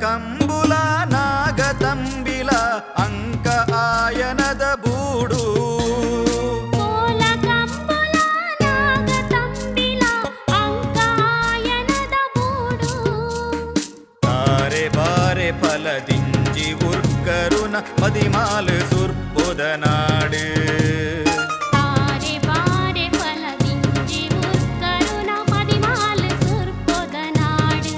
ಕಂಬುಲ ನಾಗತಂಬಿಲ ಅಂಕ ಆಯನದ ಬೂಡು. ಕೋಲ ಕಂಬುಲ ನಾಗತಂಬಿಲ ಅಂಕ ಆಯನದ ಬೂಡು. ತಾರೆ ಬಾರೆ ಫಲದಿಂಜಿ ಉರ್ಕರುನ ಮದಿಮಾಲು ಸುರ್ಪುದ ನಾಡು. ತಾರೆ ಬಾರೆ ಫಲದಿಂಜಿ ಉರ್ಕರುನ ಮದಿಮಾಲು ಸುರ್ಪುದ ನಾಡು.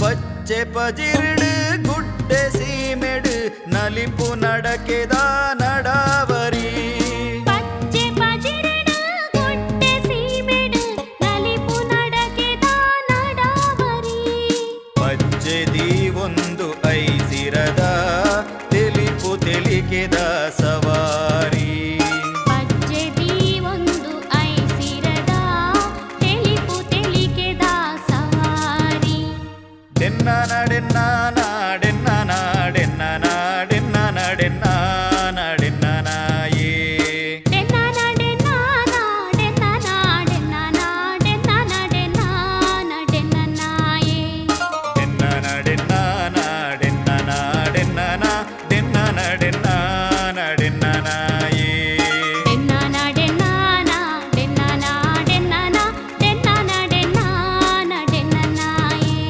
ಪಚ್ಚೆ ಪಜಿರ್ಡು ಗುಡ್ಡೆ ಸೀಮೆಡು ನಲಿಪು ನಡಕೆದ ನಡಾವರಿ. ಪಚ್ಚೆ ಪಜಿರ್ಡು ಗುಡ್ಡೆ ಸೀಮೆಡು ನಲಿಪು ನಡಕೆದ ನಡಾವರಿ. ಪಚ್ಚೆ ದೀವೊಂದು ಐಸಿರದ ತೆಲಿಪು ತೆಲಿಕೆದ ಸವಾರಿ. ಪಚ್ಚೆ ದೀವೊಂದು ಐಸಿರದ ತೆಲಿಪು ತೆಲಿಕೆದ ಸವಾರಿ. ಡೆನ್ನ ನಡೆನ್ನ ನಾಡೆನ್ನ ನಾಡೆನ್ನ ನಾಡೆನ್ನ ನಡೆನ್ನ ನಡೆನ್ನ ನಾಯೇ. ಡೆನ್ನ ನಡೆನ್ನ ನಾಡೆನ್ನ ನಾಡೆನ್ನ ನಾಡೆನ್ನ ನಡೆನ್ನ ನಡೆನ್ನ ನಾಯೇ. ಡೆನ್ನ ನಡೆನ್ನ ನಾಡೆನ್ನ ನಾಡೆನ್ನ ನಾಡೆನ್ನ ನಡೆನ್ನ ನಡೆನ್ನ ನಾಯೇ. ಡೆನ್ನ ನಡೆನ್ನ ನಾಡೆನ್ನ ನಾಡೆನ್ನ ನಾಡೆನ್ನ ನಡೆನ್ನ ನಡೆನ್ನ ನಾಯೇ.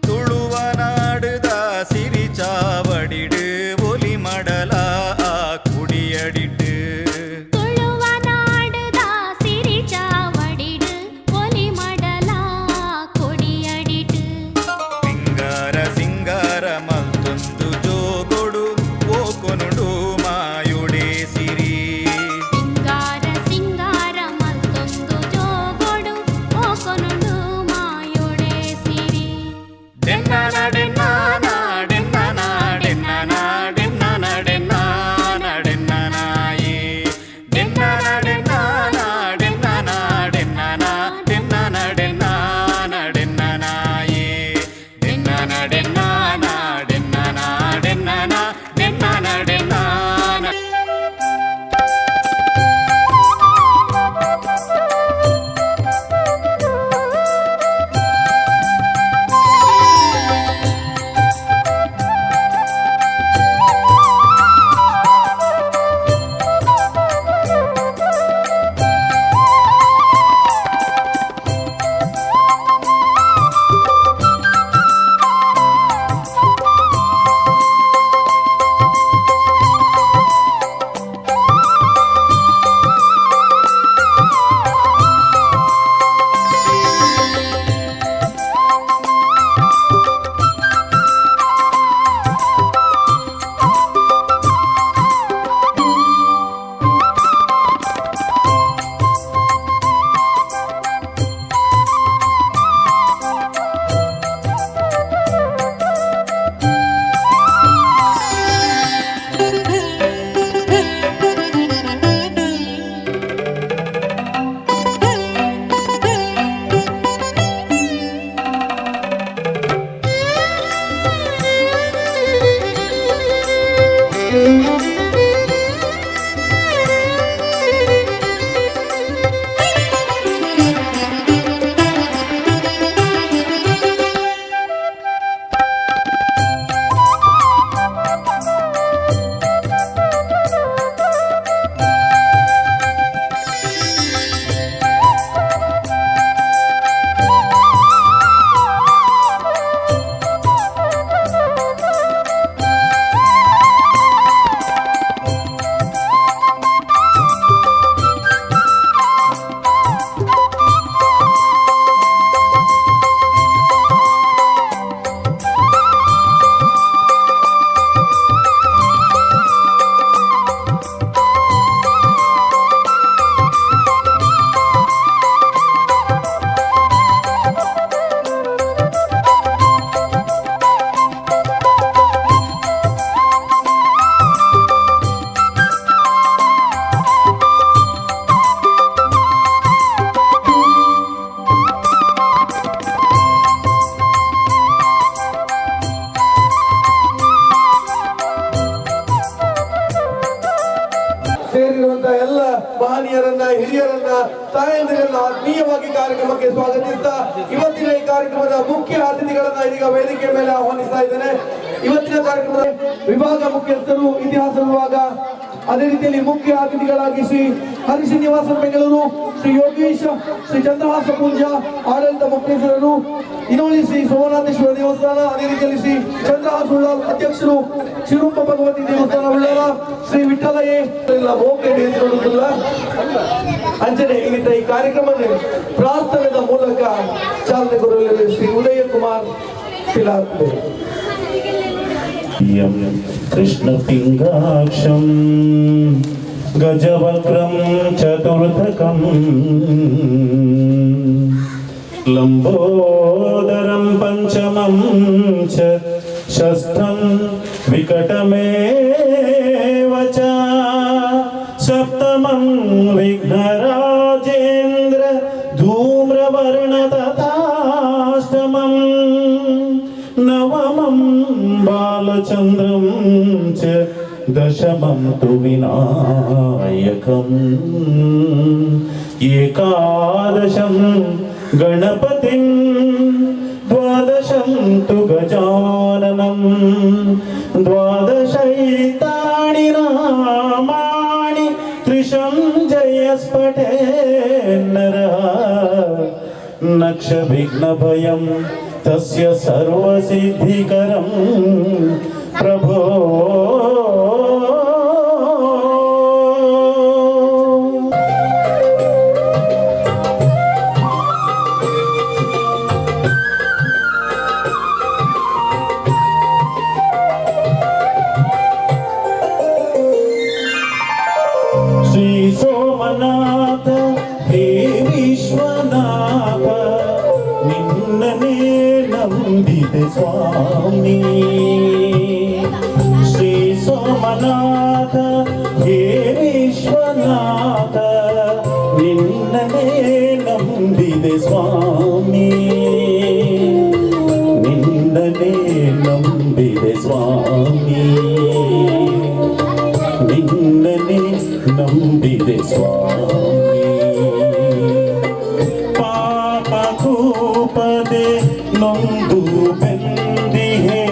ತುಳುವ ನಾಡುದ ಸಿರಿಚಾವಡಿಡು ಒಲಿ ಮಡಲ ಆ ಕುಡಿಯಡಿಟ್ಟು. ತುಳುವ ನಾಡುದ ಸಿರಿಚಾವಡಿಡು ಒಲಿ ಮಡಲ ಕೊಡಿಯಡಿಟು. ಸಿಂಗಾರ ಸಿಂಗಾರ ಮಲ್ತೊಂದು ಜೋಗೊಡು ಓಕೊನುಡು ಮಾಯುಡೇಸಿ. ಸೇರಿರುವಂತಹ ಎಲ್ಲ ಮಹನೀಯರನ್ನ, ಹಿರಿಯರನ್ನ, ತಾಯಂದಿರನ್ನ ಆತ್ಮೀಯವಾಗಿ ಕಾರ್ಯಕ್ರಮಕ್ಕೆ ಸ್ವಾಗತಿಸ್ತಾ ಇವತ್ತಿನ ಈ ಕಾರ್ಯಕ್ರಮದ ಮುಖ್ಯ ಅತಿಥಿಗಳನ್ನ ಇದೀಗ ವೇದಿಕೆ ಮೇಲೆ ಆಹ್ವಾನಿಸ್ತಾ ಇದ್ದೇನೆ. ಇವತ್ತಿನ ಕಾರ್ಯಕ್ರಮದ ವಿಭಾಗ ಮುಖ್ಯಸ್ಥರು, ಇತಿಹಾಸ ವಿಭಾಗ, ಅದೇ ರೀತಿಯಲ್ಲಿ ಮುಖ್ಯ ಅತಿಥಿಗಳಾಗಿ ಶ್ರೀ ಹರಿಶ್ರೀನಿವಾಸನ್ ಬೆಂಗಳೂರು, ಶ್ರೀ ಯೋಗೀಶ್, ಶ್ರೀ ಚಂದ್ರಹಾಸ ಪೂಂಜಾ ಆಡಳಿತ ಮುಖ್ಯಸ್ಥರು, ಇನ್ನೊಂದು ಶ್ರೀ ಸೋಮನಾಥೇಶ್ವರ ದೇವಸ್ಥಾನ, ಅದೇ ರೀತಿಯಲ್ಲಿ ಶ್ರೀ ಚಂದ್ರಹಾಸ ಉಳ್ಳಾಲ್ ಅಧ್ಯಕ್ಷರು ಶಿರೂಪ ಭಗವತಿ ದೇವಸ್ಥಾನ ಉಳ್ಳಾಲ, ಶ್ರೀ ವಿಠಲ ಎ ಅಂಜನೆ ಇನ್ನಿತ ಈ ಕಾರ್ಯಕ್ರಮ ಪ್ರಾರ್ಥನೆದ ಮೂಲಕ ಚಾಲನೆ ಕೊಡಲಿದೆ ಶ್ರೀ ಉದಯ ಕುಮಾರ್ ಪಿಲಾರ್ಲೆ. ಕೃಷ್ಣ ಪಿಂಗಾಕ್ಷಂ ಗಜವಕ್ರಂ ಚತುರ್ಥಕಂ ಲಂಬೋದರಂ ಪಂಚಮಂ ಚ ಷಷ್ಠಂ ವಿಕಟಮೇವ ಚ ಸಪ್ತಮಂ ವಿಘ್ನರಾಜೇಂದ್ರ ಧೂಮ್ರವರ್ಣ ತಥಾಷ್ಟಮಂ ನವಮಂ ಬಾಲಚಂದ್ರಂ ಚ ದಶಮಂ ತು ವಿನಾಯಕಂ ಏಕಾದಶಂ ಗಣಪತಿಂ ದ್ವಾದಶಂ ತು ಗಜಾನನಂ ದ್ವಾದಶೈತಾನಿ ನಾಮಾನಿ ತ್ರಿಶಂ ಜಯಸ್ಫಟೇ ನರಃ ನಕ್ಷ ವಿಘ್ನಭಯಂ ತಸ್ಯ ಸರ್ವಸಿದ್ಧಿಕರಂ ಪ್ರಭೋ. ಶ್ರೀ ಸೋಮನಾಥ ಹೇ ವಿಶ್ವನಾಥ ನಿನ್ನನೇ ನಂಬಿದೆ ಸ್ವಾಮಿ. ಶ್ರೀ ಸೋಮನಾಥ ಹೇ ವಿಶ್ವನಾಥ ನಿನ್ನನೇ ನಂಬಿದೆ ಸ್ವಾಮಿ, ನಿನ್ನನೇ ನಂಬಿದೆ ಸ್ವಾಮಿ, ನಿನ್ನನೇ ನಂಬಿದೆ ಸ್ವಾಮಿ. ಪಾಪ ಕೂಪದೆ ನೊಂದು ಬೆಂದಿಹೆ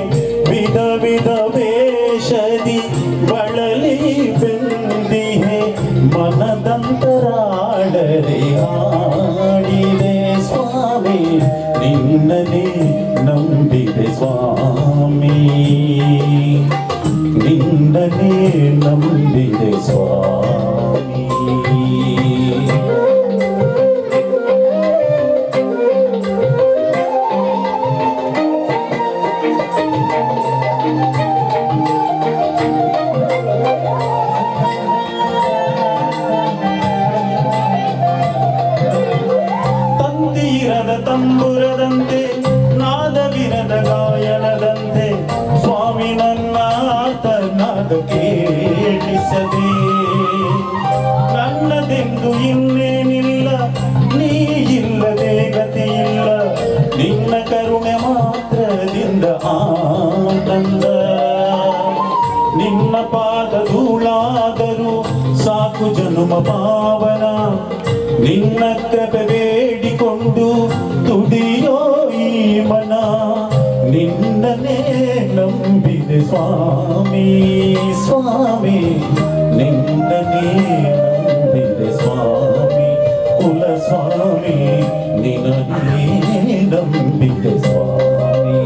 ವಿಧ ವಿಧ ವೇಷದಿ ಬಳಲಿ ಬೆಂದಿಹೆ ಮನದಂತರಾಡದೆ ಹಾಡಿದೆ ಸ್ವಾಮಿ, ನಿನ್ನನೇ ನಂಬಿದೆ ಸ್ವಾಮಿ, ನಿನ್ನನೇ ನಂಬಿದೆ ಸ್ವಾಮಿ. ತಂತಿಯಿರದ ತಂಬುರದಂತೆ ನಾದವಿರದ ಗಾಯನದಂತೆ ಸ್ವಾಮಿ ನನ್ನ ನಾದ ಕೇಳಿಸದೆ, ನನ್ನದೆಂದು ಇನ್ನೇನಿಲ್ಲ, ನೀ ಇಲ್ಲದೆ ಗತಿಯಿಲ್ಲ, ನಿನ್ನ ಕರುಣೆ ಮಾತ್ರದಿಂದ ಆನಂದ, ನಿನ್ನ ಪಾದ ಧೂಳಾದರೂ ಸಾಕು ಜನುಮ ಪಾವನ, ನಿನ್ನ ಕೃಪೆ ಬೇಡಿಕೊಂಡು ತುಡಿಯೋ ಈ ಮನ, ನಿನ್ನನೇ ನಂಬಿದೆ ಸ್ವಾಮಿ, ಸ್ವಾಮಿ ನಿನ್ನನೇ ನಂಬಿದೆ ಸ್ವಾಮಿ, ಕುಲಸ್ವಾಮಿ ನಿನ್ನನೇ ನಂಬಿದೆ ಸ್ವಾಮಿ.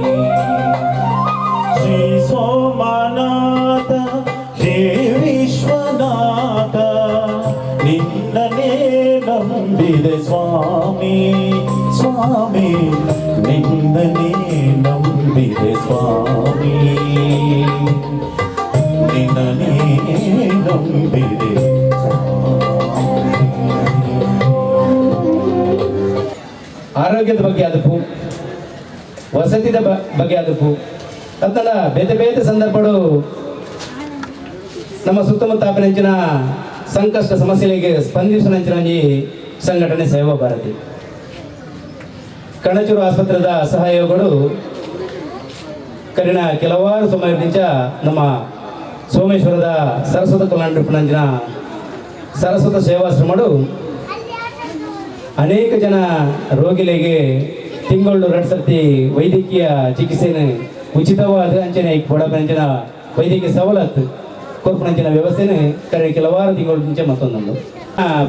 ಶ್ರೀ ಸೋಮನಾಥ ಹೇ ವಿಶ್ವನಾಥ ನಿನ್ನನೇ ನಂಬಿದೆ ಸ್ವಾಮಿ, ಸ್ವಾಮಿ ನಿನ್ನನೇ ನಂಬಿದೆ ಸ್ವಾಮಿ, ನಿನ್ನನೇ ನಂಬಿದೆ ಸ್ವಾಮಿ. ಆರೋಗ್ಯದ ಬಗ್ಗೆ ಅದಪ್ಪು, ವಸತಿದ ಬಗ್ಗೆ ಅದಪ್ಪು, ತತ್ತಲ ಬೇತೆ ಬೇತೆ ಸಂದರ್ಭಗಳು ನಮ್ಮ ಸುತ್ತಮುತ್ತ ಆಪನೆಂಚಿನ ಸಂಕಷ್ಟ ಸಮಸ್ಯೆಗಳಿಗೆ ಸ್ಪಂದಿಸುವ ಈ ಸಂಘಟನೆ ಸೇವಾ ಭಾರತಿ. ಕಣಚೂರು ಆಸ್ಪತ್ರೆದ ಸಹಯೋಗಗಳು ಕರಿನ ಕೆಲವಾರು ಸಮಯದಿಂದ ನಮ್ಮ ಸೋಮೇಶ್ವರದ ಸರಸ್ವತ ಕಲ್ಯಾಣ ನಂಜಿನ Saraswata ಸೇವಾಶ್ರಮಡು ಅನೇಕ ಜನ ರೋಗಿಗಳಿಗೆ ತಿಂಗಳು 2 ಸರ್ತಿ ವೈದ್ಯಕೀಯ ಚಿಕಿತ್ಸೆಯನ್ನು ಉಚಿತವಾದ ಅಂಚನೆ ಕೊಡಪಂಚಿನ ವೈದ್ಯಕೀಯ ಸವಲತ್ತು ಕೊರ್ಪಣಂಚಿನ ವ್ಯವಸ್ಥೆನ ಕರೆ ಕೆಲವಾರು ತಿಂಗಳು ಮುಂಚೆ ಮತ್ತೊಂದು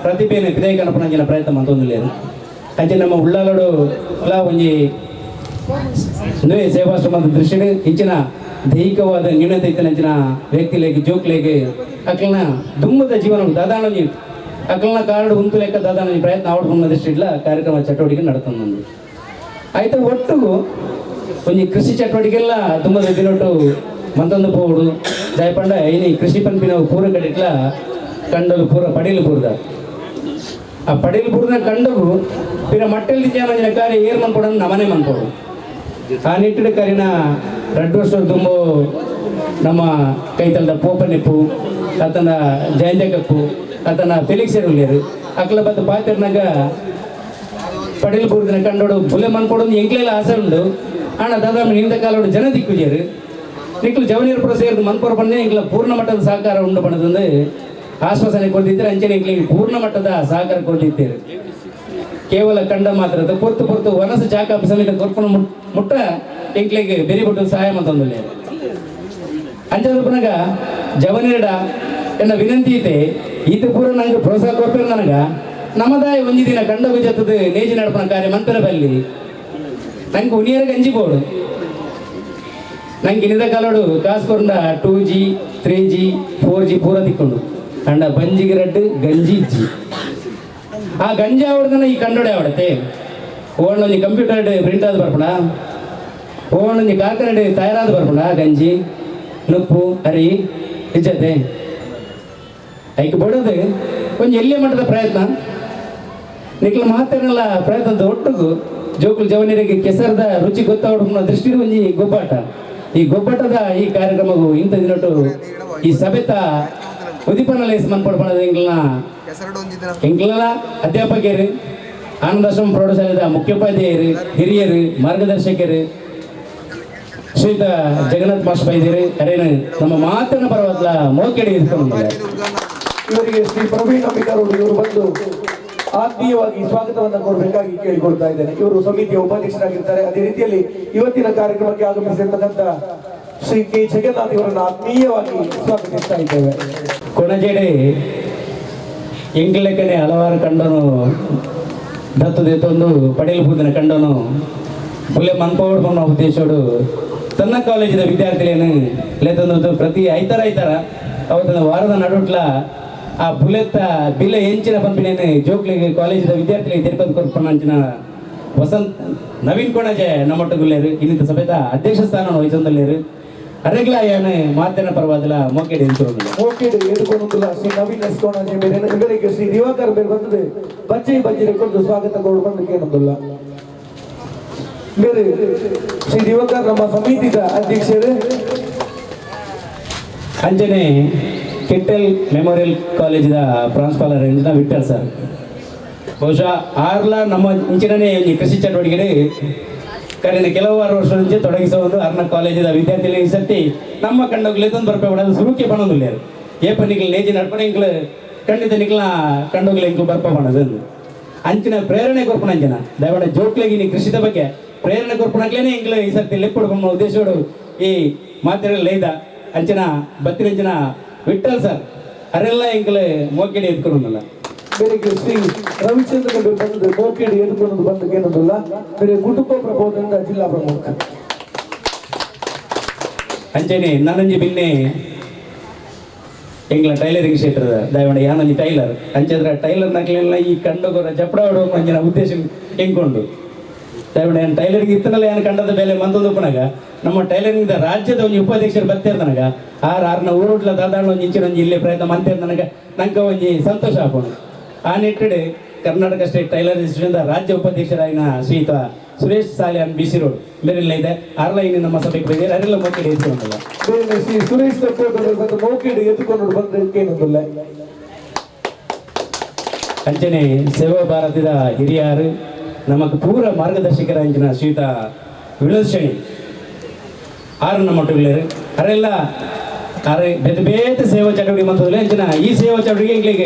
ಪ್ರತಿಭೆಯನ್ನು ಪಿದೈ ಕನಪಣಂಚಿನ ಪ್ರಯತ್ನ ಮತ್ತೊಂದು ಅಂಚೆ ನಮ್ಮ ಉಳ್ಳಾಲಡು ಒಂಜಿ ಸೇವಾಶ್ರಮದ ದೃಷ್ಟಿಡ್ ಇಂಚಿನ ದೈಹಿಕವಾದ ನ್ಯೂನತೆ ಇತ್ತಿನಂಚಿನ ವ್ಯಕ್ತಿಲೇಗೆ ಜೋಕ್ಲೇಗೆ ಅಕ್ಲನ ದುಮ್ಮದ ಜೀವನ ದಾದಾಣಿ ಅಕ್ಲನ ಕಾರ್ಡ್ ಉಂತು ಲೆಕ್ಕ ದಾದಾಣಿ ಪ್ರಯತ್ನ ಆವಡ್ಕೊಂಡ ದೃಷ್ಟಿಡ್ಲ ಕಾರ್ಯಕ್ರಮ ಚಟುವಟಿಕೆ ನಡತೊಂದು ಆಯ್ತು. ಒಟ್ಟು ಒಂಜಿ ಕೃಷಿ ಚಟುವಟಿಕೆಲ್ಲ ದುಮ್ಮದ ದಿನೊಟ್ಟು ಮಂತೊಂದು ಪೋಡು ಜಾಯಪಂಡ ಇನಿ ಕೃಷಿ ಪನ್ಪಿನ ಪೂರ ಕಡೆಟ್ಲ ಕಂಡಲು ಪೂರ ಪಡೀಲು ಪೂರ್ದ ಆ ಪಡೀಲು ಪೂರ್ದ ಕಂಡಗು ಪಿರ ಮಟ್ಟೆಲ್ ಜನ ಕಾರ್ಯ ಏರ್ ಮನ್ಪೋಡು ನಮನೆ ಮನ್ಪೋಡು. ಆ ನಿಟ್ಟಿನ ಕರಿನ 2 ವರ್ಷ ತುಂಬ ನಮ್ಮ ಕೈತಲದ ಪೋಪನಿಪ್ಪು ಆತನ ಜಯಂತಕಪ್ಪು ಆತನ ಫೆಲಿಕ್ಸ್ ಇರಲೇರು ಅಕ್ಲ ಬತ್ತ ಪಾತಿರ್ನಾಗ ಪಡೀಲು ಪೂರ್ದಿನ ಕಂಡೋಡು ಬುಲೆ ಮನ್ಪೋಡು ಎಂಕ್ಲೆಲ್ಲ ಆಸೆ ಉಂಡು ಆಣ ದಾದಾ ನಿಂದ ಕಾಲೋಡು ಜನ ದಿಕ್ಕುಜೇರು ನಿಕ್ಲು ಜವನೀರ್ ಪುರ ಸೇರಿದ ಮನ್ಪೋರು ಬಂದೆ ಎಂಕ್ಲ ಪೂರ್ಣ ಮಟ್ಟದ ಸಹಕಾರ ಉಂಡು ಬಣ್ಣದಂದು ಆಶ್ವಾಸನೆ ಕೊಟ್ಟಿದ್ದಾರೆ. ಅಂಚನೆ ಎಂಕ್ಲಿಗೆ ಪೂರ್ಣ ಮಟ್ಟದ ಸಹಕಾರ ಕೊಟ್ಟಿದ್ದೇವೆ. ಕೇವಲ ಕಂಡ ಮಾತ್ರ ಪೊರ್ತು ಪೊರ್ತು ವನಸ ಚಾಕ ಸಮೇತ ಕೊರ್ಪಣ ಮುಟ್ಟ ಎಂಕ್ಲಿಗೆ ಬೆರಿ ಬಿಟ್ಟು ಸಹಾಯ ಮಂತೊಂದು ಅಂಚದ ಪುನಗ ಜವನಿರಡ ಎನ್ನ ವಿನಂತಿ ಐತೆ ಈತ ಪೂರ ನಂಗೆ ಪ್ರೋತ್ಸಾಹ ಕೊರ್ಪೇರು ನನಗ ನಮ್ಮದಾಯ ಒಂಜಿ ದಿನ ಕಂಡ ಗುಜತ್ತದ ನೇಜಿ ನಡಪನ ಕಾರ್ಯ ಮಂತ್ರ ಬಲ್ಲಿ ನಂಗೆ ಉನಿಯರ್ ಗಂಜಿ ಬೋಡು ನಂಗೆ ಇನ್ನಿದ ಕಾಲೋಡು ಕಾಸು ಕೊರಂಡ 2G 3G 4G ಪೂರ ತಿಕ್ಕೊಂಡು ಅಂಡ ಬಂಜಿಗೆ ರಡ್ಡು ಗಂಜಿ ಇಜ್ಜಿ ಆ ಗಂಜಿ ಆವಡ್ದನ ಈ ಕಂಡೋಡೆ ಆವಡತ್ತೆ ಓಣೊಂಜಿ ಕಂಪ್ಯೂಟರ್ ಪ್ರಿಂಟ್ ಆದ ಬರ್ಪಣ ಓಣೊಂಜಿ ಕಾರ್ಖಾನೆ ತಯಾರಾದ ಬರ್ಪಣ ಗಂಜಿ ನುಪ್ಪು ಅರಿ ಇಜ್ಜತೆ ಐಕ್ ಬಡೋದು ಒಂಜಿ ಎಲ್ಲಿಯ ಮಟ್ಟದ ಪ್ರಯತ್ನ ನಿಕ್ಲ ಮಾತೇನಲ್ಲ ಪ್ರಯತ್ನದ ಒಟ್ಟುಗು ಜೋಕುಲು ಜವನಿರಿಗೆ ಕೆಸರದ ರುಚಿ ಗೊತ್ತಾವಡ ದೃಷ್ಟಿ ಒಂಜಿ ಗೊಬ್ಬಾಟ ಈ ಗೊಬ್ಬಾಟದ ಈ ಕಾರ್ಯಕ್ರಮವು ಇಂಥ ದಿನಟ್ಟು ಈ ಸಭೆತ ಉದೀಪನ ಲೇಸ್ ಮನ್ಪಡ್ಪಣದ ಎಂಗ್ಲನ ಎಂಗ್ಲನ ಅಧ್ಯಾಪಕರು ಆನಂದಾಶ್ರಮ ಪ್ರೌಢಶಾಲೆದ ಮುಖ್ಯೋಪಾಧ್ಯಾಯರು ಹಿರಿಯರು ಮಾರ್ಗದರ್ಶಕರು ಶ್ರೀಯುತ ಜಗನ್ನಾಥ್ ಮಾಸ್ಟರ್ ಬೈದಿರು ಅರೇನು ನಮ್ಮ ಮಾತನ್ನ ಪರವಾದ್ಲ ಮೋಕೆಡಿ ಇಟ್ಕೊಂಡಿದ್ದಾರೆ. ಇವರಿಗೆ ಶ್ರೀ ಪ್ರವೀಣ್ ಅಂಬಿಕಾರವರು ಇವರು ಬಂದು ಆತ್ಮೀಯವಾಗಿ ಸ್ವಾಗತವನ್ನು ಕೋರಬೇಕಾಗಿ ಕೇಳಿಕೊಳ್ತಾ ಇದ್ದೇನೆ. ಇವರು ಸಮಿತಿಯ ಉಪಾಧ್ಯಕ್ಷರಾಗಿರ್ತಾರೆ. ಅದೇ ರೀತಿಯಲ್ಲಿ ಇವತ್ತಿನ ಕಾರ್ಯಕ್ರಮಕ್ಕೆ ಆಗಮಿಸಿರ್ತಕ್ಕಂಥ ಶ್ರೀ ಕೆ ಜಗನ್ನಾಥ್ ಇವರನ್ನು ಆತ್ಮೀಯವಾಗಿ ಸ್ವಾಗತಿಸ್ತಾ ಇದ್ದೇವೆ. ಕೊಣಜೆಡೆ ಎಂಗ್ಲೆಕ್ಕನೆ ಹಲವಾರು ಕಂಡನು ದತ್ತು ದೇತೊಂದು ಪಡೆಯಲು ಬೂದಿನ ಕಂಡನು ಬುಲೆ ಮನ್ಪೋಡ್ ಉದ್ದೇಶೋಡು ತನ್ನ ಕಾಲೇಜಿನ ವಿದ್ಯಾರ್ಥಿಗಳೇನು ಲೇತಂದು ಪ್ರತಿ ಐತಾರ ಐತಾರ ಅವತ್ತೊಂದು ವಾರದ ನಡುಟ್ಲ ಆ ಬುಲೆತ್ತ ಬಿಲೆ ಎಂಚಿನ ಪಂಪಿನೇನು ಜೋಕ್ಲಿಗೆ ಕಾಲೇಜಿನ ವಿದ್ಯಾರ್ಥಿಗಳಿಗೆ ತಿರುಪತಿ ಕೊರ್ಪಣಂಚಿನ ವಸಂತ್ ನವೀನ್ ಕೊಣಜೆ ನಮ್ಮೊಟ್ಟುಗುಲ್ಲೇರು ಇನ್ನಿತ ಸಭೆತ ಅಧ್ಯಕ್ಷ ಸ್ಥಾನ ವಹಿಸೊಂದಲ್ಲೇರು ಅರೆಗ್ಲ ಏನು ಮಾತಿನ ಪರವಾದಿಲ್ಲ ಮೋಕೆಡ್ ಎದುಕೊಂಡಿಲ್ಲ ಮೋಕೆಡ್ ಎದುಕೊಂಡಿಲ್ಲ ಶ್ರೀ ನವೀನ್ ಎಸ್ ಕೊಣಜೆ ಬೇರೆ ಇವರಿಗೆ ಶ್ರೀ ದಿವಾಕರ್ ಬೇರೆ ಬಂದது ಬಜ್ಜೆ ಬಜ್ಜೆ ಕೊಂಡು ಸ್ವಾಗತ ಕೊಡು ಬಂದಕ್ಕೆ ಬೇರೆ ಶ್ರೀ ದಿವಾಕರ್ ನಮ್ಮ ಸಮಿತಿದ ಅಧ್ಯಕ್ಷರು. ಅಂಜನೆ ಕಿಟ್ಟೆಲ್ ಮೆಮೋರಿಯಲ್ ಕಾಲೇಜಿನ ಪ್ರಾಂಶುಪಾಲರ ವಿಠಲ್ ಸರ್ ಬಹುಶಃ ಆರ್ಲ ನಮ್ಮ ಇಂಚಿನೇ ಈ ಕೃಷಿ ಚಟುವಟಿಕೆ ಕರೆನ ಕೆಲವಾರು ವರ್ಷ ತೊಡಗಿಸೋ ಒಂದು ಅರ್ನ ಕಾಲೇಜಿನ ವಿದ್ಯಾರ್ಥಿಗಳಿಗೆ ಈ ಸರ್ತಿ ನಮ್ಮ ಕಂಡೋಗ್ಲೇತೊಂದು ಬರ್ಪೆ ಬಿಡೋದು ಸುರುಕೆ ಬಣ್ಣದಿಲ್ಲ ಏಪ ನಿಕ್ಲು ನೇಜಿ ನಡ್ಪಣ ಇಂಕ್ಲು ಖಂಡಿತ ನಿಕ್ಲ ಕಂಡೋಗ್ಲೆ ಇಂಕ್ಲು ಬರ್ಪ ಮಾಡೋದು ಅಂಚಿನ ಪ್ರೇರಣೆ ಕೊರ್ಪಣ ಅಂಚಿನ ದಯವಾಡ ಜೋಕ್ಲೆಗೆ ನೀ ಕೃಷಿದ ಬಗ್ಗೆ ಪ್ರೇರಣೆ ಕೊರ್ಪಣಕ್ಲೇನೆ ಇಂಕ್ಲು ಈ ಸರ್ತಿ ಲೆಪ್ಪುಡು ಉದ್ದೇಶೋಡು ಈ ಮಾತಿನ ಲೈದ ಅಂಚಿನ ಬತ್ತಿನಂಚಿನ ವಿಠಲ್ ಸರ್ ಅರೆಲ್ಲ ಎಂಕಲೆ ಮೋಕೆಡಿ ಎತ್ಕೊಂಡಲ್ಲ. ಬೇರೆ ಶ್ರೀ ರವಿಚಂದ್ರ ಬಂದು ಮೋಕೆಡಿ ಎತ್ಕೊಂಡು ಬಂದು ಏನದಲ್ಲ ಬೇರೆ ಕುಟುಂಬ ಪ್ರಬೋಧದಿಂದ ಜಿಲ್ಲಾ ಪ್ರಮುಖ ಅಂಚನೆ ನಾನಂಜಿ ಬಿನ್ನೆ ಎಂಗ್ಲ ಟೈಲರಿಂಗ್ ಕ್ಷೇತ್ರದ ದಯಮಾಡಿ ಯಾನಂಜಿ ಟೈಲರ್ ಅಂಚದ್ರ ಟೈಲರ್ ನಕ್ಲೆಲ್ಲ ಈ ಕಂಡಗೋರ ಜಪಡ ಅಂಚಿನ ಉದ್ದೇಶ ಎಂಕೊಂಡು ದಯಮಾಡಿ ನಾನು ಟೈಲರಿಂಗ್ ಇತ್ತನಲ್ಲ ಏನು ಕಂಡದ ಬೆಲೆ ಮಂತೊಂದು ಪುನಗ ನಮ್ಮ ಟೈಲರಿಂಗ್ ರಾಜ್ಯದ ಒಂದು ಉಪಾಧ್ಯಕ್ಷರು ಬರ್ತಿರ್ ನನಗ ಆರು ಆರ್ನ ಊರುಡ್ಲ ದಾದಾಳ ಒಂದು ಇಂಚಿನ ಒಂಜಿ ಇಲ್ಲೇ ಪ್ರಯತ್ನ ಮಂತೇರ್ ನನಗೆ ನಂಗೆ ಒಂಜಿ ಸಂತೋಷ ಆಪೋಣ. ಆ ನಿಟ್ಟಿಡು ಕರ್ನಾಟಕ state tailor institution ರಾಜ್ಯ ಉಪಾಧ್ಯಕ್ಷರಾಗಿನ ಶ್ರೀಯುತ Suresh Salian B C road ಮೇರೆಲ್ಲ ಇದೆ ಆರ್ಲ ಇನ್ನು ನಮ್ಮ ಸಭೆಗೆ ಬಂದಿದ್ದಾರೆ ಅರೆಲ್ಲ ಮೋಕೆಡಿ ಎತ್ಕೊಂಡಲ್ಲ ಶ್ರೀ ಸುರೇಶ್ ಮೋಕೆಡಿ ಎತ್ಕೊಂಡು ಬಂದ. ಅಂಚನೆ ಸೇವಾ ಭಾರತದ ಹಿರಿಯರು ನಮಗೆ ಪೂರ ಮಾರ್ಗದರ್ಶಕರ ಅಂಚಿನ ಶ್ರೀಯುತ ವಿನೋದ್ ಶೆಣಿ ಆರು ನಮ್ಮ ಮಟ್ಟುಗಳೇರು ಅರೆಲ್ಲ ಆರೆ ಬೇತೆ ಬೇತೆ ಸೇವಾ ಚಟುವಟಿಕೆ ಮಂತದಲ್ಲ ಅಂಚಿನ ಈ ಸೇವಾ ಚಟುವಟಿಕೆ ಎಂಕ್ಲೆಗ್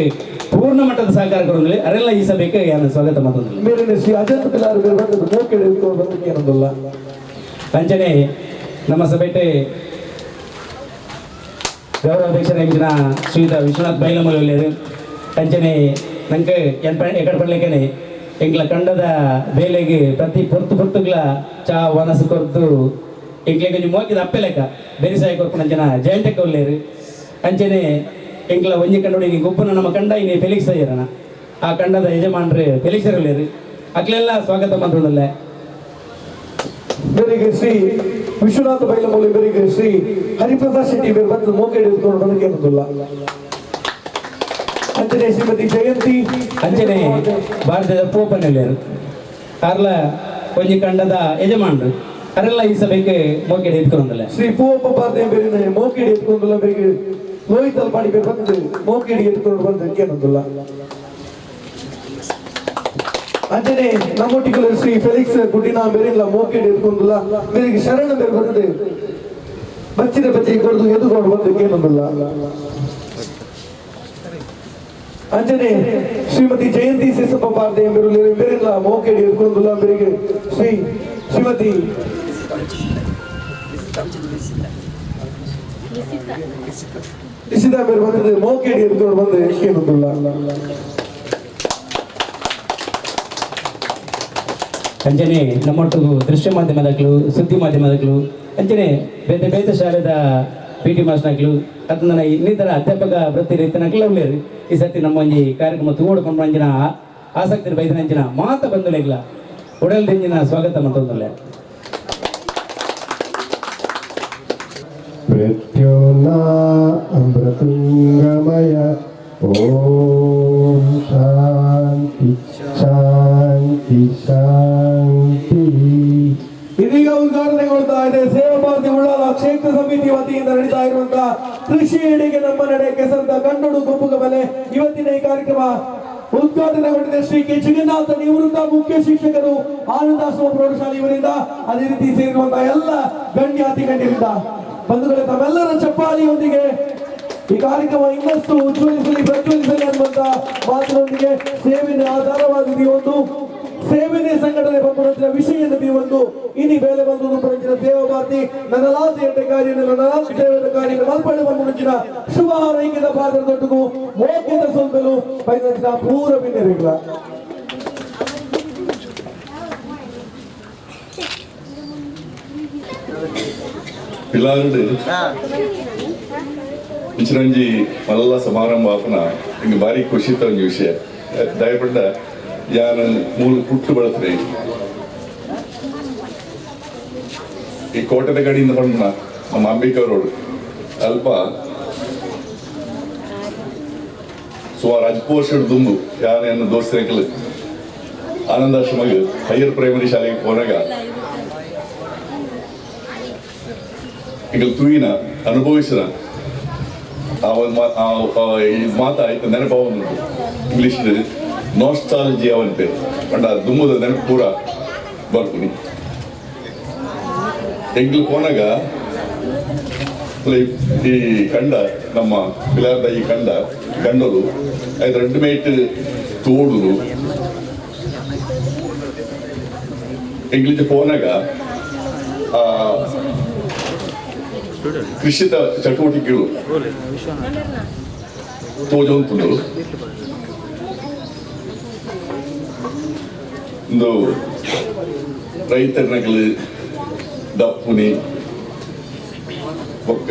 ಪೂರ್ಣ ಮಟ್ಟದ ಸಹಕಾರ ಕೊಡೋದಿಲ್ಲ ಅರೆಲ್ಲ ಈ ಸಭೆಗೆ ಯಾನು ಸ್ವಾಗತ ಮಾತೊಂದಿಲ್ಲ. ಮೇರೆ ಶ್ರೀ ಅಜಂತ ಪಿಲಾರ್ ಬೇರೆ ಬಂದದ್ದು ಮೋಕೆಡ್ ಎತ್ಕೊಂಡು ಬಂದು ಏನೊಂದಿಲ್ಲ. ಅಂಚನೆ ನಮ್ಮ ಸಭೆಟೆ ಗೌರವಾಧ್ಯಕ್ಷರ ಶ್ರೀಯುತ ವಿಶ್ವನಾಥ್ ಬೈಲಮೂಲೆ ಅಂಚನೆ ನಂಗೆ ಎಕಡೆ ಪಡ್ಲಿಕ್ಕೇನೆ ಎಂಗ್ಲ ಕಂಡದ ಬೇಲೆಗೆ ಪ್ರತಿ ಪೊರ್ತು ಪೊರ್ತುಗ್ಲ ಚಾ ವನಸು ಕೊರ್ತು ಎಂಗ್ಲಿಗೆ ಒಂಜಿ ಮೋಕಿದ ಅಪ್ಪೆ ಲೆಕ್ಕ ಬೆರಿಸಾಯ ಕೊರ್ಪುನ ಅಂಚನ ಜಯಂತಕ್ಕ ಉಲ್ಲೇರು. ಅಂಚನೆ ಎಂಗ್ಲ ಒಂಜಿ ಕಂಡೋಡಿ ನೀ ಗೊಬ್ಬನ ನಮ್ಮ ಕಂಡ ಇನ್ನೇ ಫೆಲಿಕ್ಸ್ ಅಯ್ಯರಣ ಆ ಕಂಡದ ಯಜಮಾನ್ರು ಫೆಲಿಕ್ಸರ್ ಉಲ್ಲೇರು ಅಕ್ಲೆಲ್ಲ ಸ್ವಾಗತ ಮಂತ್ರದಲ್ಲೇ. ಬೇರೆಗೆ ಶ್ರೀ ವಿಶ್ವನಾಥ ಬೈಲಮೂಲೆ ಬೇರೆಗೆ ಶ್ರೀ ಹರಿಪ್ರಸಾದ್ ಶೆಟ್ಟಿ ಬೇರೆ ಬಂದು ಮೋಕೆಡ್ ಎತ್ಕೊಂಡು ಬಂದಕ್ಕೆ ಏನೊಂದಿಲ್ಲ. ಅಂಚನೆ ಶ್ರೀಮತಿ ಜಯಂತಿ ಅಂಚನೆ ಭಾರತದ ಪೋಪನೆಲ್ಲೇರು ಅರ್ಲ ಒಂಜಿ ಕಂಡದ ಯಜಮಾನ್ರು ಅರೆಲ್ಲ ಈ ಸಭೆಗೆ ಮೋಕೆಡ್ ಎತ್ಕೊಂಡಲ್ಲ. ಶ್ರೀ ಪೂವಪ್ಪ ಭಾರತೀಯ ಬೇರೆ ಮೋಕೆಡ್ ಎತ್ಕೊಂಡಲ್ಲ ಬೇರೆ ಲೋಹಿತ್ ಅಲ್ಪಾಡಿ ಬೇರೆ ಬಂದು ಮೋಕೆಡ್ ಎತ್ಕೊಂಡು ಬಂದಕ್ಕೆ ಏನೊಂದಿಲ್ಲ. ಅಂಚನೆ ನಮ್ಮೊಟ್ಟಿಗೆ ಶ್ರೀ ಫೆಲಿಕ್ಸ್ ಗುಡ್ಡಿನ ಬೇರೆ ಮೋಕೆಡ್ ಎತ್ಕೊಂಡಲ್ಲ ಬೇರೆ ಶರಣ ಬೇರೆ ಬಂದು ಬಚ್ಚಿನ ಬಚ್ಚಿ ಕೊಡದು ಎದುಕೊಂಡು ಬಂದಕ್ಕೆ ಏನೊಂದಿಲ್ಲ. ಅಂಚನೆ ಶ್ರೀಮತಿ ಜಯಂತಿ ಸೇಸಪ್ಪ ಪಾರ್ದೆ ಬೇರೆ ಬೇರೆಲ್ಲ ಮೋಕೆಡ್ ಎತ್ಕೊಂಡಲ್ಲ ಬೇರೆ ಶ್ರೀ ಶ್ರೀಮತಿ ಇಸಿದ ಬೇರೆ ಬಂದು ಮೋಕೆಡ್ ಎತ್ಕೊಂಡು ಬಂದು ಏನೊಂದಿಲ್ಲ. ಅಂಚನೆ ನಮ್ಮೊಟ್ಟಿಗೂ ದೃಶ್ಯ ಮಾಧ್ಯಮದಾಗಲು ಸುದ್ದಿ ಮಾಧ್ಯಮದಾಗಲು ಅಂಚನೆ ಬೇತೆ ಬೇತೆ ಶಾಲೆದ ಪಿ ಟಿ ಮಾಸ್ಟರ್ನಾಗ್ಲು ಅದನ್ನ ಇನ್ನಿತರ ಅಧ್ಯಾಪಕ ವೃತ್ತಿ ರೈತನಾಗ್ಲು ಉಳ್ಳೇರು ಈ ಸರ್ತಿ ನಮ್ಮ ಒಂಜಿ ಕಾರ್ಯಕ್ರಮ ತೂವಡ್ಕೊಂಡು ಅಂಚಿನ ಆಸಕ್ತಿ ಬೈದಿನ ಅಂಚಿನ ಮಾತ ಬಂದುಲೆಗ್ಲ ಉಡಲ್ದಿಂಜಿನ ಸ್ವಾಗತ ಮತ್ತೊಂದಲ್ಲ. ಮೃತ್ಯೋನಾ ಅಮೃತಂಗಮಯ ಓಂ ಶಾಂತಿ ಶಾಂತಿ ಶಾಂತಿ. ಇದೀಗ ಉದ್ಘಾಟನೆಗೊಳ್ತಾ ಇದೆ ಸೇವಾ ಭಾರತಿ ಉಳ್ಳಾಲ ಕ್ಷೇತ್ರ ಸಮಿತಿ ವತಿಯಿಂದ ನಡೀತಾ ಇರುವಂತಹ ಕೃಷಿ ಎಡೆಗೆ ನಮ್ಮ ನಡೆ ಕೆಸರದ ಕಂಡೋಡು ಗುಂಪುಗ ಬಲೆ ಇವತ್ತಿನ ಈ ಕಾರ್ಯಕ್ರಮ ಉದ್ಘಾಟನೆಗೊಂಡಿದೆ. ಶ್ರೀ ಕೆ ಜಗನ್ನಾಥ ನಿವೃತ್ತ ಮುಖ್ಯ ಶಿಕ್ಷಕರು ಆನಂದಾಶ್ರಮ ಪ್ರೌಢಶಾಲೆ ಇವರಿಂದ, ಅದೇ ರೀತಿ ಸೇರಿರುವಂತಹ ಎಲ್ಲ ಗಣ್ಯಾತಿ ಗಣ್ಯರಿಂದ ಬಂಧುಗಳೇ ತಮ್ಮೆಲ್ಲರ ಚಪ್ಪಾಳಿಯೊಂದಿಗೆ ಈ ಕಾರ್ಯಕ್ರಮ ಇನ್ನಷ್ಟು ಉಜ್ವಲಿಸಲಿ ಪ್ರಜ್ವಲಿಸಲಿ ಅನ್ನುವಂತ ಮಾತಿನೊಂದಿಗೆ ಸೇವೆಯ ಆಧಾರವಾಗಿದೆ ಒಂದು ಸೇವನೆ ಸಂಘಟನೆ ಬಂದ ವಿಷಯದಲ್ಲಿ ಒಂದು ಇನಿ ಬೇಲೆ ಬಂದು ಪರಂಚಿನ ಸೇವಾ ಭಾರತಿ ನನ್ನಲಾದ ಎಡ್ಡೆ ಕಾರ್ಯ ನನ್ನಲಾದ ಸೇವೆದ ಕಾರ್ಯ ಮಲ್ಪಡೆ ಬಂದು ಶುಭ ಹಾರೈಕೆದ ಪಾತ್ರ ದೊಡ್ಡಗು ಮೋಕ್ಯದ ಸೊಲ್ಬೆಲು ಪೈನಂಚಿನ ಪೂರ ಬಿನ್ನೆರಿಗಳ. ಪಿಲಾರ್ಡ್ ಇಂಚಿನೊಂಜಿ ಮಲ್ಲ ಸಮಾರಂಭ ಆಪನ ಹಿಂಗೆ ಭಾರಿ ಖುಷಿತ ಒಂಜಿ ವಿಷಯ ದಯಪಟ್ಟ ಯಾನ ಮೂಲು ಪುಟ್ಟು ಬಳಸ್ರಿ ಈ ಕೋಟೆದ ಗಡಿಯಿಂದ ಬಂದ ನಮ್ಮ ಅಂಬಿಕಾ ರೋಡ್ ಅಲ್ಪ ಸುಮಾರು 14 ವರ್ಷದ ದುಂಬು ಯಾನೇನು ದೋಸ್ತರೆಕಲ್ ಆನಂದಾಶ್ರಮಗೆ ಹೈಯರ್ ಪ್ರೈಮರಿ ಶಾಲೆಗೆ ಹೋದಾಗ ಈಗ ತೂಯಿನ ಅನುಭವಿಸಿದ ಆ ಒಂದು ಮಾತಾಯ್ತು ನೆನಪಾವೊಂದು ಇಂಗ್ಲೀಷ್ ನೋಸ್ಟಾಲಜಿ ಅವಂತೆ ಪಂಡ ದುಮ್ಮದ ನೆನಪು ಪೂರ ಬರ್ತೀನಿ. ಎಂಗ್ಲು ಪೋನಾಗ ಈ ಕಂಡ ನಮ್ಮ ಪಿಲಾರ್ದ ಈ ಕಂಡ ಕಂಡರು ಐದು ರೆಡ್ ಮೇಟ್ ತೋಡುರು ಎಂಗ್ಲಿಜ್ ಪೋನಾಗ ಆ ಕೃಷಿತ ಚಟುವಟಿಕೆಗಳು ತೋಜೊಂತುಂಡು ಒಂದು ರೈತರನಗಲು ದಪ್ಪುನಿ ಬೊಕ್ಕ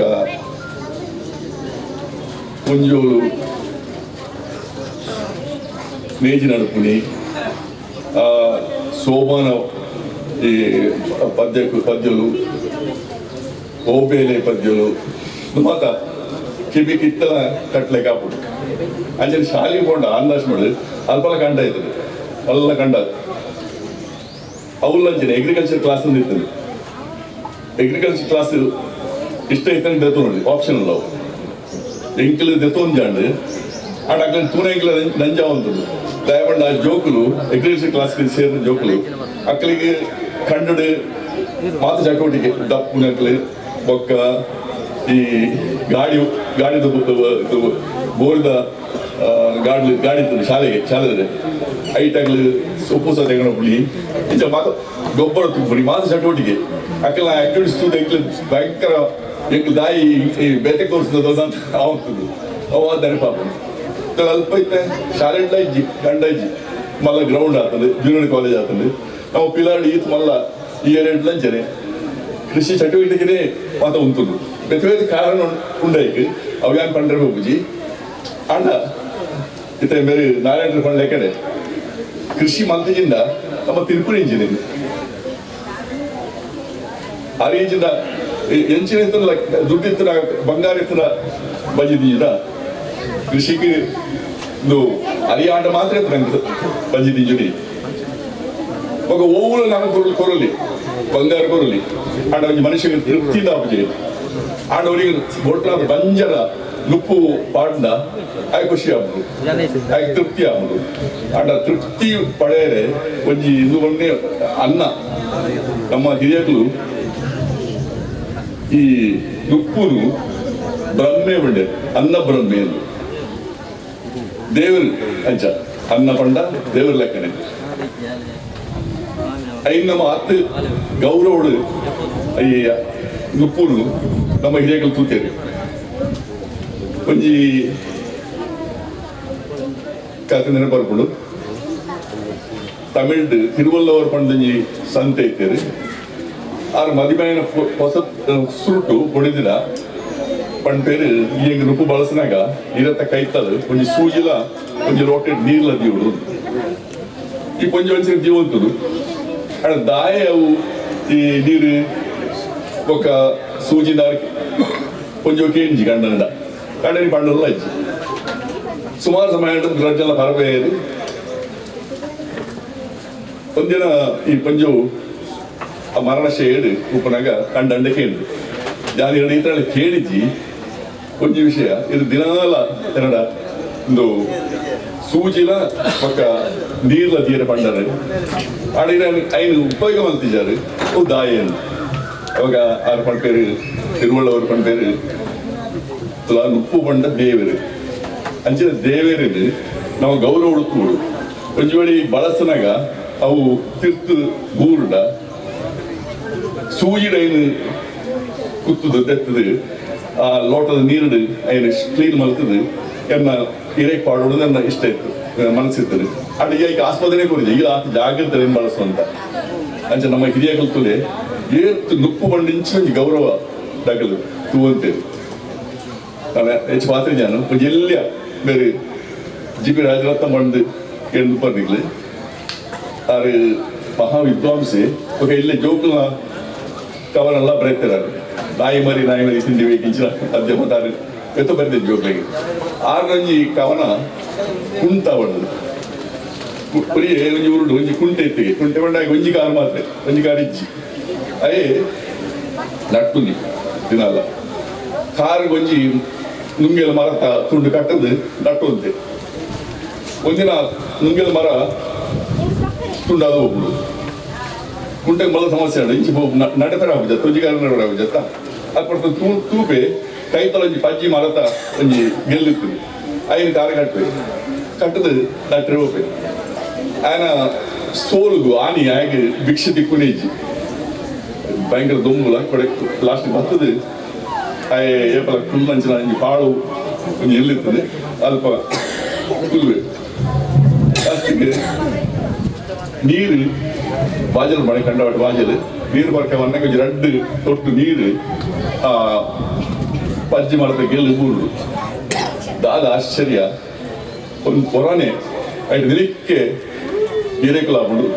ಕುಂಜೋಲು ನೇಜಿ ನಡುಪುನಿ ಸೋಮಾನ ಈ ಪದ್ಯಲು ಓಬೇಲೆ ಪದ್ಯಲು ಮಾತ ಕಿವಿ ಕಿತ್ತಲ ಕಟ್ಲೆ ಕಾಪುಡು ಅಂಚನೆ ಶಾಲೆಗೆ ಪೋಂಡ ಅಂದಾಜು ಮಾಡಿ ಅಲ್ಪಲ ಕಂಡ ಇರ್ತದೆ ಅಲ್ಲ ಕಂಡ ಅವಲ್ಲಂಚನೆ ಅಗ್ರಿಕಲ್ಚರ್ ಕ್ಲಾಸ್ ಅಂತ ಇರ್ತದೆ. ಅಗ್ರಿಕಲ್ಚರ್ ಕ್ಲಾಸ್ ಇಷ್ಟ ಇತ್ತಂಗೆ ದೆತ್ತು ನೋಡಿ ಆಪ್ಷನಲ್ ಅವು ಎಂಕಲ್ ದೆತ್ತೊಂದು ಜಾಂಡು ಆಡ ಅಗ್ಲ ತೂನೆ ಎಂಕಲ ನಂಜ ಉಂಟು ದಯಪಂಡ ಆ ಜೋಕುಲು ಅಗ್ರಿಕಲ್ಚರ್ ಕ್ಲಾಸ್ ಸೇರಿದ ಜೋಕುಲು ಅಕ್ಕಲಿಗೆ ಕಂಡಡು ಮಾತು ಚಟುವಟಿಕೆ ದಪ್ಪುನಕ್ಲು ಬೊಕ್ಕ ಈ ಗಾಡಿ ಗಾಡಿದ ಬೋರ್ದ ಗಾಡಿ ಗಾಡಿ ಇತ್ತು ಶಾಲೆಗೆ ಶಾಲೆದ್ರೆ ಐಟಾಗ್ಲು ಸೊಪ್ಪು ಸಹ ತೆಗೊಂಡು ಪುಳಿ ಇಂಚ ಮಾತು ಗೊಬ್ಬರ ತುಪ್ಪುಡಿ ಮಾತು ಚಟುವಟಿಕೆ ಅಕ್ಕೆಲ್ಲ ಆಕ್ಟಿವಿಟೀಸ್ ತೂದು ಎಂಕ್ಲು ಭಯಂಕರ ಎಂಕ್ಲು ದಾಯಿ ಈ ಬೇತೆ ಕೋರ್ಸ್ದ ಅಂತ ಆವತ್ತದು ಅವು ನೆನಪಾಪ ಅಲ್ಪ ಇತ್ತೆ ಶಾಲೆ ಇಜ್ಜಿ ಗಂಡ ಇಜ್ಜಿ ಮಲ್ಲ ಗ್ರೌಂಡ್ ಆಗ್ತದೆ ಜೂನಿಯರ್ ಕಾಲೇಜ್ ಆಗ್ತದೆ ನಾವು ಪಿಲಾಡಿ ಈತ್ ಮಲ್ಲ ಈ ಎರಡು ಲಂಚನೆ ಕೃಷಿ ಚಟುವಟಿಕೆನೇ ಮಾತ ಉಂಟು ಬೇರೆ ಬೇರೆ ಕಾರಣ ಉಂಡೈಕ್ ಅವು ಯಾನ್ ಪಂಡ್ರೆ ಹೋಗುಜಿ ಅಣ್ಣ ಇತ್ತೆ ಬೇರೆ ನಾರಾಯಣ ಪಂಡ್ಲೆ ಕಡೆ ಕೃಷಿ ಮಂತ್ರಿಜಿಂದ ನಮ್ಮ ತಿರುಪುರಿ ಇಂಜಿನಿಯರ್ ಆ ರೀತಿಯಿಂದ ಎಂಚಿನ ಇತ್ತಲ್ಲ ದುಡ್ಡು ಇತ್ತರ ಬಂಗಾರ ಇತ್ತರ ಬಜಿದೀರ ಕೃಷಿಗೆ ಇದು ಅರಿಯಾಂಡ ಮಾತ್ರ ಇತ್ತು ನಂಗೆ ಬಂಜಿದಿಂಜುಡಿ ఒక ಓವುಲು ನಮಗೆ ಕೊರಲಿ ಬಂಗಾರ ಕೊರಲಿ ಆಡ ಒಂಜಿ ಮನುಷ್ಯಗೆ ತೃಪ್ತಿ ಆಪುಜಿ ಆಡ ಅವರಿಗೆ ಬೊಟ್ಲ ಬಂಜರ ನುಪ್ಪು ಪಾಡ್ದ ಆಯ್ ಖುಷಿ ಆಪುಂಡು ಆಯ್ ತೃಪ್ತಿ ಆಪುಂಡು ಆಡ ತೃಪ್ತಿ ಪಡೆಯರೆ ಒಂಜಿ ಇದು ಒಂದೇ ಅನ್ನ ನಮ್ಮ ಹಿರಿಯರು ಈ ನುಪ್ಪುನು ಬ್ರಹ್ಮೆ ಬಂಡೆ ಅನ್ನ ಬ್ರಹ್ಮೆ ಎಂದು ದೇವರು ಅಂಚ ಅನ್ನ ಪಂಡ ದೇವರ ಲೆಕ್ಕನೆ ಐನ್ ನಮ್ಮ ಅತ್ತು ಗೌರವಡು ಈ ನುಪ್ಪುನು ನಮ್ಮ ಹಿರಿಯಗಳು ತೂತೇರು ಒಂಜಿ ಕತೆ ನೆನಪರ್ಪುಂಡು ತಮಿಳ್ದು ತಿರುವಲ್ಲವರು ಪಂಡಂಜಿ ಸಂತೆ ಇತ್ತೇರು ಆರು ಮದಿಮಯನ ಹೊಸ ಸುರುಟು ಹೊಡಿದಿನ ಪಂಪೇರು ಈ ನುಪ್ಪು ಬಳಸಿನಾಗ ಇರತ್ತ ಕೈತದು ಒಂಜಿ ಸೂಜಿಲ ಒಂಜಿ ಲೋಟೆ ನೀರ್ಲ ದಿವಡು ಈ ಕೊಂಚ ಒಂಚಿನ ದಿವಂತದು ಅಡ ದಾಯ ಅವು ಈ ನೀರು ఒక ಸೂಜಿ ನಾರ್ ಕೊಂಚ ಕೇಂಜಿ ಗಂಡನ ಗಂಡನಿ ಪಂಡಲ್ಲ ಇಜ್ಜಿ ಸುಮಾರು ಸಮಯ ರಜ್ಜೆಲ್ಲ ಪರಬೇರು ಒಂದಿನ ಈ ಪಂಜವು ಆ ಮರಣ ಶೇಡು ಉಪ್ಪನಾಗ ಕಂಡಂಡೆ ಕೇಳಿದ್ರು ಜಾನಿ ಎರಡು ಈ ಥರ ಕೇಳಿಜ್ಜಿ ಒಂಜಿ ವಿಷಯ ಇದು ದಿನಾಲ ಕನ್ನಡ ಒಂದು ಸೂಜಿಲ ಪಕ್ಕ ನೀರ್ಲ ತೀರ ಪಂಡರು ಆಡಿನ ಐನು ಉಪಯೋಗ ಮಲ್ತಿದ್ದಾರೆ ಓ ದಾಯನ್ ಅವಾಗ ಆರು ಪಂಪೇರು ತಿರುವಳ್ಳವರು ಪಂಪೇರು ತುಲಾ ಉಪ್ಪು ಪಂಡ ದೇವರು ಅಂಚಿನ ದೇವರಿದು ನಾವು ಗೌರವ ಉಡುಕೂಡು ಒಂಜಿ ವೇಳೆ ಬಳಸನಾಗ ಅವು ತಿರ್ತು ಗೂರುಡ ಸೂಜಿಡ ಐನು ಕುತ್ತುದು ತೆತ್ತದು ಆ ಲೋಟದ ನೀರು ಐನು ಕ್ಲೀನ್ ಮಲ್ತದು ಎನ್ನ ಹಿರೇಕ್ ಪಾಡೋದು ನನ್ನ ಇಷ್ಟ ಇತ್ತು ಮನಸ್ಸಿರ್ತದೆ ಅಡ್ ಈಗ ಆಸ್ಪದನೆ ಕೊಡಿದೆ ಈಗ ಆತ ಜಾಗ್ರತೆ ಏನು ಬಳಸುವಂತ ಅಂಚೆ ನಮ್ಮ ಹಿರಿಯ ಕಲ್ತುಲೆ ಏತ್ತು ನುಪ್ಪು ಬಂಡಿಂಚು ಒಂಜಿ ಗೌರವ ದಗಲು ತೂವಂತೇಳಿ ನಾನು ಹೆಚ್ಚು ಪಾತ್ರೆ ಜಾನು ಒಂಜಿ ಎಲ್ಲಿಯ ಬೇರೆ ಜಿ ಪಿ ರಾಜರತ್ನ ಬಂದು ಕೇಂದ್ರ ಪರ್ನಿಗ್ಲು ಆರು ಮಹಾ ವಿದ್ವಾಂಸೆ ఒక ಇಲ್ಲೇ ಜೋಕುಲ ಕವನೆಲ್ಲ ಬರೀತಾರೆ ನಾಯಿ ಮರಿ ನಾಯಿ ಮರಿ ತಿಂಡಿ ಬೇಕಿಂಚಿನ ಅದ್ಯ ಮತ್ತಾರು ಎತ್ತ ಬರೀತಾರೆ ಜೋಕ್ಲಿಗೆ ಆರು ಒಂಜಿ ಕವನ ಕುಂಟ ಬಣ್ಣದು ಪುರಿ ಒಂಜಿ ಉರುಡು ಒಂಜಿ ಕುಂಟೆ ಇತ್ತಿಗೆ ಕುಂಟೆ ಬಂಡಾಗ ಒಂಜಿ ಕಾರು ಮಾತ್ರ ಒಂಜಿ ಕಾರು ಇಜ್ಜಿ ಅಯ್ಯೇ ನಟ್ಟುನಿ ದಿನಲ್ಲ ಕಾರು ಒಂಜಿ ನುಂಗೆಲ ಮರತ ತುಂಡು ಕಟ್ಟದು ನಟ್ಟು ಅಂತೆ ಒಂದಿನ ನುಂಗೆಲ ಮರ ತುಂಡಾದ ಹೋಗ್ಬಿಡು ಕುಂಟೆಗೆ ಮಲ್ಲ ಸಮಸ್ಯೆ ಉಂಟು ಇಂಚಿ ನಡೆತರ ಆಗುಜ ತೊಂಜಿಗಾರ ನಡೆ ಆಗುಜತ್ತ ಅದು ಪಡ್ತು ತೂ ತೂಪೆ ಕೈತಲ ಒಂಜಿ ಪಜ್ಜಿ ಮರತ ಒಂಜಿ ಗೆಲ್ಲಿತ್ತು ಐನು ಕಾರು ಕಟ್ಟುವೆ ಕಟ್ಟದು ನಟ್ಟರೆ ಹೋಪೆ ఆయన ಸೋಲುಗು ಆನಿ ಆಗ ಭಿಕ್ಷೆ ತಿಕ್ಕುನೇ ಇಜ್ಜಿ ಭಯಂಕರ ದೊಂಬುಲ ಕೊಡೆ ಲಾಸ್ಟ್ ಬರ್ತದೆ ಆಯೆ ಏಪಲ ಕುಲ್ಲಂಚಿನ ಒಂಜಿ ಪಾಳು ಒಂಜಿ ಎಲ್ಲಿರ್ತದೆ ಅಲ್ಪ ಕುಲ್ವೆ ಲಾಸ್ಟಿಗೆ ನೀರು ಬಾಜಲ್ ಮಳೆ ಕಂಡವಾಟ ಬಾಜಲ್ ನೀರು ಬರ್ಕೆ ವನ್ನಗ ಒಂಜಿ ರಡ್ಡು ತೊಟ್ಟು ನೀರು ಆ ಪಜ್ಜಿ ಮರತ ಗೆಲ್ಲು ಬೂರು ದಾದ ಆಶ್ಚರ್ಯ ಒಂದು ಪೊರಾನೆ ಐದು ದಿನಕ್ಕೆ ಎರೆಕುಲು ಆಪುಂಡು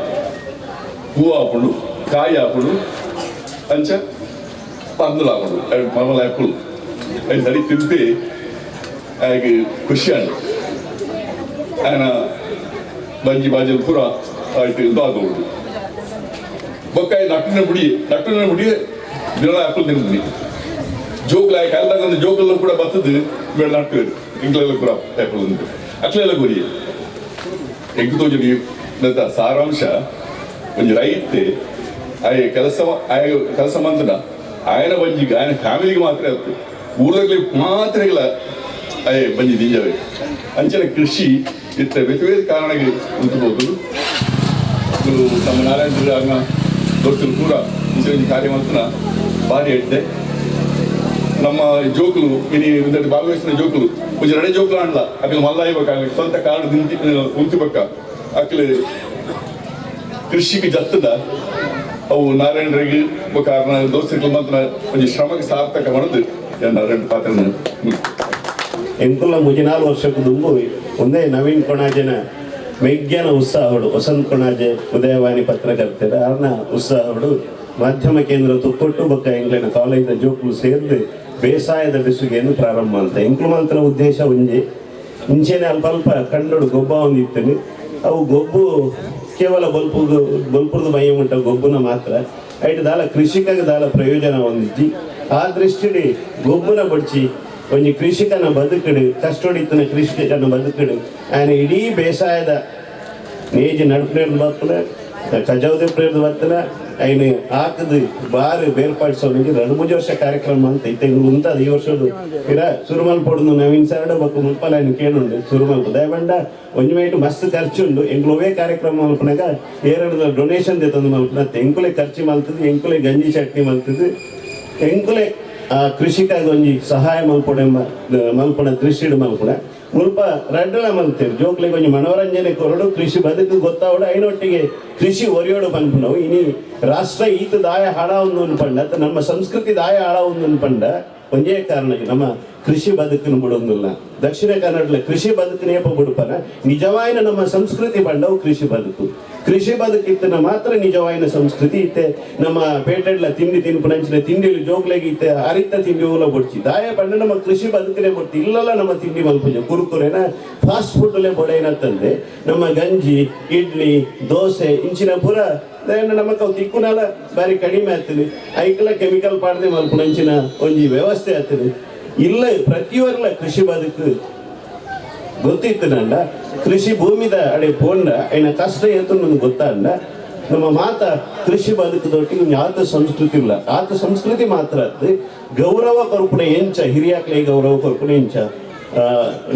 ಹೂವು ಆಪುಂಡು ಕಾಯಿ ಆಪುಂಡು ಅಂಚ ಪಂದುಲು ಆಪುಂಡು ಐದು ಮರಮಲ ಆಪುಲು ಐದು ಸರಿ ತಿಂತೆ ಆಯ್ಗೆ ಖುಷಿ ಆಂಡು ఆయన ಬಂಜಿ ಬಾಜಲ್ ಪೂರ ಆಯ್ತು ಇದು ಆಗೋದು ಬೊಕ್ಕಾಯಿ ನಟ್ಟಿನ ಮುಡಿ ನಟ್ಟಿನ ಮುಡಿ ದಿನ ಆಪಲ್ ತಿಂತೀನಿ ಜೋಗ್ಲ ಕಲ್ದಾಗ ಒಂದು ಜೋಗಲ್ಲ ಕೂಡ ಬರ್ತದೆ ಬೇಡ ನಟ್ಟು ಇಂಗ್ಲೆಲ್ಲ ಕೂಡ ಆಪಲ್ ಉಂಟು ಅಕ್ಲೆಲ್ಲ ಗುರಿ ಎಂಕ್ ತೋಜುಡಿ ಸಾರಾಂಶ ಒಂಜಿ ರೈತೆ ಆಯ ಕೆಲಸ ಆಯ ಕೆಲಸ ಮಂತನ ఆయన ಒಂಜಿ ఆయన ಫ್ಯಾಮಿಲಿಗೆ ಮಾತ್ರ ಇತ್ತು ಊರಲ್ಲಿ ಮಾತ್ರೆಗಳ ಅಯ್ಯ ಬಂಜಿ ದಿಂಜವೆ ಅಂಚಿನ ಕೃಷಿ ಇತ್ತ ಬೇರೆ ಬೇರೆ ಕಾರಣಕ್ಕೆ ಉಂಟುಬೋದು. ನಮ್ಮ ನಾರಾಯಣ ದೋಸ್ತರು ಪೂರ ಇಂಚಿನ ಕಾರ್ಯ ಮಾಡ್ತಾನ ಭಾರಿ ಎಡ್ಡೆ. ನಮ್ಮ ಜೋಕುಲು ಇನಿ ಒಂದೆರಡು ಭಾಗವಹಿಸಿದ ಜೋಕುಲು ಒಂಜಿ ರಡೆ ಜೋಕುಲು ಆಂಡ್ಲ ಅಕಲ್ ಮಲ್ಲಾಯಿ ಬಕ್ಕ ಸ್ವಂತ ಕಾರ್ಡ್ ದಿಂತಿ ಉಂತಿ ಬಕ್ಕ ಅಕಲ್ ಕೃಷಿಗೆ ಜತ್ತದ ಅವು ನಾರಾಯಣರಿಗೆ ಕಾರಣ ದೋಸ್ತರಿಗೆ ಮಾತ್ರ ಒಂಜಿ ಶ್ರಮಕ್ಕೆ ಸಾರ್ಥಕ ಮಾಡೋದು ನಾರಾಯಣ ಪಾತ್ರ. ಎಂಕುಲ ಮುಜಿನಾಲ್ ವರ್ಷಕ್ಕೆ ದುಂಬು ಒಂದೇ ನವೀನ್ ಕೊಣಾಜನ ವಿಜ್ಞಾನ ಉತ್ಸಾಹಡು ವಸಂತ್ ಕೊಣಾಜೆ ಉದಯವಾಣಿ ಪತ್ರಕರ್ತರ ಅರ್ನ ಉತ್ಸಾಹಡು ಮಾಧ್ಯಮ ಕೇಂದ್ರ ತುಕ್ಕೊಟ್ಟು ಬೊಕ್ಕ ಎಂಕ್ಲೆನ ಕಾಲೇಜಿನ ಜೋಕುಲು ಸೇರ್ದು ಬೇಸಾಯದ ಬೆಸುಗೆಯನ್ನು ಪ್ರಾರಂಭ ಅಂತ ಎಂಕ್ಲು ಮಾತ್ರ ಉದ್ದೇಶ ಒಂಜಿ ಮುಂಚೆನೆ ಅಲ್ಪ ಅಲ್ಪ ಕಂಡೋಡು ಗೊಬ್ಬ ಒಂದಿತ್ತೇನೆ. ಅವು ಗೊಬ್ಬು ಕೇವಲ ಬಲ್ಪು ಬಲ್ಪುರದ ಮೈ ಉಂಟ ಗೊಬ್ಬುನ ಮಾತ್ರ ಐಟ್ ದಾಲ ಕೃಷಿಕಾಗ ದಾಲ ಪ್ರಯೋಜನ ಹೊಂದಿಜ್ಜಿ. ಆ ದೃಷ್ಟಿಡಿ ಗೊಬ್ಬುನ ಬಡ್ಚಿ ಒಂಜಿ ಕೃಷಿಕನ ಬದುಕಡು ಕಷ್ಟೊಡಿತನ ಕೃಷಿಕನ ಬದುಕಡು ఆయన ಇಡೀ ಬೇಸಾಯದ ನೇಜಿ ನಡುಪನೇರ್ದು ಬತ್ತಲ ಕಜಾವ್ದೆ ಪ್ರೇರ್ದು ಬತ್ತಲ ఆయన ಆಕದು ಬಾರು ಬೇರ್ಪಡಿಸೋನಿಗೆ 2-3 ವರ್ಷ ಕಾರ್ಯಕ್ರಮ ಅಂತ ಇತ್ತೆ ಉಂತ ಈ ವರ್ಷ ಇರ ಸುರುಮಲ್ ಪೊಡುಂದು ನವೀನ್ ಸರಡ ಬೊಕ್ಕ ಮುಲ್ಪಲ ఆయన ಕೇಳುಂಡು ಸುರುಮಲ್ ದಯಬಂಡ ಒಂಜಿ ಮೈಟ್ ಮಸ್ತ್ ಖರ್ಚು ಉಂಡು ಎಂಕ್ಲುವೇ ಕಾರ್ಯಕ್ರಮ ಮಲ್ಪನಾಗ ಏರಡು ಡೊನೇಷನ್ ದೇತಂದು ಮಲ್ಪನ ಎಂಕುಲೆ ಖರ್ಚು ಮಲ್ತದು ಎಂಕುಲೆ ಗಂಜಿ ಚಟ್ನಿ ಮಲ್ತದು ಎಂಕುಲೆ ಆ ಕೃಷಿಕಾಗ ಒಂಜಿ ಸಹಾಯ ಮಲ್ಪೊಡೆಂಬ ಮಲ್ಪಣ ದೃಷ್ಟಿಡು ಮಲ್ಪಣ ಮುಲ್ಪ ರಡ್ಡಲ ಮಲ್ತೇವೆ ಜೋಕ್ಲಿಗೆ ಒಂಜಿ ಮನೋರಂಜನೆ ಕೊರಡು ಕೃಷಿ ಬದುಕು ಗೊತ್ತಾವಡು ಐನೊಟ್ಟಿಗೆ ಕೃಷಿ ಒರಿಯೋಡು ಪನ್ಪುನವು. ಇನಿ ರಾಷ್ಟ್ರ ಈತ ದಾಯ ಹಾಡ ಒಂದು ಪಂಡ ಅಥವಾ ನಮ್ಮ ಸಂಸ್ಕೃತಿ ದಾಯ ಹಾಡ ಒಂದು ಪಂಡ ಒಂದೇ ಕಾರಣಕ್ಕೆ ನಮ್ಮ ಕೃಷಿ ಬದುಕನ್ನು ಬಿಡೋದಿಲ್ಲ. ದಕ್ಷಿಣ ಕನ್ನಡದಲ್ಲಿ ಕೃಷಿ ಬದುಕನೇಪ ಬಿಡುಪನ ನಿಜವಾಯಿನ ನಮ್ಮ ಸಂಸ್ಕೃತಿ ಪಂಡವು ಕೃಷಿ ಬದುಕು. ಕೃಷಿ ಬದುಕಿತ್ತನ ಮಾತ್ರ ನಿಜವಾಯಿನ ಸಂಸ್ಕೃತಿ ಇತ್ತೆ. ನಮ್ಮ ಪೇಟೆಡ್ಲ ತಿಂಡಿ ತಿನ್ಪುನಂಚಿನ ತಿಂಡಿಲು ಜೋಕ್ಲೆಗೆ ಇತ್ತೆ ಅರಿತ ತಿಂಡಿ ಊಲ ಬೊಡ್ಚಿ ದಾಯ ಪಂಡ ನಮ್ಮ ಕೃಷಿ ಬದುಕನೇ ಬೊಡ್ತಿ ಇಲ್ಲಲ್ಲ ನಮ್ಮ ತಿಂಡಿ ಮಲ್ಪುಜ ಕುರುಕುರೇನ ಫಾಸ್ಟ್ ಫುಡ್ಲೆ ಬೊಡೈನತ್ತಂದೆ ನಮ್ಮ ಗಂಜಿ ಇಡ್ಲಿ ದೋಸೆ ಇಂಚಿನ ಪೂರ ನಮ್ಮ ತಿಕ್ಕುನಾಲ ಬಾರಿ ಕಡಿಮೆ ಆಗ್ತದೆ. ಐಕಲ ಕೆಮಿಕಲ್ ಪಾಡದೆ ಮಲ್ಪುನಂಚಿನ ಒಂಜಿ ವ್ಯವಸ್ಥೆ ಆಗ್ತದೆ. ಇಲ್ಲ ಪ್ರತಿಯೊರ್ಲ ಕೃಷಿ ಬದುಕು ಗೊತ್ತಿತ್ತು ನಂಡ ಕೃಷಿ ಭೂಮಿದ ಅಡೆ ಪೋಂಡ ಏನ ಕಷ್ಟ ಏತು ನಮ್ಗೆ ಗೊತ್ತಾಂಡ ನಮ್ಮ ಮಾತ ಕೃಷಿ ಬದುಕದೊಟ್ಟಿಗೆ ಆತ ಸಂಸ್ಕೃತಿ ಇಲ್ಲ. ಆತ ಸಂಸ್ಕೃತಿ ಮಾತ್ರ ಗೌರವ ಕೊರ್ಪುಣ ಎಂಚ ಹಿರಿಯಾಕ್ಲೆ ಗೌರವ ಕೊರ್ಪುಣ ಎಂಚ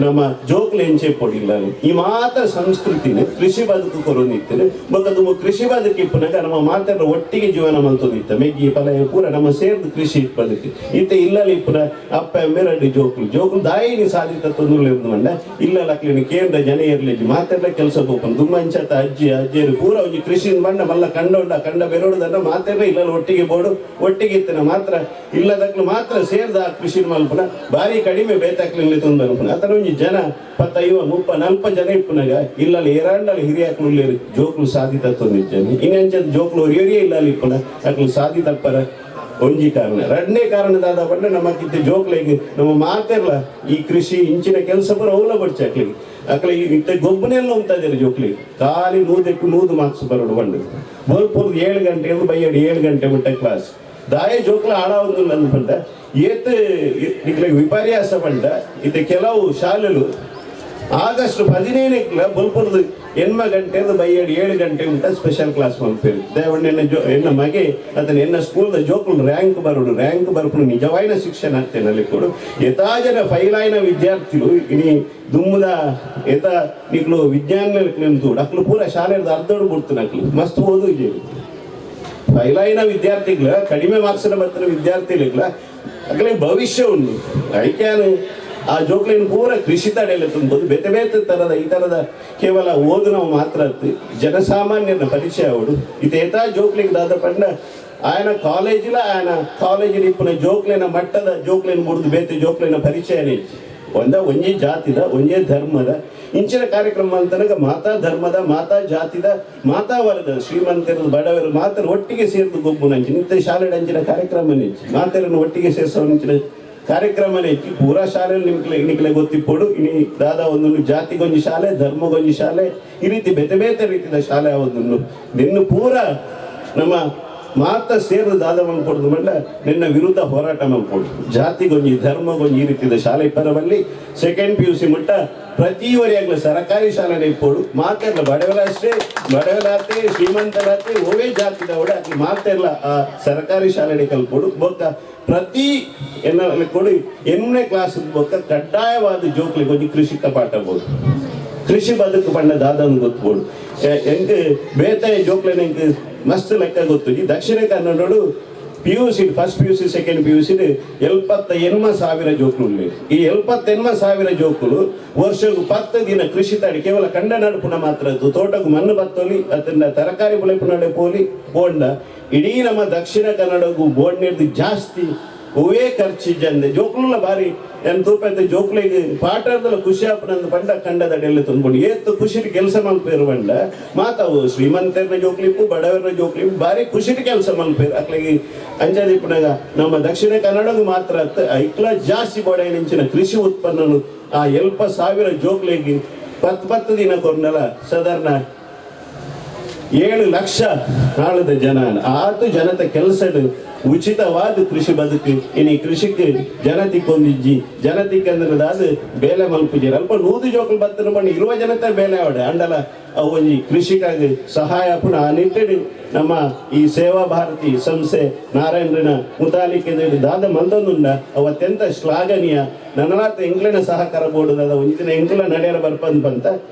ನಮ್ಮ ಜೋಕ್ಲೆ ಎಂಚೆ ಪೊಡಿಲ್ಲ ಈ ಮಾತ್ರ ಸಂಸ್ಕೃತಿನ ಕೃಷಿ ಬದುಕು ಕೊರೊಂದಿತ್ತೇನೆ. ಬೊಕ್ಕ ಕೃಷಿ ಬದುಕು ಇಪ್ಪನಾಗ ನಮ್ಮ ಮಾತ್ರ ಒಟ್ಟಿಗೆ ಜೀವನ ಮಲ್ತೊಂದಿತ್ತ ಮೆಗ್ಗಿ ಫಲ ಪೂರ ನಮ್ಮ ಸೇರ್ದು ಕೃಷಿ ಬದುಕು ಇತ್ತೆ ಇಲ್ಲಲ್ಲಿ ಇಪ್ಪುನ ಅಪ್ಪ ಅಮ್ಮೆ ಜೋಕ್ಲು ಜೋಕ್ಲು ದಾಯಿನಿ ಸಾಧಿತ ತೊಂದರೆ ಮಂಡ ಇಲ್ಲ ಲಕ್ಲಿನ ಕೇಂದ್ರ ಜನ ಇರ್ಲಿ ಮಾತೆಲ್ಲ ಕೆಲಸ ಹೋಗ್ಕೊಂಡು ದುಮ್ಮಂಚತ ಅಜ್ಜಿ ಅಜ್ಜಿಯರು ಪೂರ ಒಂಜಿ ಕೃಷಿ ಬಂಡ ಮಲ್ಲ ಕಂಡ ಕಂಡ ಬೆರೋಡುದನ್ನ ಮಾತೆಲ್ಲ ಇಲ್ಲ ಒಟ್ಟಿಗೆ ಬೋಡು ಒಟ್ಟಿಗೆ ಇತ್ತನ ಮಾತ್ರ ಇಲ್ಲದಕ್ಲು ಮಾತ್ರ ಸೇರ್ದ ಕೃಷಿ ಮಲ್ಪುನ ಬಾರಿ ಕಡಿಮೆ ಬೇತಾಕ್ಲಿ ತೊಂದರೆ ಅತನ ಒಂಜಿ ಜನ 10, 50, 40 ಜನ ಇಪ್ಪುನಾಗ ಇಲ್ಲಲ್ಲಿ ಏರಾಂಡಲ್ಲಿ ಹಿರಿಯಾಕ್ಲು ಜೋಕ್ಲು ಸಾಧಿತ ತೊಂದಿಜ್ಜನಿ ಇನ್ನಂಚ ಜೋಕ್ಲು ಒರಿಯೊರಿಯೇ ಇಲ್ಲಲ್ಲಿ ಇಪ್ಪುನ ಅಕ್ಲು ಸಾಧಿತಪ್ಪರ ಒಂಜಿ ಕಾರಣ. ಎರಡನೇ ಕಾರಣ ದಾದ ಪಂಡ ನಮ್ಮ ಕಿತ್ತೆ ಜೋಕ್ಲೆಗ್ ನಮ್ಮ ಮಾತೆರ್ಲ ಈ ಕೃಷಿ ಇಂಚಿನ ಕೆಲಸ ಪೂರ ಅವಲ ಬಡ್ಚಿ ಅಕ್ಲಿಗೆ ಅಕ್ಲೆ ಇತ್ತೆ ಗೊಬ್ಬನೆಲ್ಲ ಉಂತಾದಿರ ಜೋಕ್ಲಿಗೆ ಖಾಲಿ 100ಕ್ಕೆ 100 ಮಾರ್ಕ್ಸ್ ಬರೋಡು ಬಂಡು ಬೋಲ್ಪುರ್ದು 7 ಗಂಟೆ ಬೈಯಡು 7 ಗಂಟೆ ಮುಟ್ಟ ಕ್ಲಾಸ್ ದಾಯ ಜೋಕ್ಲ ಆಡ ಒಂದು ಅಂದ್ಪಂಡ ಏತ್ ನಿಕ್ಲೆ ವಿಪರ್ಯಾಸ ಪಂಡ ಇತ್ತೆ ಕೆಲವು ಶಾಲೆಲು ಆಗಸ್ಟ್ 15ಕ್ಕೆ ಬಲ್ಪುರ್ದು 8 ಗಂಟೆ ಬೈಯಡು 7 ಗಂಟೆ ಉಂಟ ಸ್ಪೆಷಲ್ ಕ್ಲಾಸ್ ಮಲ್ಪೇರು ದಯವಂಡ ಎನ್ನ ಜೋ ಎನ್ನ ಮಗೆ ಅದನ್ನ ಎನ್ನ ಸ್ಕೂಲ್ದ ಜೋಕ್ಲು ರ್ಯಾಂಕ್ ಬರೋಡು ರ್ಯಾಂಕ್ ಬರ್ಪುಡು ನಿಜವಾಯಿನ ಶಿಕ್ಷಣ ಆಗ್ತೇನೆ ಕೊಡು ಯಥಾ ಜನ ಫೈಲಾಯಿನ ವಿದ್ಯಾರ್ಥಿಗಳು ಇನಿ ದುಮ್ಮದ ಯಥ ನಿಕ್ಲು ವಿಜ್ಞಾನ ಅಕ್ಲು ಪೂರ ಶಾಲೆದ ಅರ್ಧೋಡು ಬಿಡ್ತಾನೆ ಅಕ್ಲು ಮಸ್ತ್ ಓದು ಫೈಲಾಯಿನ ವಿದ್ಯಾರ್ಥಿಗಳ ಕಡಿಮೆ ಮಾರ್ಕ್ಸ್ನ ಬರ್ತಾನೆ ವಿದ್ಯಾರ್ಥಿಗಳ ಅಗಲೇ ಭವಿಷ್ಯ ಉಂಟು ಐಕ್ಯಾನು ಆ ಜೋಕ್ಲಿನ ಪೂರ ಕೃಷಿ ತಡೆಯಲ್ಲ ತುಂಬೋದು ಬೇತೆ ಬೇತೆ ಥರದ ಈ ಥರದ ಕೇವಲ ಓದು ನಾವು ಮಾತ್ರ ಜನಸಾಮಾನ್ಯನ ಪರಿಚಯ ಅವಡು ಇತೇತಾ ಜೋಕ್ಲಿಗೆ ದಾದ ಪಂಡ ఆయన ಕಾಲೇಜಿಲ ఆయన ಕಾಲೇಜಿನ ಇಪ್ಪುನ ಜೋಕ್ಲಿನ ಮಟ್ಟದ ಜೋಕ್ಲಿನ ಮುರಿದು ಬೇತೆ ಜೋಕ್ಲಿನ ಪರಿಚಯನೇ ಒಂದ ಒಂಜೇ ಜಾತಿದ ಒಂಜೇ ಧರ್ಮದ ಇಂಚಿನ ಕಾರ್ಯಕ್ರಮ ಅಂತನಗ ಮಾತಾ ಧರ್ಮದ ಮಾತಾ ಜಾತಿದ ಮಾತಾ ವರ್ಗದ ಶ್ರೀಮಂತರು ಬಡವರು ಮಾತ್ರ ಒಟ್ಟಿಗೆ ಸೇರಿದು ಗೊಬ್ಬು ನಂಚಿನ ಇಂಥ ಶಾಲೆ ಅಂಚಿನ ಕಾರ್ಯಕ್ರಮ ಮಾತೆರನ್ನು ಒಟ್ಟಿಗೆ ಸೇರಿಸೋ ಅಂಚಿನ ಕಾರ್ಯಕ್ರಮನೇ ಪೂರಾ ಶಾಲೆ ನಿಮ್ಗೆ ನಿಕ್ಲೆ ಗೊತ್ತಿಪ್ಪೋಡು ಇನಿ ದಾದಾ ಒಂದೊಂದು ಜಾತಿಗೊಂಜಿ ಶಾಲೆ ಧರ್ಮಗೊಂಜಿ ಶಾಲೆ ಈ ರೀತಿ ಬೇತೆ ಬೇತೆ ರೀತಿಯ ಶಾಲೆ ಒಂದೊಂದು ನಿನ್ನ ಪೂರ ನಮ್ಮ ಮಾತ ಸೇರು ದಾದ ಮಲ್ಪೊಡ್ದು ಮಂಡ ನಿನ್ನ ವಿರುದ್ಧ ಹೋರಾಟ ಮಲ್ಪೊಡು. ಜಾತಿಗೊಂಜಿ ಧರ್ಮಗೊಂಜಿ ಈ ರೀತಿದ ಶಾಲೆ ಪರವಲ್ಲಿ ಸೆಕೆಂಡ್ ಪಿ ಯು ಸಿ ಮುಟ್ಟ ಪ್ರತಿ ವರಿಯಾಗ್ಲ ಸರಕಾರಿ ಶಾಲೆ ಇಪ್ಪೋಡು. ಮಾತೆರ್ಲ ಬಡವಲ ಅಷ್ಟೇ, ಬಡವಲಾತೆ ಶ್ರೀಮಂತರಾತೆ ಓವೇ ಜಾತಿದವಡೆ ಅಕ್ಲು ಮಾತೆರ್ಲ ಆ ಸರಕಾರಿ ಶಾಲೆ ಕಲ್ಪೋಡು. ಬೊಕ್ಕ ಪ್ರತಿ ಎನ್ನ ಕೊಡು ಎಣ್ಣೆ ಕ್ಲಾಸ್ ಬೊಕ್ಕ ಕಡ್ಡಾಯವಾದ ಜೋಕ್ಲಿಗೆ ಒಂಜಿ ಕೃಷಿಕ ಪಾಠ ಬೋದು, ಕೃಷಿ ಬದುಕು ಪಂಡ ದಾದನ್ ಗೊತ್ತುಬೋಡು. ಎಂಕ್ ಬೇತಾಯ ಜೋಕ್ಲೆನ ಎಂಕ್ ಮಸ್ತ್ ಲೆಕ್ಕ ಗೊತ್ತು. ಈ ದಕ್ಷಿಣ ಕನ್ನಡೋಡು P U C first P U C second P U C 78,000 ಜೋಕ್ಲು ಉಲ್ಲೆ. ಈ 78,000 ಜೋಕುಲು ವರ್ಷకు 10 ದಿನ ಕೃಷಿ ತಾಡಿ ಕೇವಲ ಕಂಡ ನಡುಪುನ ಮಾತ್ರ ತೋಟకు ಮಣ್ಣು ಬತ್ತೋಲಿ ಅದನ್ನ ತರಕಾರಿ ಬುಳೆಪು ನಡೆ ಪೋಲಿ ಪೋಂಡ ಇಡೀ ನಮ್ಮ ದಕ್ಷಿಣ ಕನ್ನಡಗೂ ಬೋಡ್ನೇರ್ದು ಜಾಸ್ತಿ ಹೂವೇ ಖರ್ಚು ಜಂದೆ ಜೋಕುಲ ಬಾರಿ ಎನ್ ತೂಪೈತೆ ಜೋಕ್ಲಿಗೆ ಪಾಠದಲ್ಲ ಖುಷಿ ಆಪನಂದು ಬಂಡ ಕಂಡದಡಿಯಲ್ಲಿ ತುಂಬಿಕೊಂಡು ಏತ್ತು ಖುಷಿಟ್ ಕೆಲಸ ಮಲ್ಪೇರು ಬಂಡ ಮಾತಾವು ಶ್ರೀಮಂತರನ ಜೋಕ್ಲಿಪ್ಪು ಬಡವರನ ಜೋಕ್ಲಿಪ್ಪು ಬಾರಿ ಖುಷಿಟ್ ಕೆಲಸ ಮಲ್ಪೇರು ಅಕ್ಲಿಗೆ ಅಂಜದಿಪ್ಪನಾಗ ನಮ್ಮ ದಕ್ಷಿಣ ಕನ್ನಡಗೂ ಮಾತ್ರ ಐಕ್ಲ ಜಾಸ್ತಿ ಬೊಡೆನಿಂಚಿನ ಕೃಷಿ ಉತ್ಪನ್ನನು ಆ 70,000 ಜೋಕ್ಲಿಗೆ 10 ದಿನ ಕೊರ್ನಲ ಸಾಧಾರಣ 7 ಲಕ್ಷ ನಾಳದ ಜನ ಆತು ಜನತೆ ಕೆಲಸದ ಉಚಿತವಾದ ಕೃಷಿ ಬದುಕು ಇನಿ ಕೃಷಿಗೆ ಜನತೆ ಕೊಂದಿಜ್ಜಿ ಜನತೆ ಕಂದ್ರದಾದ ಬೇಲೆ ಮಲ್ಪುಜಿ ಅಲ್ಪ 100 ಜೋಕುಲು ಬತ್ತನ ಬಣ್ಣ ಇರುವ ಜನತೆ ಬೇಲೆ ಅವಡೆ ಅಂಡಲ ಅವು ಒಂಜಿ ಕೃಷಿಕಾಗಿ ಸಹಾಯ ಪುನಃ ಆ ನಿಟ್ಟಿಡು ನಮ್ಮ ಈ ಸೇವಾ ಭಾರತಿ ಸಂಸ್ಥೆ ನಾರಾಯಣನ ಮುತಾಲಿಕೆ ದಾದ ಮಂದೊಂದುಂಡ ಅವು ಅತ್ಯಂತ ಶ್ಲಾಘನೀಯ. ನನ್ನನಾಥ ಎಂಕ್ಲೆನ ಸಹಕಾರ ಬೋರ್ಡು ದಾದ ಒಂಜಿನ ಎಂಕ್ಲ ನಡೆಯರ ಬರ್ಪಂದ್ ಬಂತ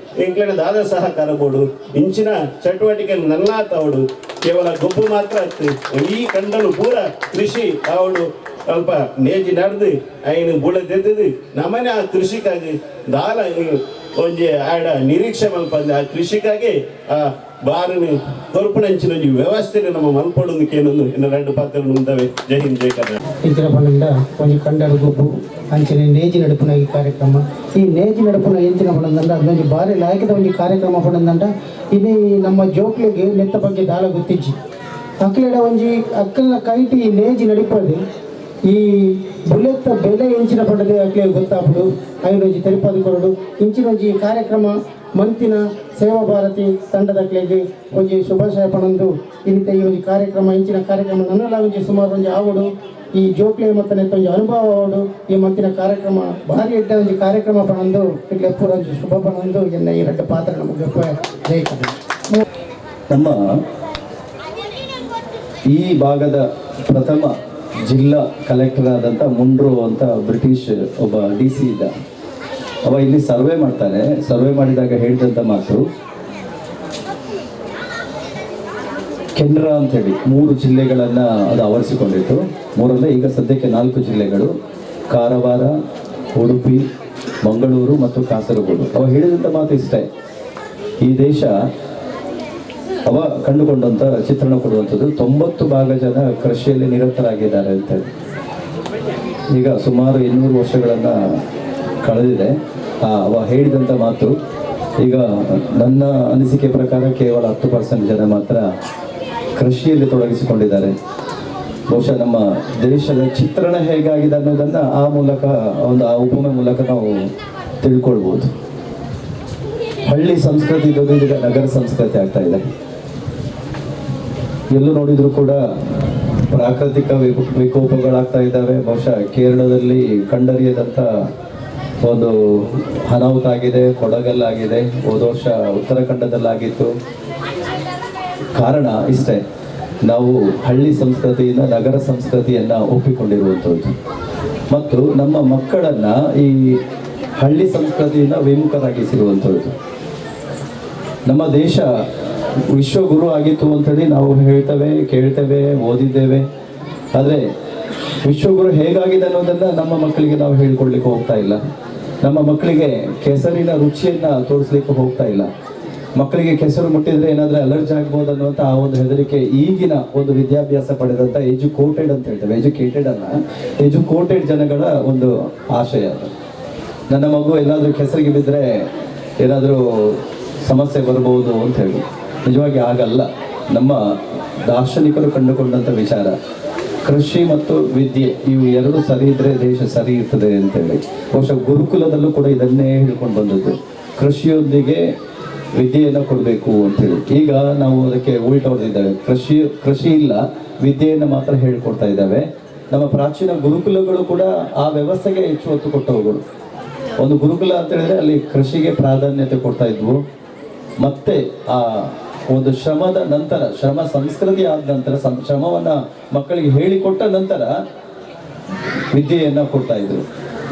ಎಂಕ್ಲೆನ ದಾದ ಸಹಕಾರ ಬೋರ್ಡು ಇಂಚಿನ ಚಟುವಟಿಕೆ ನನ್ನಾತ ಅವಡು ಕೇವಲ ಗೊಬ್ಬು ಮಾತ್ರ ಈ ಕಂಡಲು ಪೂರ ಕೃಷಿ ಅವಡು ಅಲ್ಪ ನೇಜಿ ನಡೆದು ಐನು ಬುಳದೆದ್ದು ನಮ್ಮನೆ ಆ ಕೃಷಿಕಾಗಿ ದಾಲ ಒಂಜಿ ಆಡ ನಿರೀಕ್ಷೆ ಮಲ್ಪಂದೆ ಆ ಕೃಷಿಕಾಗಿ ಆ ಬಾರಿನ ಕೊರ್ಪುನಂಚಿನ ಒಂಜಿ ವ್ಯವಸ್ಥೆ ನಮ್ಮ ಮಲ್ಪೊಡೊಂದು ಇನ್ನು 2 ಪಾತ್ರ ಉಂಟವೆ. ಜೈ ಹಿಂದ್, ಜೈ ಕರ್ನಾಟಕ. ಇಂಚಿನ ಪಂಡ ಒಂಜಿ ಕಂಡಡು ಗೊಬ್ಬು ಅಂಚನೆ ನೇಜಿ ನಡುಪುನ ಈ ಕಾರ್ಯಕ್ರಮ ಈ ನೇಜಿ ನಡುಪುನ ಎಂಚಿನ ಪಂಡಂದ ಅದೊಂಜಿ ಬಾರಿ ಲಾಯಕದ ಒಂಜಿ ಕಾರ್ಯಕ್ರಮ ಪಂಡಂದ ಇದೇ ನಮ್ಮ ಜೋಕ್ಲಿಗೆ ನೆತ್ತ ಬಗ್ಗೆ ದಾಲ ಗೊತ್ತಿಜ್ಜಿ ಅಕ್ಲೆಡ ಒಂಜಿ ಅಕ್ಕಲ್ನ ಕೈಟಿ ನೇಜಿ ನಡಿಪದು ಈ ಬುಲೆತ್ತ ಬೆಲೆ ಎಂಚಿನ ಪಂಡದೆ ಅಕ್ಲೆ ಗೊತ್ತಾಪುಡು ಐನೊಂಜಿ ತೆರಿಪಾದು ಕೊರಡು ಇಂಚಿನ ಒಂಜಿ ಕಾರ್ಯಕ್ರಮ ಮಂತಿನ ಸೇವಾ ಭಾರತಿ ತಂಡದಕ್ಲೆಗೆ ಒಂಜಿ ಶುಭಾಶಯ ಪಣಂದು ಇನ್ನಿತ ಈ ಒಂಜಿ ಕಾರ್ಯಕ್ರಮ ಇಂಚಿನ ಕಾರ್ಯಕ್ರಮ ನನ್ನಲ ಒಂಜಿ ಸುಮಾರು ಒಂಜಿ ಆವಡು ಈ ಜೋಕ್ಲೆ ಮತ್ತು ಒಂಜಿ ಅನುಭವ ಆವಡು ಈ ಮಂತಿನ ಕಾರ್ಯಕ್ರಮ ಭಾರಿ ಎಡ್ಡ ಒಂಜಿ ಕಾರ್ಯಕ್ರಮ ಪಣಂದು ಇಡ್ಲೆ ಪೂರ ಒಂಜಿ ಶುಭ ಪಣಂದು ಎನ್ನ ಈ 2 ಪಾತ್ರ ನಮಗೆ ಜೈ ಕರ್ನಾಟಕ. ನಮ್ಮ ಈ ಭಾಗದ ಪ್ರಥಮ ಜಿಲ್ಲಾ ಕಲೆಕ್ಟರ್ ಆದಂಥ ಮುನ್ರೋ ಅಂತ ಬ್ರಿಟಿಷ್ ಒಬ್ಬ ಡಿ ಸಿ ಇದ್ದ. ಅವ ಇಲ್ಲಿ ಸರ್ವೆ ಮಾಡ್ತಾನೆ. ಸರ್ವೆ ಮಾಡಿದಾಗ ಹೇಳಿದಂಥ ಮಾತು, ಕೆನರಾ ಅಂಥೇಳಿ 3 ಜಿಲ್ಲೆಗಳನ್ನು ಅದು ಆವರಿಸಿಕೊಂಡಿತ್ತು. 3 ಅಲ್ಲ, ಈಗ ಸದ್ಯಕ್ಕೆ 4 ಜಿಲ್ಲೆಗಳು, ಕಾರವಾರ, ಉಡುಪಿ, ಮಂಗಳೂರು ಮತ್ತು ಕಾಸರಗೋಡು. ಅವ ಹೇಳಿದಂಥ ಮಾತು ಇಷ್ಟೇ, ಈ ದೇಶ ಅವ ಕಂಡುಕೊಂಡಂಥ ಚಿತ್ರಣ ಕೊಡುವಂಥದ್ದು 90% ಜನ ಕೃಷಿಯಲ್ಲಿ ನಿರತರಾಗಿದ್ದಾರೆ ಅಂತೇಳಿ. ಈಗ ಸುಮಾರು 200 ವರ್ಷಗಳನ್ನು ಕಳೆದಿದೆ. ಅವ ಹೇಳಿದಂಥ ಮಾತು ಈಗ ನನ್ನ ಅನಿಸಿಕೆ ಪ್ರಕಾರ ಕೇವಲ 10% ಜನ ಮಾತ್ರ ಕೃಷಿಯಲ್ಲಿ ತೊಡಗಿಸಿಕೊಂಡಿದ್ದಾರೆ. ಬಹುಶಃ ನಮ್ಮ ದೇಶದ ಚಿತ್ರಣ ಹೇಗಾಗಿದೆ ಅನ್ನೋದನ್ನು ಆ ಮೂಲಕ ಒಂದು ಆ ಉಪಮೆ ಮೂಲಕ ನಾವು ತಿಳ್ಕೊಳ್ಬೋದು. ಹಳ್ಳಿ ಸಂಸ್ಕೃತಿ ಇದ್ದದ್ದು ಈಗ ನಗರ ಸಂಸ್ಕೃತಿ ಆಗ್ತಾ ಇದೆ. ಎಲ್ಲೂ ನೋಡಿದರೂ ಕೂಡ ಪ್ರಾಕೃತಿಕ ವಿಕೋಪಗಳಾಗ್ತಾ ಇದ್ದಾವೆ. ಬಹುಶಃ ಕೇರಳದಲ್ಲಿ ಕಂಡರಿಯದಂಥ ಒಂದು ಅನಾಹುತ ಆಗಿದೆ, ಕೊಡಗಲ್ಲಾಗಿದೆ, ಹೋದ ವರ್ಷ ಉತ್ತರಾಖಂಡದಲ್ಲಾಗಿತ್ತು. ಕಾರಣ ಇಷ್ಟೇ, ನಾವು ಹಳ್ಳಿ ಸಂಸ್ಕೃತಿಯಿಂದ ನಗರ ಸಂಸ್ಕೃತಿಯನ್ನು ಒಪ್ಪಿಕೊಂಡಿರುವಂಥದ್ದು ಮತ್ತು ನಮ್ಮ ಮಕ್ಕಳನ್ನು ಈ ಹಳ್ಳಿ ಸಂಸ್ಕೃತಿಯಿಂದ ವಿಮುಖರಾಗಿಸಿರುವಂಥದ್ದು. ನಮ್ಮ ದೇಶ ವಿಶ್ವಗುರು ಆಗಿತ್ತು ಅಂಥೇಳಿ ನಾವು ಹೇಳ್ತೇವೆ, ಕೇಳ್ತೇವೆ, ಓದಿದ್ದೇವೆ. ಆದರೆ ವಿಶ್ವಗುರು ಹೇಗಾಗಿದೆ ಅನ್ನೋದನ್ನು ನಮ್ಮ ಮಕ್ಕಳಿಗೆ ನಾವು ಹೇಳ್ಕೊಡ್ಲಿಕ್ಕೆ ಹೋಗ್ತಾ ಇಲ್ಲ. ನಮ್ಮ ಮಕ್ಕಳಿಗೆ ಕೆಸರಿನ ರುಚಿಯನ್ನು ತೋರಿಸ್ಲಿಕ್ಕೆ ಹೋಗ್ತಾ ಇಲ್ಲ. ಮಕ್ಕಳಿಗೆ ಕೆಸರು ಮುಟ್ಟಿದ್ರೆ ಏನಾದರೂ ಅಲರ್ಜಿ ಆಗ್ಬೋದು ಅನ್ನುವಂಥ ಆ ಒಂದು ಹೆದರಿಕೆ ಈಗಿನ ಒಂದು ವಿದ್ಯಾಭ್ಯಾಸ ಪಡೆದಂಥ ಎಜುಕೋಟೆಡ್ ಅಂತ ಹೇಳ್ತೇವೆ, ಎಜುಕೇಟೆಡ್ ಅಲ್ಲ, ಎಜುಕೋಟೆಡ್ ಜನಗಳ ಒಂದು ಆಶಯ ಅದು. ನನ್ನ ಮಗು ಎಲ್ಲಾದರೂ ಕೆಸರಿಗೆ ಬಿದ್ದರೆ ಏನಾದರೂ ಸಮಸ್ಯೆ ಬರ್ಬೋದು ಅಂತ ಹೇಳಿ ನಿಜವಾಗಿ ಆಗಲ್ಲ. ನಮ್ಮ ದಾರ್ಶನಿಕರು ಕಂಡುಕೊಂಡಂಥ ವಿಚಾರ ಕೃಷಿ ಮತ್ತು ವಿದ್ಯೆ ಇವು ಎರಡು ಸರಿ ಇದ್ದರೆ ದೇಶ ಸರಿ ಇರ್ತದೆ ಅಂತೇಳಿ. ಬಹುಶಃ ಗುರುಕುಲದಲ್ಲೂ ಕೂಡ ಇದನ್ನೇ ಹೇಳ್ಕೊಂಡು ಬಂದದ್ದು, ಕೃಷಿಯೊಂದಿಗೆ ವಿದ್ಯೆಯನ್ನು ಕೊಡಬೇಕು ಅಂತೇಳಿ. ಈಗ ನಾವು ಅದಕ್ಕೆ ಉಲ್ಟ ಹೊಡೆದಿದ್ದೇವೆ. ಕೃಷಿ ಇಲ್ಲ, ವಿದ್ಯೆಯನ್ನು ಮಾತ್ರ ಹೇಳಿಕೊಡ್ತಾ ಇದ್ದಾವೆ. ನಮ್ಮ ಪ್ರಾಚೀನ ಗುರುಕುಲಗಳು ಕೂಡ ಆ ವ್ಯವಸ್ಥೆಗೆ ಹೆಚ್ಚು ಒತ್ತು ಕೊಟ್ಟವುಗಳು. ಒಂದು ಗುರುಕುಲ ಅಂತ ಹೇಳಿದ್ರೆ ಅಲ್ಲಿ ಕೃಷಿಗೆ ಪ್ರಾಧಾನ್ಯತೆ ಕೊಡ್ತಾ ಇದ್ವು. ಮತ್ತೆ ಆ ಒಂದು ಶ್ರಮದ ನಂತರ, ಶ್ರಮ ಸಂಸ್ಕೃತಿ ಆದ ನಂತರ, ಶ್ರಮವನ್ನ ಮಕ್ಕಳಿಗೆ ಹೇಳಿಕೊಟ್ಟ ನಂತರ ವಿದ್ಯೆಯನ್ನ ಕೊಡ್ತಾ ಇದ್ರು.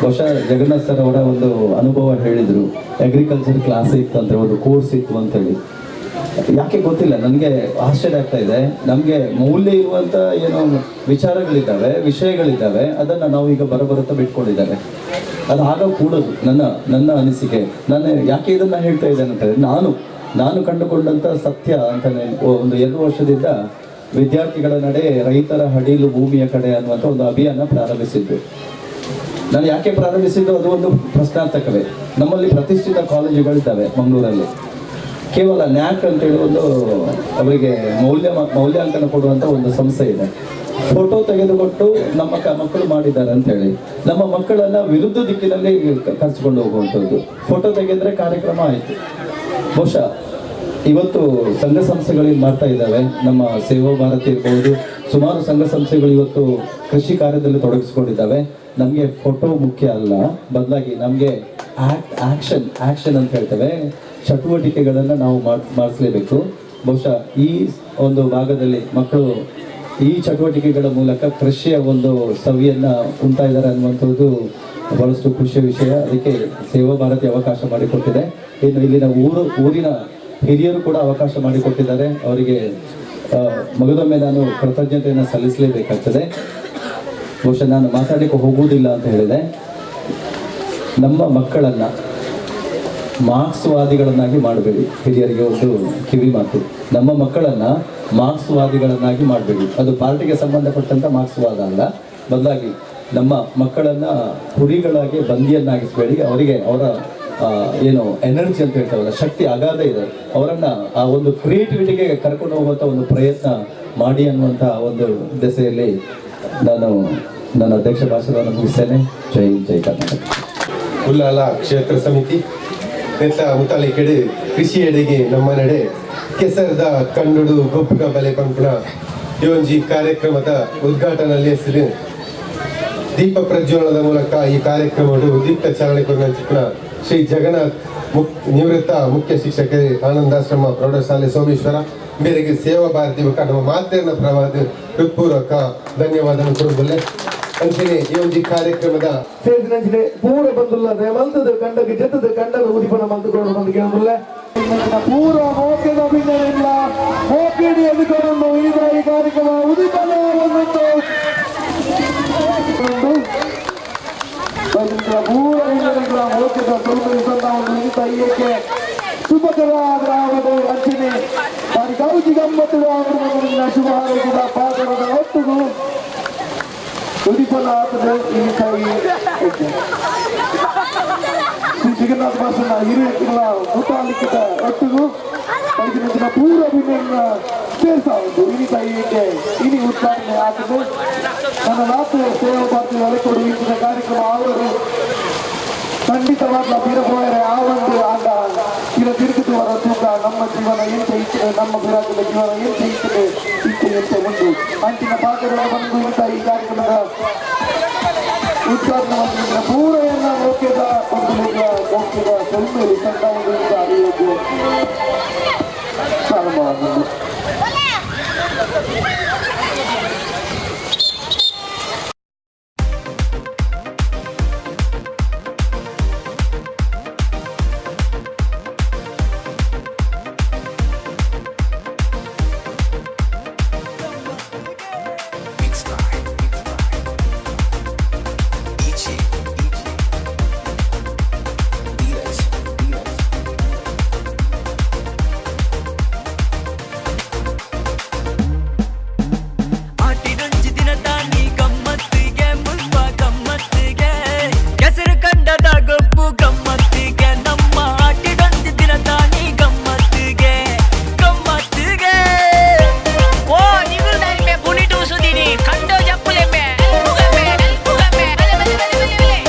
ಬಹುಶಃ ಜಗನ್ನಾಥ್ ಸರ್ ಅವರ ಒಂದು ಅನುಭವ ಹೇಳಿದ್ರು, ಅಗ್ರಿಕಲ್ಚರ್ ಕ್ಲಾಸ್ ಇತ್ತು ಅಂತ, ಒಂದು ಕೋರ್ಸ್ ಇತ್ತು ಅಂತೇಳಿ. ಯಾಕೆ ಗೊತ್ತಿಲ್ಲ, ನನಗೆ ಆಶ್ಚರ್ಯ ಆಗ್ತಾ ಇದೆ. ನಮಗೆ ಮೌಲ್ಯ ಇರುವಂಥ ಏನೋ ವಿಚಾರಗಳಿದ್ದಾವೆ, ವಿಷಯಗಳಿದ್ದಾವೆ, ಅದನ್ನು ನಾವು ಈಗ ಬರಬರುತ್ತಾ ಬಿಟ್ಕೊಂಡಿದ್ದಾವೆ. ಅದು ಆಗ ಕೂಡೋದು ನನ್ನ ನನ್ನ ಅನಿಸಿಕೆ. ನಾನು ಯಾಕೆ ಇದನ್ನು ಹೇಳ್ತಾ ಇದ್ದೇನೆ ಅಂತಂದರೆ, ನಾನು ನಾನು ಕಂಡುಕೊಂಡಂಥ ಸತ್ಯ ಅಂತ ಒಂದು 2 ವರ್ಷದಿಂದ ವಿದ್ಯಾರ್ಥಿಗಳ ನಡೆ ರೈತರ ಹಡಿಲು ಭೂಮಿಯ ಕಡೆ ಅನ್ನುವಂಥ ಒಂದು ಅಭಿಯಾನ ಪ್ರಾರಂಭಿಸಿದ್ದು. ನಾನು ಯಾಕೆ ಪ್ರಾರಂಭಿಸಿದ್ದು ಅದು ಒಂದು ಪ್ರಶ್ನಾರ್ಥಕವೇ. ನಮ್ಮಲ್ಲಿ ಪ್ರತಿಷ್ಠಿತ ಕಾಲೇಜುಗಳಿದ್ದಾವೆ ಮಂಗಳೂರಲ್ಲಿ. ಕೇವಲ ನ್ಯಾಕ್ ಅಂತೇಳಿ ಒಂದು ಅವರಿಗೆ ಮೌಲ್ಯಾಂಕನ ಕೊಡುವಂಥ ಒಂದು ಸಂಸ್ಥೆ ಇದೆ. ಫೋಟೋ ತೆಗೆದುಕೊಟ್ಟು ನಮ್ಮ ಮಕ್ಕಳು ಮಾಡಿದ್ದಾರೆ ಅಂತೇಳಿ ನಮ್ಮ ಮಕ್ಕಳನ್ನ ವಿರುದ್ಧ ದಿಕ್ಕಿನಲ್ಲಿ ಕರೆಸಿಕೊಂಡು ಹೋಗುವಂಥದ್ದು. ಫೋಟೋ ತೆಗೆದ್ರೆ ಕಾರ್ಯಕ್ರಮ ಆಯಿತು. ಬಹುಶಃ ಇವತ್ತು ಸಂಘ ಸಂಸ್ಥೆಗಳಿಗೆ ಮಾಡ್ತಾ ಇದ್ದಾವೆ, ನಮ್ಮ ಸೇವಾ ಭಾರತಿ ಇರ್ಬೋದು, ಸುಮಾರು ಸಂಘ ಸಂಸ್ಥೆಗಳು ಇವತ್ತು ಕೃಷಿ ಕಾರ್ಯದಲ್ಲಿ ತೊಡಗಿಸ್ಕೊಂಡಿದ್ದಾವೆ. ನಮಗೆ ಫೋಟೋ ಮುಖ್ಯ ಅಲ್ಲ, ಬದಲಾಗಿ ನಮಗೆ ಆ್ಯಕ್ಷನ್ ಆ್ಯಕ್ಷನ್ ಅಂತ ಹೇಳ್ತೇವೆ, ಚಟುವಟಿಕೆಗಳನ್ನು ನಾವು ಮಾಡಿಸ್ಲೇಬೇಕು. ಬಹುಶಃ ಈ ಒಂದು ಭಾಗದಲ್ಲಿ ಮಕ್ಕಳು ಈ ಚಟುವಟಿಕೆಗಳ ಮೂಲಕ ಕೃಷಿಯ ಒಂದು ಸವಿಯನ್ನು ಉಂಟಾ ಇದ್ದಾರೆ ಅನ್ನುವಂಥದ್ದು ಬಹಳಷ್ಟು ಖುಷಿಯ ವಿಷಯ. ಅದಕ್ಕೆ ಸೇವಾ ಭಾರತಿ ಅವಕಾಶ ಮಾಡಿಕೊಟ್ಟಿದೆ. ಇನ್ನು ಇಲ್ಲಿನ ಊರಿನ ಹಿರಿಯರು ಕೂಡ ಅವಕಾಶ ಮಾಡಿಕೊಟ್ಟಿದ್ದಾರೆ. ಅವರಿಗೆ ಮಗದೊಮ್ಮೆ ನಾನು ಕೃತಜ್ಞತೆಯನ್ನು ಸಲ್ಲಿಸಲೇಬೇಕಾಗ್ತದೆ. ಬಹುಶಃ ನಾನು ಮಾತಾಡಲಿಕ್ಕೆ ಹೋಗುವುದಿಲ್ಲ ಅಂತ ಹೇಳಿದೆ. ನಮ್ಮ ಮಕ್ಕಳನ್ನು ಮಾರ್ಕ್ಸ್ವಾದಿಗಳನ್ನಾಗಿ ಮಾಡಬೇಡಿ. ಹಿರಿಯರಿಗೆ ಒಂದು ಕಿವಿ ಮಾತು, ನಮ್ಮ ಮಕ್ಕಳನ್ನು ಮಾರ್ಕ್ಸ್ವಾದಿಗಳನ್ನಾಗಿ ಮಾಡಬೇಡಿ. ಅದು ಪಾರ್ಟಿಗೆ ಸಂಬಂಧಪಟ್ಟಂಥ ಮಾರ್ಕ್ಸ್ವಾದ ಅಲ್ಲ, ಬದಲಾಗಿ ನಮ್ಮ ಮಕ್ಕಳನ್ನು ಕುರಿಗಳಾಗಿ ಬಂದಿಯನ್ನಾಗಿಸಬೇಡಿ. ಅವರಿಗೆ ಅವರ ಏನು ಎನರ್ಜಿ ಅಂತ ಹೇಳ್ತಾವಲ್ಲ, ಶಕ್ತಿ ಅಗಾಧ ಇದೆ, ಅವರನ್ನು ಆ ಒಂದು ಕ್ರಿಯೇಟಿವಿಟಿಗೆ ಕರ್ಕೊಂಡು ಹೋಗುವಂಥ ಒಂದು ಪ್ರಯತ್ನ ಮಾಡಿ ಅನ್ನುವಂಥ ಒಂದು ದೆಸೆಯಲ್ಲಿ ನಾನು ನನ್ನ ಅಧ್ಯಕ್ಷ ಭಾಷಣವನ್ನು ಮುಗಿಸ್ತೇನೆ. ಜೈ ಜೈ ಕರ್ನಾಟಕ. ಉಲ್ಲಾಲ ಕ್ಷೇತ್ರ ಸಮಿತಿ ನೆತ್ತ ಮುತಾಲಿಕೆಡೆ ಕೃಷಿಯೆಡೆಗೆ ನಮ್ಮ ನಡೆ ಕೆಸರದ ಕಂಡುಡು ಗೊಪ್ಪುಗ ಬಲೆ ಪಂಪುಣ ಈ ಒಂಜಿ ಕಾರ್ಯಕ್ರಮದ ಉದ್ಘಾಟನೆಯಲ್ಲಿ ಹೆಸರು ದೀಪ ಪ್ರಜ್ವಲನದ ಮೂಲಕ ಈ ಕಾರ್ಯಕ್ರಮವು ಉದ್ಯುಕ್ತ ಚಾಲನೆ ಕೊರನಂಚಿಪುಣ ಶ್ರೀ ಜಗನ್ನಾಥ್ ನಿವೃತ್ತ ಮುಖ್ಯ ಶಿಕ್ಷಕರು ಆನಂದಾಶ್ರಮ ಪ್ರೌಢಶಾಲೆ ಸೋಮೇಶ್ವರ ಮೇರೆಗೆ ಸೇವಾ ಭಾರತಿ ಬೊಕ್ಕ ನಮ್ಮ ಮಾತೆಯನ್ನ ಪ್ರವಾದ ಹೃತ್ಪೂರ್ವಕ ಧನ್ಯವಾದ ಕೊಡುವುದಿಲ್ಲ. ಅಂಚನೆ ಈ ಒಂಜಿ ಕಾರ್ಯಕ್ರಮದ ಸೇರಿದಂಚಿನೆ ಪೂರ ಬಂದುಲ್ಲ ಮಲ್ತದ ಕಂಡಕ್ಕೆ ಜತ್ತದ ಕಂಡದ ಉದಿಪನ ಮಲ್ತುಕೊಂಡು ಬಂದು ಕೇಳುಲ್ಲ ಪೂರ ಮೋಕೆದ ಬಿನ್ನರಿಲ್ಲ ಮೋಕೆಡಿ ಎದುಕೊಂಡು ಈ ಕಾರ್ಯಕ್ರಮ ಉದಿಪನ ಬಂದಿತ್ತು. ಪೂರ ಬಿನ್ನರಿಲ್ಲ ಮೋಕೆದ ತೊಂದರೆ ಒಂದು ಶುಭಕರ ಗ್ರಾಮದ ಅಂಚನೆ ಬಾರಿ ಗೌಜಿ ಗಮ್ಮತ್ತು ಶುಭ ಆರೋಗ್ಯದ ಪಾತ್ರದ ಒಟ್ಟಿಗೂ ಉದಿಪನ ಆತದ ಈ ತಾಯಿ ಶ್ರೀ ಜಗನ್ನಾಥ ಭಾಷಣ ಹಿರಿಯ ಮುತಾಲಿಕದ ಒಟ್ಟಿಗೂ ಐದಿನ ಪೂರ್ವ ಅಭಿನಯನ ಸೇರ್ಸಾವುದು ಇನಿ ತಾಯಿಗೆ ಇನಿ ಉದ್ಘಾಟನೆ ಆಗ್ತದೆ. ನನ್ನ ನಾತು ಸೇವಾ ಭಾರತಿ ಅಲೆಕೊಡು ಇಂದಿನ ಕಾರ್ಯಕ್ರಮ ಅವರು ಖಂಡಿತವಾದ ಬೀರಬೋಯರೆ ಆ ಒಂದು ಆಗ ಇರ ತಿರುಗುವರ ತೂಕ ನಮ್ಮ ಜೀವನ ಎಂತ ಇರ್ತದೆ, ನಮ್ಮ ಬಿರಾಜದ ಜೀವನ ಎಂತ ಇರ್ತದೆ ಇತ್ತು ಎಂತ ಒಂದು ಅಂತಿಮ ಪಾತ್ರಗಳ ಬಂದು ಇಂಥ ಈ ಕಾರ್ಯಕ್ರಮದ ಉದ್ಘಾಟನೆ ಪೂರೆಯನ್ನ ಮೌಖ್ಯದ ಒಂದು ಮೌಖ್ಯದ ಸೊಲ್ಮೇಲೆ ಸಂಘ ಒಂದು ಇಂಥ ಅರಿಯೋದು ಪ್ರಾರಂಭವಾದದ್ದು.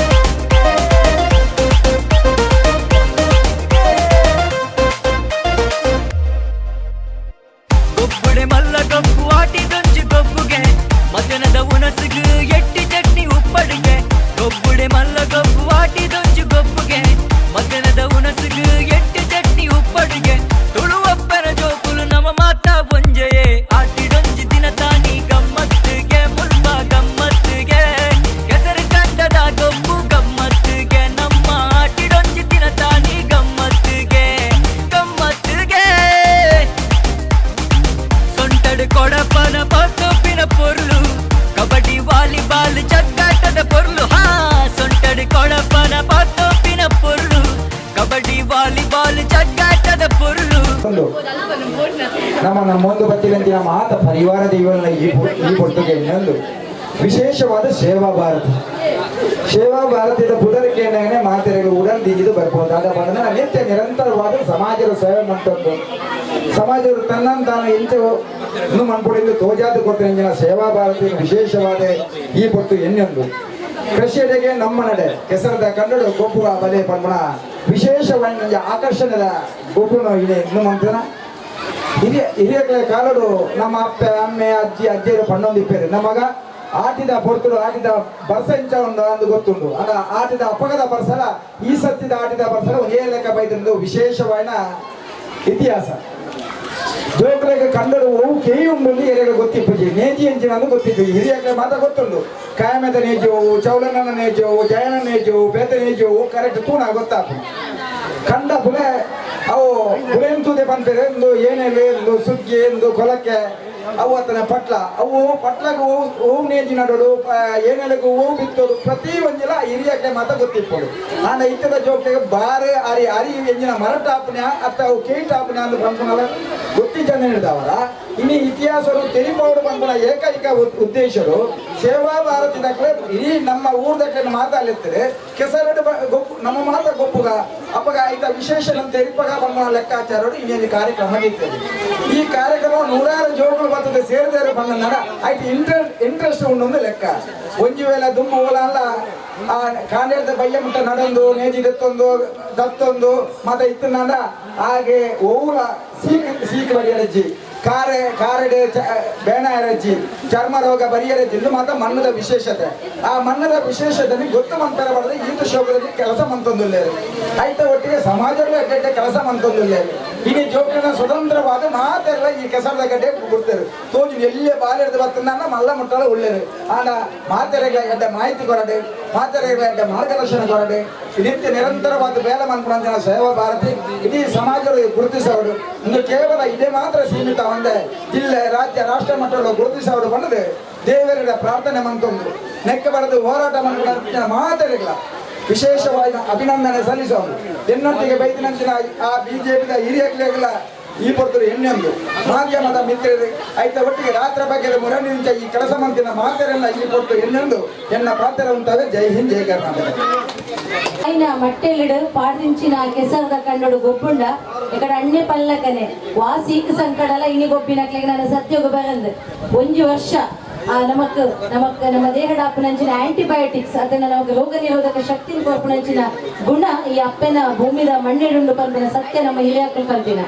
ನಮ್ಮ ನಮ್ಮೊಂದು ಬತ್ತಿನಂತಿನ ಮಾತ ಪರಿವಾರ ದೈವಗಳ ಈ ಈ ಪೊರ್ತುಗೆ ಇನ್ನೊಂದು ವಿಶೇಷವಾದ ಸೇವಾ ಭಾರತಿ. ಸೇವಾ ಭಾರತೀಯ ಪುದರಿಕೆಯನ್ನೇ ಮಾತೆರೆಗಳು ಉಡಲ್ ದಿಗಿದು ಬರ್ಬೋದು. ಅದ ಬಂದ ನಿತ್ಯ ನಿರಂತರವಾದ ಸಮಾಜದ ಸೇವೆ ಮಾಡ್ತದ್ದು, ಸಮಾಜರು ತನ್ನನ್ನು ತಾನು ಇಂಚ ಇನ್ನು ಮನ್ಪುಡಿಂದು ತೋಜಾದು ಕೊಡ್ತಾರೆ. ಸೇವಾ ಭಾರತಿ ವಿಶೇಷವಾದ ಈ ಪೊರ್ತು ಎನ್ನೊಂದು ಕೃಷಿಯಡೆಗೆ ನಮ್ಮ ನಡೆ ಕೆಸರದ ಕನ್ನಡ ಗೊಬ್ಬುವ ಬಲೆ ಪಂಪಣ ವಿಶೇಷವಾಗಿ ಆಕರ್ಷಣೆದ ಗೊಬ್ಬುನ ಇದೆ ಇನ್ನು ಮಂತನ ಹಿರಿಯ ಹಿರಿಯ ಕಾಲಡು ನಮ್ಮ ಅಪ್ಪ ಅಮ್ಮೆ ಅಜ್ಜಿ ಅಜ್ಜಿಯರು ಪಣ್ಣೊಂದಿಪ್ಪೇರು. ನಮಗ ಆಟಿದ ಪೊರ್ತುಡು ಆಟಿದ ಬರ್ಸ ಇಂಚ ಉಂಡು ಅಂದು ಗೊತ್ತುಂಡು. ಅದ ಆಟಿದ ಅಪ್ಪಗದ ಬರ್ಸಲ ಈ ಸತ್ತಿದ ಆಟಿದ ಬರ್ಸಲ ಒಂದೇ ಲೆಕ್ಕ ಬೈದುಂಡು ವಿಶೇಷವಾದ ಇತಿಹಾಸ. ಜೋಕ್ಲೆಗ್ ಕಂಡಡು ಓವು ಕೇಯಿ ಉಂಡು ಎರೆಗೆ ಗೊತ್ತಿಪ್ಪುಜಿ, ನೇಜಿ ಎಂಚಿನ ಅಂದು ಗೊತ್ತಿಪ್ಪುಜಿ. ಹಿರಿಯಕ್ಲೆ ಮಾತ್ರ ಗೊತ್ತುಂಡು. ಕಾಯಮೆದ ನೇಜೋವು, ಚೌಲನ ನೇಜೋವು, ಜಯನ ನೇಜೋವು, ಬೇತ ನೇಜೋವು ಕರೆಕ್ಟ್ ತೂಣ ಗೊತ್ತಾಪು. ಕಂಡ ಬುಲೆ ಅವು ಬುಲೆನ್ ತೂದೆ ಪನ್ಪೆರೆ ಒಂದು ಏನೆಲೆ ಒಂದು ಸುಗ್ಗಿ ಒಂದು ಕೊಲಕ್ಕೆ ಅವು ಅತನ ಪಟ್ಲ ಅವು ಪಟ್ಲಗ್ ಹೂವು ನೇಜಿ ನಡೋಡು ಏನೆಲೆಗೂ ಹೂವು ಬಿತ್ತೋಡು ಪ್ರತಿ ಒಂಜಿಲ ಹಿರಿಯಕ್ಲೆ ಮಾತ್ರ ಗೊತ್ತಿಪ್ಪೋಡು. ಆಂಡ ಇತ್ತದ ಜೋಕ್ಲೆಗ್ ಬಾರೆ ಅರಿ ಅರಿ ಎಂಜಿನ ಮರಟ ಆಪುನ ಅತ್ತ ಅವು ಕೇಟ್ ಆಪುನ ಅಂದು ಪನ್ಪುನಲ ಗೊತ್ತಿ ಜನ ಹಿಡ್ದವರ. ಇನ್ನು ಇತಿಹಾಸರು ತೆರಿಪೋಡು ಪನ್ಪುನ ಏಕೈಕ ಉದ್ದೇಶರು ಸೇವಾ ಭಾರತಿ ದಕ್ಲೆ ಇಡೀ ನಮ್ಮ ಊರ್ದಕ್ಲೆ ಮಾತಾಡ್ಲಿರ್ತಾರೆ. ಕೆಸರಡು ಗೊಪ್ಪು ನಮ್ಮ ಮಾತ ಗೊಪ್ಪುಗ ಅಪ್ಪಗ ಐತ ವಿಶೇಷ ನಮ್ಮ ತೆರಿಪಗ ಪನ್ಪುನ ಲೆಕ್ಕಾಚಾರರು ಇನ್ನೊಂದು ಕಾರ್ಯಕ್ರಮ ಇರ್ತದೆ. ಈ ಕಾರ್ಯಕ್ರಮ ನೂರಾರು ಜೋಗುಗಳು ಬರ್ತದೆ ಸೇರಿದಾರೆ ಬಂದ ಆಯ್ತು ಇಂಟ್ರೆಸ್ಟ್ ಉಂಡೊಂದು ಲೆಕ್ಕ. ಒಂಜಿ ವೇಳೆ ದುಂಬು ಓಲ ಅಲ್ಲ ಆ ಕಾಂಡೇರ್ದ ಬಯ್ಯ ಮುಟ್ಟ ನಡೊಂದು ನೇಜಿ ದತ್ತೊಂದು ದತ್ತೊಂದು ಮತ್ತೆ ಇತ್ತು ಹಾಗೆ ಓಲ ಸೀಕ್ ಸೀಕ್ ಬರಿಯರಜ್ಜಿ ಕಾರೆ ಕಾರಡೆ ಬೇಣ ಎರಜ್ಜಿ ಚರ್ಮ ರೋಗ ಬರಿಯರಜ್ಜಿ ಇದು ಮಾತ್ರ ಮಣ್ಣದ ವಿಶೇಷತೆ. ಆ ಮಣ್ಣದ ವಿಶೇಷತೆ ಗೊತ್ತು ಮಂತರ ಬಡದೆ ಈತ ಶೋಕದಲ್ಲಿ ಕೆಲಸ ಮಂತೊಂದಿಲ್ಲ. ಆಯ್ತ ಒಟ್ಟಿಗೆ ಸಮಾಜದಲ್ಲೂ ಎಡ್ಡೆ ಕೆಲಸ ಮಂತೊಂದಿಲ್ಲ. ಇನ್ನು ಜೋಕಿನ ಸ್ವತಂತ್ರವಾದ ಮಾತೆಲ್ಲ ಈ ಕೆಸರದ ಗಡ್ಡೆ ಕೊಡ್ತಾರೆ. ತೋಜು ಎಲ್ಲೇ ಬಾಲೆಡ್ದು ಬರ್ತದ ಮಲ್ಲ ಮುಟ್ಟಲ ಒಳ್ಳೇದು. ಆಂಡ ಮಾತೆರೆಗಳ ಎಡ್ಡೆ ಮಾಹಿತಿ ಕೊರಡೆ, ಮಾತೆರೆಗಳ ಎಡ್ಡೆ ಮಾರ್ಗದರ್ಶನ ಕೊರಡೆ, ನಿತ್ಯ ನಿರಂತರವಾದ ಬೇಲೆ ಮನ್ಪುಣ ಸೇವಾ ಭಾರತಿ ಇಡೀ ಸಮಾಜದ ಗುರುತಿಸೋಡು. ಇನ್ನು ಕೇವಲ ಇದೇ ಮಾತ್ರ ಸೀಮಿತ ಒಂದೇ ಜಿಲ್ಲೆ ರಾಜ್ಯ ರಾಷ್ಟ್ರ ಮಟ್ಟದ ಗುರುತಿಸೋಡು ಬಂದದೆ ದೇವರ ಪ್ರಾರ್ಥನೆ ಮಂತೊಂದು ನೆಕ್ಕ ಬರೆದು ಹೋರಾಟ ಮನ್ಪುಣ ಮಾತೆರೆಗಳ ವಿಶೇಷವಾಗಿ ಅಭಿನಂದನೆ ಸಲ್ಲಿಸೋದು. ಎನ್ನೊಟ್ಟಿಗೆ ಬೈದಿನಂಚಿನ ಆ ಬಿಜೆಪಿದ ಹಿರಿಯಕ್ಲೆಗಳ ಈ ಪೊರ್ತರು ಎಣ್ಣೆಂದು ಮಾಧ್ಯಮದ ಮಿತ್ರರು ಐತ ಒಟ್ಟಿಗೆ ರಾತ್ರ ಬಗ್ಗೆ ಮುರಣಿಂಚ ಈ ಕೆಲಸ ಮಂತಿನ ಮಾತೆರೆಲ್ಲ ಈ ಪೊರ್ತು ಎಣ್ಣೆಂದು ಎನ್ನ ಪಾತ್ರ ಉಂಟಾವೆ. ಜೈ ಹಿಂದ್, ಜೈ ಕರ್ನಾಟಕ. అయిన మట్టెలుడు పాడించిన ಕೆಸರದ ಕಂಡಡು ಗೊಬ್ಬುಂಡ ఇక్కడ ಅಣ್ಣೆ ಪಲ್ಲಕನೆ ವಾಸೀಕ ಸಂಕಡಲ ಇನಿ ಗೊಬ್ಬಿನಕ್ಲೆಗ್ ನಾನು ಸತ್ಯಗು ಬರಂದು ಒಂಜಿ ವರ್ಷ ನಮಕ್ ನಮಕ್ ನಮ್ಮ ದೇಹದ ಅಪ್ಪನಂಚಿನ ಆಂಟಿಬಯೋಟಿಕ್ಸ್ ಅದನ್ನ ನಮಕ್ ರೋಗ ನಿರೋಧಕ ಶಕ್ತಿ ಕೊರ್ಪುನಂಚಿನ ಗುಣ ಈ ಅಪ್ಪನ ಭೂಮಿದ ಮಣ್ಣೆಡುಂಡು ಪನ್ಪಿನ ಸತ್ಯ ನಮ್ಮ ಹಿರಿಯಾಕ್ಲು ಪನ್ಪಿನ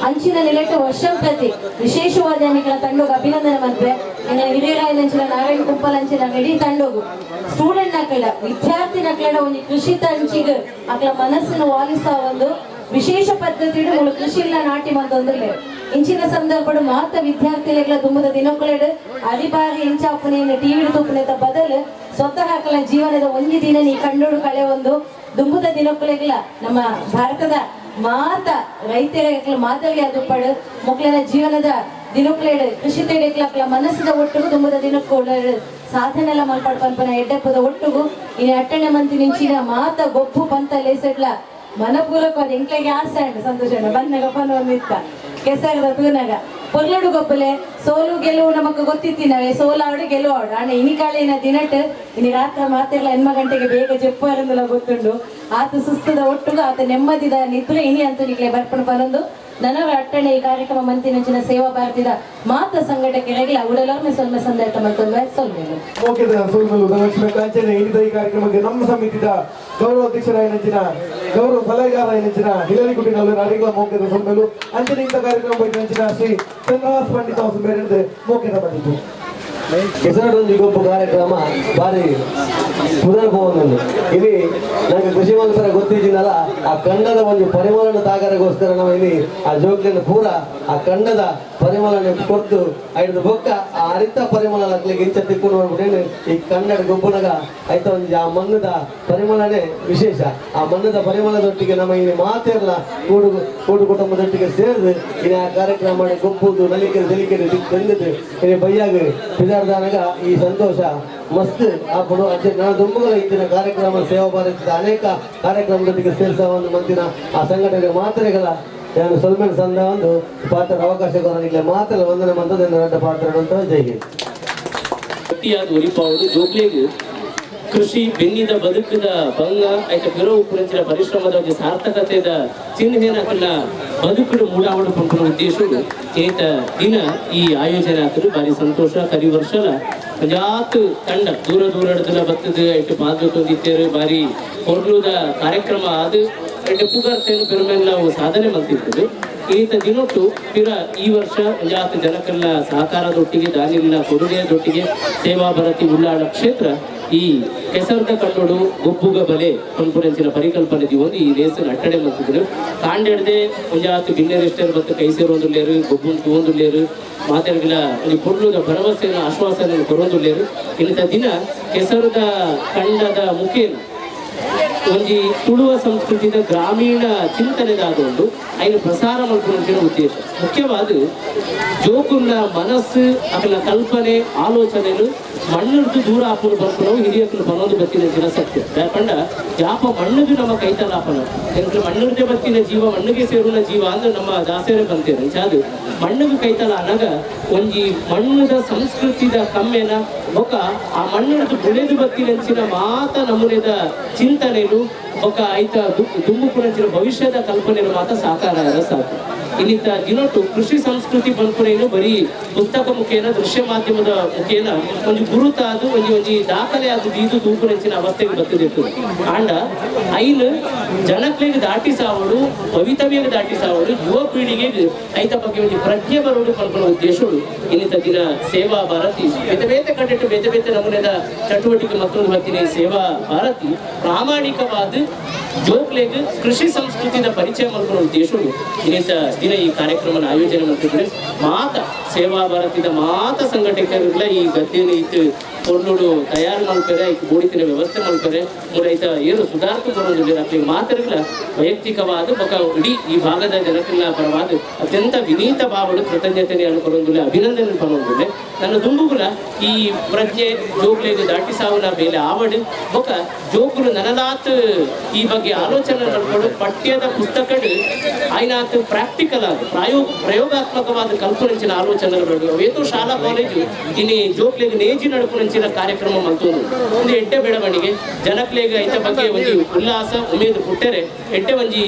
ಅಂಚಿನ ನಿಲೆಟ್ಟು ವರ್ಷ ಪ್ರತಿ ವಿಶೇಷವಾದ ನಿಕಲ ತಂಡೋಗು ಅಭಿನಂದನೆ ಮನ್ಪೆ. ಎಂಗಳ ಹಿರಿಯರಾಯನಂಚಿನ ನಾರಾಯಣ ಕುಂಪಲಂಚಿನ ಇಡೀ ತಂಡೋಗು ಸ್ಟೂಡೆಂಟ್ ನಕ್ಲೆಡ ವಿದ್ಯಾರ್ಥಿ ನಕ್ಲೆಡ ಒಂಜಿ ಕೃಷಿ ತಂಚಿಗ್ ಅಕ್ಲ ಮನಸ್ಸನ್ನು ವಾಲಿಸ ಒಂದು ವಿಶೇಷ ಪದ್ಧತಿ ಮೂಲ ಕೃಷಿ ನಾಟಿ ಮಂತೊಂದುಲ್ಲೆ. ಇಂಚಿನ ಸಂದರ್ಭಡು ಮಾತ ವಿದ್ಯಾರ್ಥಿಗಳ ದುಂಬದ ದಿನಕುಲೆಡು ಅರಿಬಾರಿ ಇಂಚಾಪುನೆ ಟಿವಿ ತೂಪುನೆತ ಬದಲು ಸ್ವತಃ ಅಕಲ ಜೀವನದ ಒಂಜಿ ದಿನ ನೀ ಕಂಡೋಡು ಕಳೆ ಒಂದು ದುಂಬುದ ದಿನಕುಲೆಗ್ಲ ನಮ್ಮ ಭಾರತದ ಮಾತ ರೈತರ ಮಾದರಿ ಅದುಪ್ಪಡು ಮೊಕ್ಲೆನ ಜೀವನದ ದಿನಕುಲೆಡು ಕೃಷಿ ತೇಡಿಕ್ಲ ಅಕಲ ಮನಸ್ಸದ ಒಟ್ಟುಗು ದುಂಬುದ ದಿನಕ್ಕುಲೆಡು ಸಾಧನೆಲ್ಲ ಮಲ್ಪಾಡು ಪನ್ಪನ ಎಡ್ಡೆಪ್ಪದ ಒಟ್ಟುಗು ಇನಿ ಅಟ್ಟಣೆ ಮಂತಿ ನಿಂಚಿನ ಮಾತ ಗೊಪ್ಪು ಪಂತ ಲೇಸೆಡ್ಲ ಮನಪೂರ್ವಕವಾದ ಎಂಕ್ಲೆಗೆ ಆಸೆ ಉಂಟು ಸಂತೋಷ ಬಂದಾಗ ಪನೊಂದಿತ್ತ ಕೆಸರದ ತೂನಾಗ ಪೊರ್ಲಡು ಗೊಪ್ಪಲೆ ಸೋಲು ಗೆಲುವು ನಮಕ್ ಗೊತ್ತಿತ್ತಿ ನಾವೇ ಸೋಲಾಡು ಗೆಲುವಾಡು ಅಣ್ಣ ಇನಿ ಕಾಳಿನ ದಿನಟ್ ಇನಿ ರಾತ್ರಿ ಮಾತಿರ್ಲ ಎನ್ಮ ಗಂಟೆಗೆ ಬೇಗ ಜೆಪ್ಪು ಅರಂದುಲ ಗೊತ್ತುಂಡು ಆತ ಸುಸ್ತದ ಒಟ್ಟುಗು ಆತ ನೆಮ್ಮದಿದ ನಿದ್ರೆ ಇನಿ ಅಂತ ನಿಕ್ಲೆ ಬರ್ಪಣ ಪನೊಂದು ನನವ ಅಟ್ಟಣೆ ಈ ಕಾರ್ಯಕ್ರಮ ಮಂತಿನಂಚಿನ ಸೇವಾ ಭಾರತಿದ ಮಾತ ಸಂಘಟಕರಿಗೆ ಉಡಲೊಮ್ಮೆ ಸೊಲ್ಮೆ ಸಂದರ್ಭ ಮತ್ತೊಂದು ಸೊಲ್ಮೆಲು ಓಕೆ ಸೊಲ್ಮೆಲು ಧನಲಕ್ಷ್ಮಿ ಕಾಂಚನ ಇನ್ನಿತ ಈ ಕಾರ್ಯಕ್ರಮಕ್ಕೆ ನಮ್ಮ ಸಮಿತಿದ ಗೌರವ ಅಧ್ಯಕ್ಷರಾಯನಂಚಿನ ಗೌರವ ಸಲಹೆಗಾರರಾಯನಂಚಿನ ಹಿಲರಿ ಕುಟಿನಲ್ಲೂ ಅಡಿಗಳ ಮೋಕೆದ ಸೊಲ್ಮೆಲು ಅಂಚನೆ ಇಂಥ ಕಾರ್ಯಕ್ರಮ ಬೈದಿನಂಚಿನ ಶ್ರೀ ಚಂದ್ರಹಾಸ್ ಪಂಡಿತ ಹೊಸಬೇರೆ ಮೋಕೆದ ಬಂದಿತ್ತು. ಕೆಸರಡೊಂದು ಗೊಬ್ಬು ಕಾರ್ಯಕ್ರಮ ಭಾರಿ ಪುನರ್ಭವನೊಂದು ಇಲ್ಲಿ ನನಗೆ ಕೃಷಿ ಮಲ್ಪರ ಗೊತ್ತಿದ್ದೀನಲ್ಲ ಆ ಕಂಡದ ಒಂದು ಪರಿಮಳನ ತಾಗರಗೋಸ್ಕರ ನಾವು ಇಲ್ಲಿ ಆ ಜೋಗ್ಲಿನ ಪೂರ ಆ ಕಂಡದ ಪರಿಮಳನ ಕೊಟ್ಟು ಐದು ಬೊಕ್ಕ ಆ ಅರಿತ ಪರಿಮಳ ಅಕ್ಲಿಗೆ ಇಂಚ ತಿಕ್ಕೊಂಡು ನೋಡ್ಬಿಟ್ಟೇನು ಈ ಕನ್ನಡ ಗೊಬ್ಬುನಗ ಆಯ್ತ ಒಂದು ಆ ಮಣ್ಣದ ಪರಿಮಳನೇ ವಿಶೇಷ. ಆ ಮಣ್ಣದ ಪರಿಮಳದೊಟ್ಟಿಗೆ ನಮ್ಮ ಇಲ್ಲಿ ಮಾತೆಲ್ಲ ಕೂಡು ಕೂಡು ಕುಟುಂಬದೊಟ್ಟಿಗೆ ಸೇರಿದು ಇಲ್ಲಿ ಆ ಕಾರ್ಯಕ್ರಮ ಮಾಡಿ ಗೊಬ್ಬುದು ನಲಿಕೆ ನಲಿಕೆ ತಂದಿದ್ದು ಇಲ್ಲಿ ಬೈಯಾಗ ಪಿದಾರ್ದಾನಾಗ ಈ ಸಂತೋಷ ಮಸ್ತ್ ಆಪುಡು. ಅಜ್ಜ ನಾನು ದುಂಬುಗಳ ಇತ್ತಿನ ಕಾರ್ಯಕ್ರಮ ಸೇವಾ ಭಾರತದ ಅನೇಕ ಕಾರ್ಯಕ್ರಮದೊಟ್ಟಿಗೆ ಸೇರಿಸ ಒಂದು ಮಂದಿನ ಆ ಸಂಘಟನೆ ಮಾತ್ರೆಗಳ ನಾನು ಸೊಲ್ಮೆನ್ ಸಂದ ಒಂದು ಪಾತ್ರ ಅವಕಾಶ ಕೊರನಿಲ್ಲ ಮಾತ್ರ ವಂದನೆ ಮಂತದ ಪಾತ್ರ ಅಂತ ಜೈ ಹಿಂದ್. ಗಟ್ಟಿಯಾದ ಒಲಿಪಾವುದು ಜೋಕ್ಲೆಗ್ ಕೃಷಿ ಬೆನ್ನಿದ ಬದುಕದ ಬಂಗ ಐತ ಪಿರವು ಪುರಂಚಿನ ಪರಿಶ್ರಮದ ಒಂಜಿ ಸಾರ್ಥಕತೆದ ಚಿಹ್ನೆನ ಅಕಲ್ನ ಬದುಕುಡು ಮೂಡಾವಡು ಪನ್ಪುನ ಉದ್ದೇಶ ಏತ ದಿನ ಈ ಆಯೋಜನೆ ಆತದು ಭಾರಿ ಸಂತೋಷ. ಕರಿ ವರ್ಷಲ ಒಂಜಾತ್ ತಂಡ ದೂರ ದೂರಡ್ದಲ ಬತ್ತದ ಐಟ್ ಪಾಲ್ಗೊಂಡಿದ್ದೇರು ಭಾರಿ ಪೊರ್ಲುದ ಕಾರ್ಯಕ್ರಮ ಅದು ಐಟ್ ಪುಗರ್ತೇನು ಪೆರುಮೆಲ್ಲ ಅವು ಸಾಧನೆ ಮಲ್ತಿರ್ತದೆ. ಈತ ದಿನೊಟ್ಟು ಪಿರ ಈ ವರ್ಷ ಒಂಜಾತ್ ಜನಕಲ್ನ ಸಹಕಾರದೊಟ್ಟಿಗೆ ದಾನಿಲ್ನ ಕೊಡುಗೆಯದೊಟ್ಟಿಗೆ ಸೇವಾ ಭಾರತಿ ಉಳ್ಳಾಳ ಕ್ಷೇತ್ರ ಈ ಕೆಸರ್ದ ಕಟ್ಟೋಡು ಗೊಬ್ಬುಗ ಬಲೆ ಪನ್ಪುರಂಚಿನ ಪರಿಕಲ್ಪನೆ ಒಂದು ಈ ರೇಸನ್ ಅಟ್ಟಡೆ ಮಲ್ತಿದ್ರು. ಕಾಂಡೆಡ್ದೆ ಒಂಜಾತ್ ಬಿನ್ನೆರೆಸ್ಟರ್ ಮತ್ತು ಕೈ ಸೇರೋದುಲ್ಲೇರು ಗೊಬ್ಬುನ್ ತೂವೊಂದುಲ್ಲೇರು ಮಾತೆರ್ಗಿಲ ಒಂಜಿ ಪೊರ್ಲುದ ಭರವಸೆಯನ್ನು ಆಶ್ವಾಸನೆಯನ್ನು ಕೊರೊಂದುಲ್ಲೇರು. ಇನ್ನಿತ ದಿನ ಕೆಸರುದ ಕಂಡದ ಮುಖೇನ ಒಂಜಿ ತುಳುವ ಸಂಸ್ಕೃತಿದ ಗ್ರಾಮೀಣ ಚಿಂತನೆದಾದೊಂದು ಐನು ಪ್ರಸಾರ ಮಲ್ಪುನಂಚಿನ ಉದ್ದೇಶ. ಮುಖ್ಯವಾದ ಜೋಕುಲ್ನ ಮನಸ್ಸು ಅಕಲ್ನ ಕಲ್ಪನೆ ಆಲೋಚನೆಲು ಮಣ್ಣುರ್ದು ದೂರ ಆಪುನು ಬರ್ಪುನವು ಹಿರಿಯಕುಲು ಬನ್ನೊಂದು ಬತ್ತಿನ ಸತ್ಯ. ಯಾಕಂಡ ಜಾಪ ಮಣ್ಣುದು ನಮ್ಮ ಕೈತಲಾಪನ ಎಂಕ್ಲು ಮಣ್ಣುರ್ದೆ ಬತ್ತಿನ ಜೀವ ಮಣ್ಣಿಗೆ ಸೇರುನ ಜೀವ ಅಂದ್ರೆ ನಮ್ಮ ದಾಸರೇ ಬಂತೇವೆ. ಅಂಚಾದು ಮಣ್ಣುಗು ಕೈತಲ ಅನಗ ಒಂಜಿ ಮಣ್ಣುದ ಸಂಸ್ಕೃತಿದ ಕಮ್ಮೆನ ಬೊಕ ಆ ಮಣ್ಣುರ್ದು ಬುಳೆದು ಬತ್ತಿನಂಚಿನ ಮಾತ ನಮೂನೆದ ಚಿಂತನೆಲು ಬೊಕ ಐತ ದುಂಬುಪುನಂಚಿನ ಭವಿಷ್ಯದ ಕಲ್ಪನೆಲು ಮಾತ ಸಾಕಾರ ಸಾಕು. ಇನ್ನಿತ ದಿನೊಟ್ಟು ಕೃಷಿ ಸಂಸ್ಕೃತಿ ಪನ್ಪುನೇನು ಬರೀ ಪುಸ್ತಕ ಮುಖೇನ ದೃಶ್ಯ ಮಾಧ್ಯಮದ ಮುಖೇನ ಒಂಜಿ ಗುರುತಾದು ಒಂಜಿ ಒಂಜಿ ದಾಖಲೆ ಅದು ದೀದು ತೂಪುನಂಚಿನ ಅವಸ್ಥೆಗೆ ಬತ್ತಿದಿತ್ತು. ಆಂಡ ಐನ್ ಜನಕ್ಲೆಗ್ ದಾಟಿ ಸಾವಡು ಭವಿತವ್ಯಗ್ ದಾಟಿ ಸಾವಡು ಯುವ ಪೀಳಿಗೆಗೆ ಐತ ಬಗ್ಗೆ ಒಂಜಿ ಪ್ರಜ್ಞೆ ಬರೋಡು ಪನ್ಪುನ ಉದ್ದೇಶಗಳು ಇನ್ನಿತ ದಿನ ಸೇವಾ ಭಾರತಿ ಬೇತೆ ಬೇತೆ ಕಡೆಟ್ಟು ಬೇತೆ ಬೇತೆ ನಮೂನೆದ ಚಟುವಟಿಕೆ ಮತ್ತೊಂದು ಬತ್ತಿನ ಸೇವಾ ಭಾರತಿ ಪ್ರಾಮಾಣಿಕವಾದ ಜೋಕ್ಲೆಗ್ ಕೃಷಿ ಸಂಸ್ಕೃತಿದ ಪರಿಚಯ ಮಲ್ಪುನ ಉದ್ದೇಶಗಳು ಇನ್ನಿತ ದಿನ ಈ ಕಾರ್ಯಕ್ರಮನ ಆಯೋಜನೆ ಮಾಡ್ತಿದ್ರೆ. ಮಾತ ಸೇವಾ ಭಾರತಿದ ಮಾತ ಸಂಘಟಕರುಗಳ ಈ ಗದ್ದೆಯನ್ನು ಇತ್ತು ಪೊರ್ಲುಡು ತಯಾರು ಮಾಡ್ತಾರೆ, ಈ ಬೋಡಿತಿನ ವ್ಯವಸ್ಥೆ ಮಾಡ್ತಾರೆ, ಮೂರೈತ ಏನು ಸುಧಾರ್ಥ ಬರೋದಿಲ್ಲ ಅಪ್ಲಿ ಮಾತರುಗಳ ವೈಯಕ್ತಿಕವಾದ ಬೊಕ ಇಡೀ ಈ ಭಾಗದ ಜನತೆಗಳ ಪರವಾದ ಅತ್ಯಂತ ವಿನೀತ ಭಾವಡು ಕೃತಜ್ಞತೆಯನ್ನು ಕೊಡೋದಿಲ್ಲ, ಅಭಿನಂದನೆ ಪಡೋದಿಲ್ಲ. ನನ್ನ ದುಂಬುಗುಲ ಈ ಪ್ರಜ್ಞೆ ಜೋಕ್ಲೆಗ್ ದಾಟಿ ಸಾವುನ ಮೇಲೆ ಆವಡು ಬೊಕ ಜೋಕುಲು ನನಲಾತ್ ಈ ಬಗ್ಗೆ ಆಲೋಚನೆ ನಡ್ಕೊಂಡು ಪಠ್ಯದ ಪುಸ್ತಕಡು ಆಯ್ನಾತ್ ಪ್ರಾಕ್ಟಿಕಲ್ ಆದ ಪ್ರಯೋಗಾತ್ಮಕವಾದ ಕಲ್ಪನೆಂಚಿನ ಆಲೋಚನೆ ಏತೋ ಶಾಲಾ ಕಾಲೇಜು ಇನಿ ಜೋಕ್ಲೆಗ್ ನೇಜಿ ನಡ್ಪುನಂಚಿನ ಕಾರ್ಯಕ್ರಮ ಮಲ್ತೊಂದು ಒಂದು ಎಡ್ಡೆ ಬೆಳವಣಿಗೆ ಜನಕ್ಲೆಗ್ ಐತ ಬಗ್ಗೆ ಒಂಜಿ ಉಲ್ಲಾಸ ಉಮೇದು ಪುಟ್ಟರೆ ಎಡ್ಡೆ ಒಂಜಿ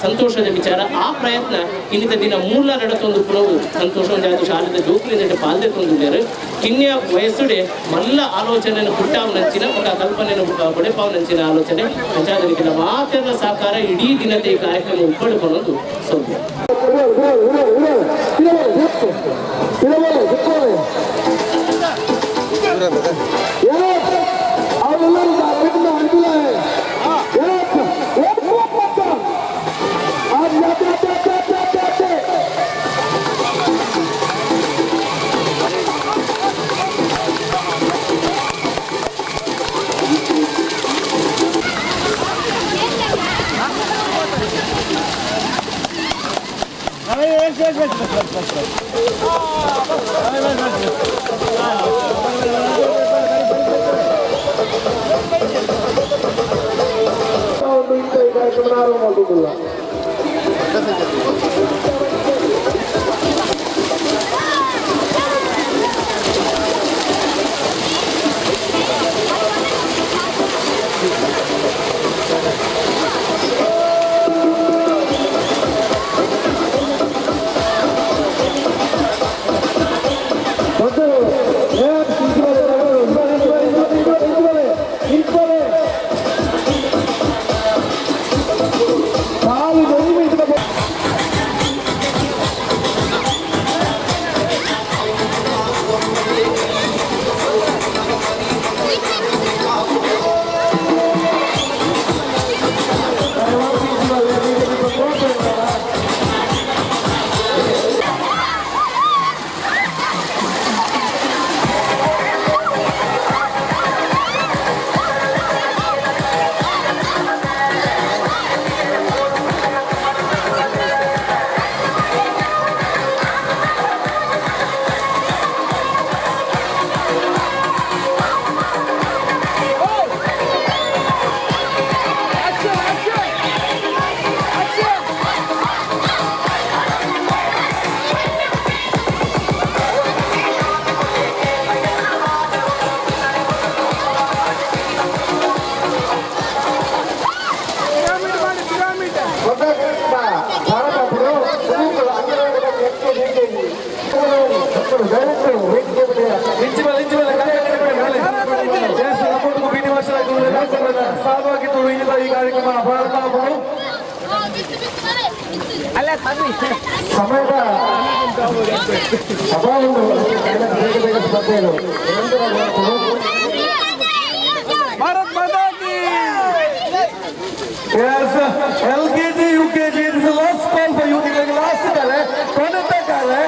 ಸಂತೋಷದ ವಿಚಾರ. ಆ ಪ್ರಯತ್ನ ಇನ್ನಿತ ದಿನ ಮೂಲ ನಡತೊಂದು ಪುನವು ಸಂತೋಷ ಒಂಜಾದ ಶಾಲೆದ ಜೋಕ್ಲಿಂದ ಪಾಲ್ದೆ ತೊಂದುಲ್ಲೇರು ಕಿನ್ಯ ವಯಸ್ಸುಡೆ ಮಲ್ಲ ಆಲೋಚನೆಯನ್ನು ಪುಟ್ಟಾವನಂಚಿನ ఒక ಕಲ್ಪನೆಯನ್ನು ಬಡೆಪಾವನಂಚಿನ ಆಲೋಚನೆ ಅಂಚಾದನಿಗೆ ಮಾತೆಲ್ಲ ಸಹಕಾರ ಇಡೀ ದಿನದ ಈ ಕಾರ್ಯಕ್ರಮ ಉಪ್ಪಡಿಕೊಳ್ಳೋದು ಸೌಮ್ಯ. ದಯವಿಟ್ಟು ವೇದಿಕೆ ಮೇಲೆ ಇಂಚಿ ಮೇಲೆ ಇಂಚಿ ಮೇಲೆ ಪಿ ಟಿ ಮಾಸ್ಟರ್ ಸಾಧುವಾಗಿದ್ದು ಈ ಕಾರ್ಯಕ್ರಮ ಪ್ರಾರಂಭ ಆಗುವುದು. ಸಮಯದ ಅಭಾವ ಬೇಗ ಬೇಗ ಸ್ಪರ್ಧೆಗಳು. ಭಾರತ್ ಮಾತಾ key. Yes, LKG, UKG, this is the last call for you. Last ಕಲೆ, ಕೊನೆತ ಕಲೆ,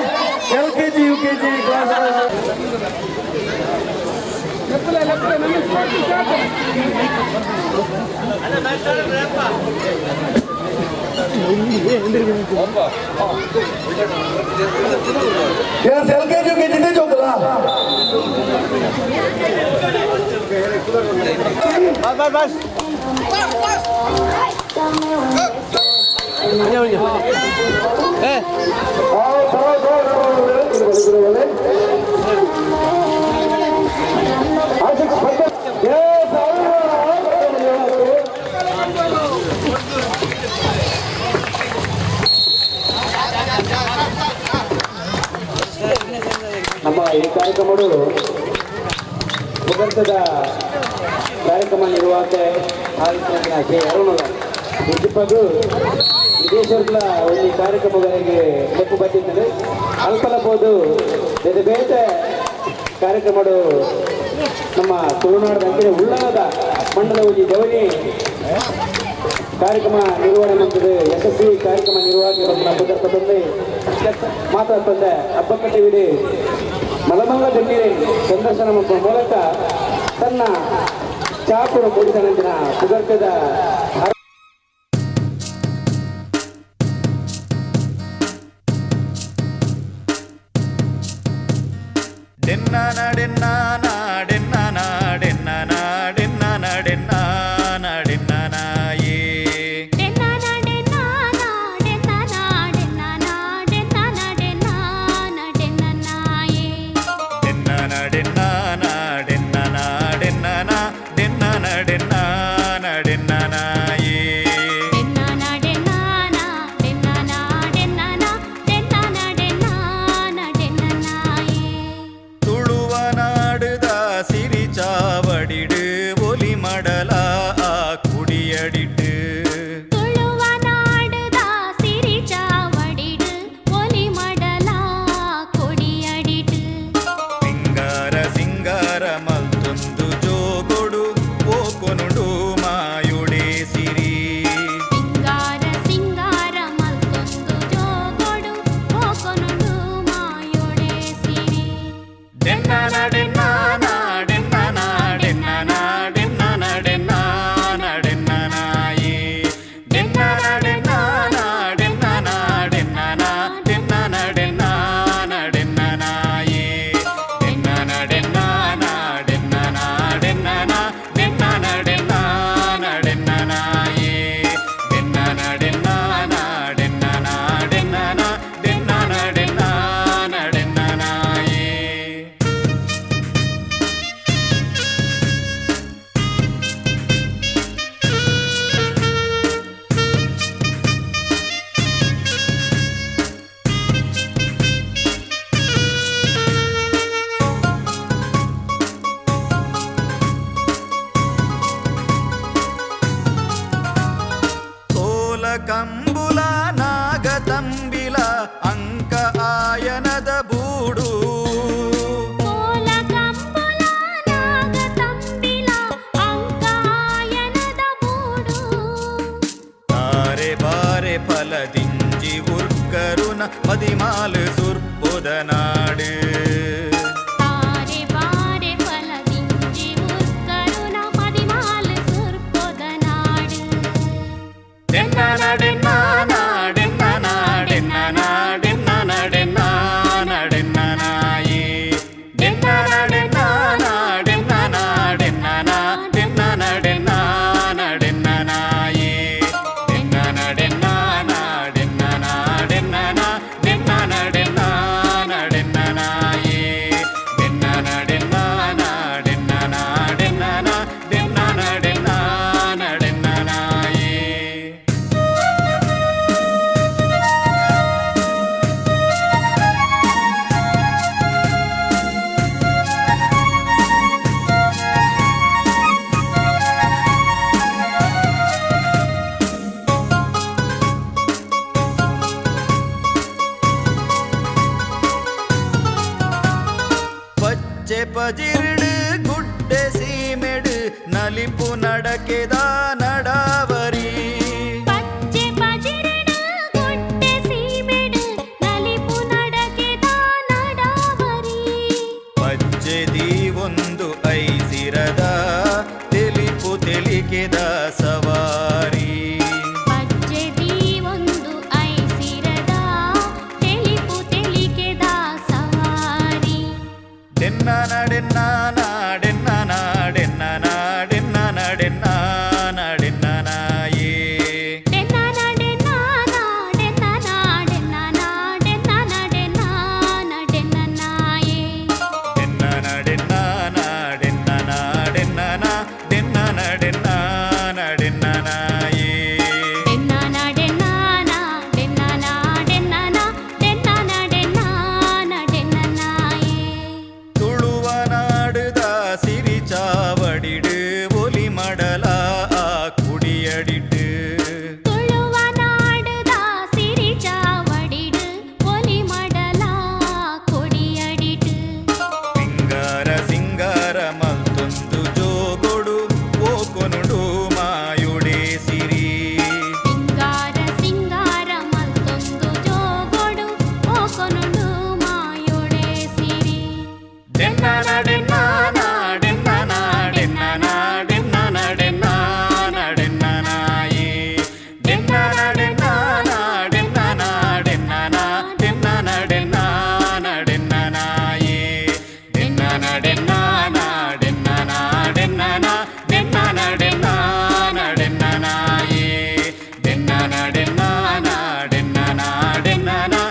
LKG, UKG class. Yes, LKG, UKG ಇದೆ ಜೋಗಲ್ಲ. ಬಸ್ ಬಸ್ ನಮ್ಮ ಈ ಕಾರ್ಯಕ್ರಮವು ಮುಗಂತದ ಕಾರ್ಯಕ್ರಮ ನಿರ್ವಾಹಕ ಆದಿತ್ಯನ ಕೆ ಅರುಣ ಉದ್ದಿಪ್ಪಗು ವಿದೇಶಗಳ ಒಂದು ಕಾರ್ಯಕ್ರಮಗಳಿಗೆ ಲೆಕ್ಕು ಬಟ್ಟಿದ್ದರು. ಅಲ್ಪಲಬಹುದು ಬೇರೆ ಬೇರೆ ಕಾರ್ಯಕ್ರಮಗಳು ನಮ್ಮ ತುಳುನಾಡದ ಅಂಚಿನ ಉಳ್ಳಾಲದ ಮಣ್ಣದ ಒಂದು ಜವನಿ ಕಾರ್ಯಕ್ರಮ ನಿರ್ವಹಣೆ ಮಾಡ್ತದೆ. ಯಶಸ್ವಿ ಕಾರ್ಯಕ್ರಮ ನಿರ್ವಾಹಕರಲ್ಲಿ ಮಾತಾಡ್ತಂದೆ ಹಬ್ಬಕಟ್ಟೆ ವಿಡಿ ಮಲಮಲ್ಲ ಗಣ್ಯರೇ ಸಂದರ್ಶನ ಮೂಲಕ ತನ್ನ ಚಾಪುರ ಮೂಡಿದ ಪುಗರ್ತೆದ ಕಂಬುಲ ನಾಗತಂಬಿಲ ಅಂಕ ಆಯನದ ಬೂಡು ಕಂಬುಲ ನಾಗತಂಬಿಲ ಅಂಕ ಆಯನದ ಬೂಡು ತಾರೆ ಬಾರೆ ಫಲದಿಂಜಿ ಉರ್ಕರುನ ಪದಿಮಾಲು ಸುರ್ಪುದ ನಾಡು ತಾರೆ ಬಾರೆ ಫಲದಿಂಜಿ ಉರ್ಕರುನ ಪದಿಮಾಲು ಸುರ್ಪುದ ನಾಡು. ಡೆನ್ನ. ಪಚ್ಚೆ ಪಜಿರ್ಡು ಗುಡ್ಡೆ ಸೀಮೆಡು ನಲಿಪು ನಡಕೆದ ನಡಾವರಿ. ಪಚ್ಚೆ ಪಜಿರ್ಡು ಗುಡ್ಡೆ ಸೀಮೆಡು ನಲಿಪು ನಡಕೆದ ನಡಾವರಿ. ಪಚ್ಚೆ ದೀವೊಂದು ಐಸಿರದ ತೆಲಿಪು ತೆಲಿಕೆದ ಸವಾರಿ. ಪಚ್ಚೆ ದೀವೊಂದು ಐಸಿರದ ತೆಲಿಪು ತೆಲಿಕೆದ ಸವಾರಿ. ಡೆನ್ನ ನಡೆನ್ನ ನಾಡೆನ್ನ ನಾಡೆನ್ನ ನಾಡೆನ್ನ ನಡೆನ್ನ ನಾಡೆನ್ನ ನಾಯೇ. ಡೆನ್ನ ನಡೆನ್ನ ನಾಡೆನ್ನ ನಾಡೆನ್ನ ನಾಡೆನ್ನ ನಡೆನ್ನ ನಡೆನ್ನ ನಾಯೇ. ಡೆನ್ನ ನಡೆನ್ನ ನಾಡೆನ್ನ ನಾಡೆನ್ನ ನಾಡೆನ್ನ ನಡೆನ್ನ ನಡೆನ್ನ ನಾಯೇ. ಡೆನ್ನ ನಡೆನ್ನ ನಾಡೆನ್ನ ನಾಡೆನ್ನ ನಾಡೆನ್ನ ನಡೆನ್ನ ನಡೆನ್ನ ನಾಯೇ. ತುಳುವ ನಾಡುದ ಸಿರಿಚಾವಡಿಡು ಒಲಿ ಮಡಲ ಆ ಕುಡಿಯಡಿಟ್ಟು. ತುಳುವ ನಾಡುದ ಸಿರಿಚಾವಡಿಡು ಒಲಿ ಮಡಲ ಕೊಡಿಯಡಿಟು. ಸಿಂಗಾರ ಸಿಂಗಾರ ಮಲ್ತೊಂದು ಜೋಗೊಡು ಓಕೊನುಡು ಮಾಯುಡೆ ಸಿರಿ. ಸಿಂಗಾರ ಸಿಂಗಾರ ಮಲ್ತೊಂದು ಜೋಗೊಡು ಓಕೊನುಡು ಮಾಯೊಡೆ ಸಿರಿ. ಡೆನ್ನ ನಡೆನ್ನ ನಾಡೆನ್ನ ನಾಡೆನ್ನ ನಾಡೆನ್ನ ನಡೆನ್ನ ನಡೆನ್ನ ನಾಯೇ. ಡೆನ್ನ ನಡೆನ್ನ ನಾಡೆನ್ನ ನಾಡೆನ್ನ ನಾಡೆನ್ನ ನಡೆನ್ನ ನಡೆನ್ನ ನಾಯೇ. ಡೆನ್ನ ನಡೆನ್ನ ನಾಡೆನ್ನ ನಾಡೆನ್ನ ನಾಡೆನ್ನ ನಡೆನ್ನ ನಡೆನ್ನ ನಾಯೇ. ಡೆನ್ನ ನಡೆನ್ನ ನಾಡೆನ್ನ ನಾಡೆನ್ನ ನಾ.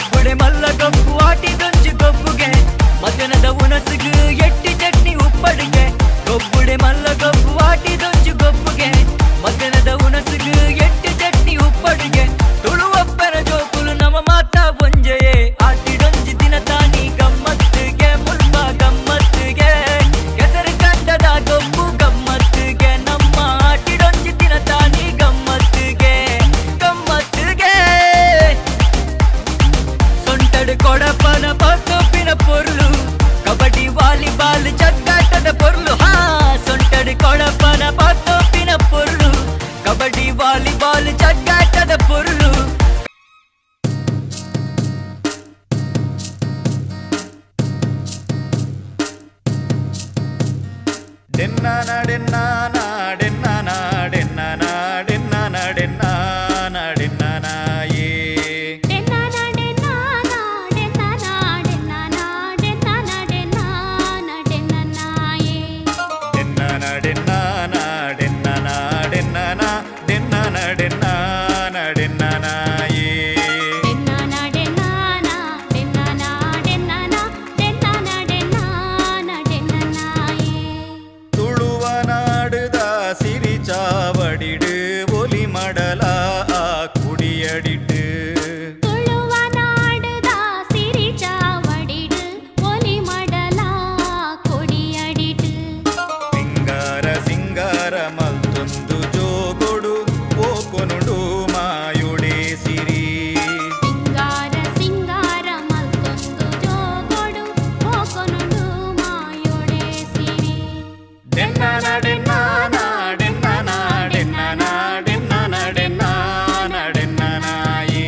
ಗೊಬ್ಬುಡೆ ಮಲ್ಲ ಗೊಬ್ಬು ಆಟಿದೊಂಜಿ ಗೊಬ್ಬುಗೆ ಮಧ್ಯಾಹ್ನದ ಉಣಸುಗು ಎಟ್ಟಿ ಚಟ್ನಿ ಉಪ್ಪಡಿಗೆ. ಗೊಬ್ಬುಡೆ ಮಲ್ಲ ಗೊಬ್ಬು ಆಟಿದೊಂಜಿ ಗೊಬ್ಬುಗೆ ಮಧ್ಯಾಹ್ನದ ಉಣಸುಗು ಎಟ್ಟಿ ಚಟ್ನಿ ಉಪ್ಪಡಿಗೆ. ತುಳುವಪ್ಪನ ಜೋಕುಲು ನಮ್ಮ ಮಾತಾ ಒಂಜೆಯೇ ಆಟಿಡೊಂಜಿ ದಿನ ತಾನಿ ಗಮ್ಮತ್ತಿಗೆ ಮುಲ್ಪ ಗಮ್ಮತ್ತಿಗೆ. ಕೆಸರು ಕಂಡದ ಗೊಬ್ಬು ಗಮ್ಮತ್ತಿಗೆ ನಮ್ಮ ಆಟಿಡೊಂಜಿ ದಿನ ತಾನಿ ಗಮ್ಮತ್ತಿಗೆ ಗಮ್ಮತ್ತಿಗೆ. ಸೊಂಟಡು ಕೊಡಪನ ಪತ್ತೊಪ್ಪಿನ ಪೊರುಳು ಕಬಡ್ಡಿ ವಾಲಿಬಾಲ್ ಚಕ್ಕಾಟದ ಪೊರುಳು. ಹಾ ಸೊಂಟಡು ಕೊಡಪನ ಪತ್ತೊಪ್ಪಿನ ಪೊರುಳು ಕಬಡ್ಡಿ ವಾಲಿಬಾಲ್ ಚಕ್ಕಾಟದ ಪೊರುಳು. ಡೆನ್ನಾಡೆನ್ನಾಡೆನ್ನಾಡೆನ್ನಾಡೆನ್ನಾಡೆನ್ನಾಡೆನ್ನಾಯೇ. ಡೆನ್ನಾಡೆನ್ನಾಡೆನ್ನಾಡೆನ್ನಾಡೆನ್ನಾಡೆನ್ನಾಡೆನ್ನಾಯೇ. ಡೆನ್ನಾಡೆನ್ನಾಡೆನ್ನಾಡೆನ್ನಾಡೆನ್ನಾಡೆನ್ನಾಡೆನ್ನಾಯೇ. ಡೆನ್ನಾಡೆನ್ನಾಡೆನ್ನಾಡೆನ್ನಾಡೆನ್ನಾಡೆನ್ನಾಡೆನ್ನಾಯೇ. ತುಳುವ ನಾಡುದ ಸಿರಿಚಾವಡಿಡು ಒಲಿ ಮಡಲ ಆ ಕುಡಿಯಡಿಟ್ಟು. ತುಳುವ ನಾಡುದ ಸಿರಿಚಾವಡಿಡು ಒಲಿ ಮಡಲ ಕೊಡಿಯಡಿಟು. ಸಿಂಗಾರ ಸಿಂಗಾರ ಮಲ್ತೊಂದು ಜೋಗೊಡು ಓಕೊನುಡು ಮಾಯುಡೆ ಸಿರಿ. ಸಿಂಗಾರ ಸಿಂಗಾರ ಮಲ್ತೊಂದು ಜೋಗೊಡು ಓಕೊನುಡು ಮಾಯೊಡೆ ಸಿರಿ. ಡೆನ್ನಾಡೆನ್ನಾಡೆನ್ನಾಡೆನ್ನಾಡೆನ್ನಾಡೆನ್ನಾಡೆನ್ನಾಯೇ.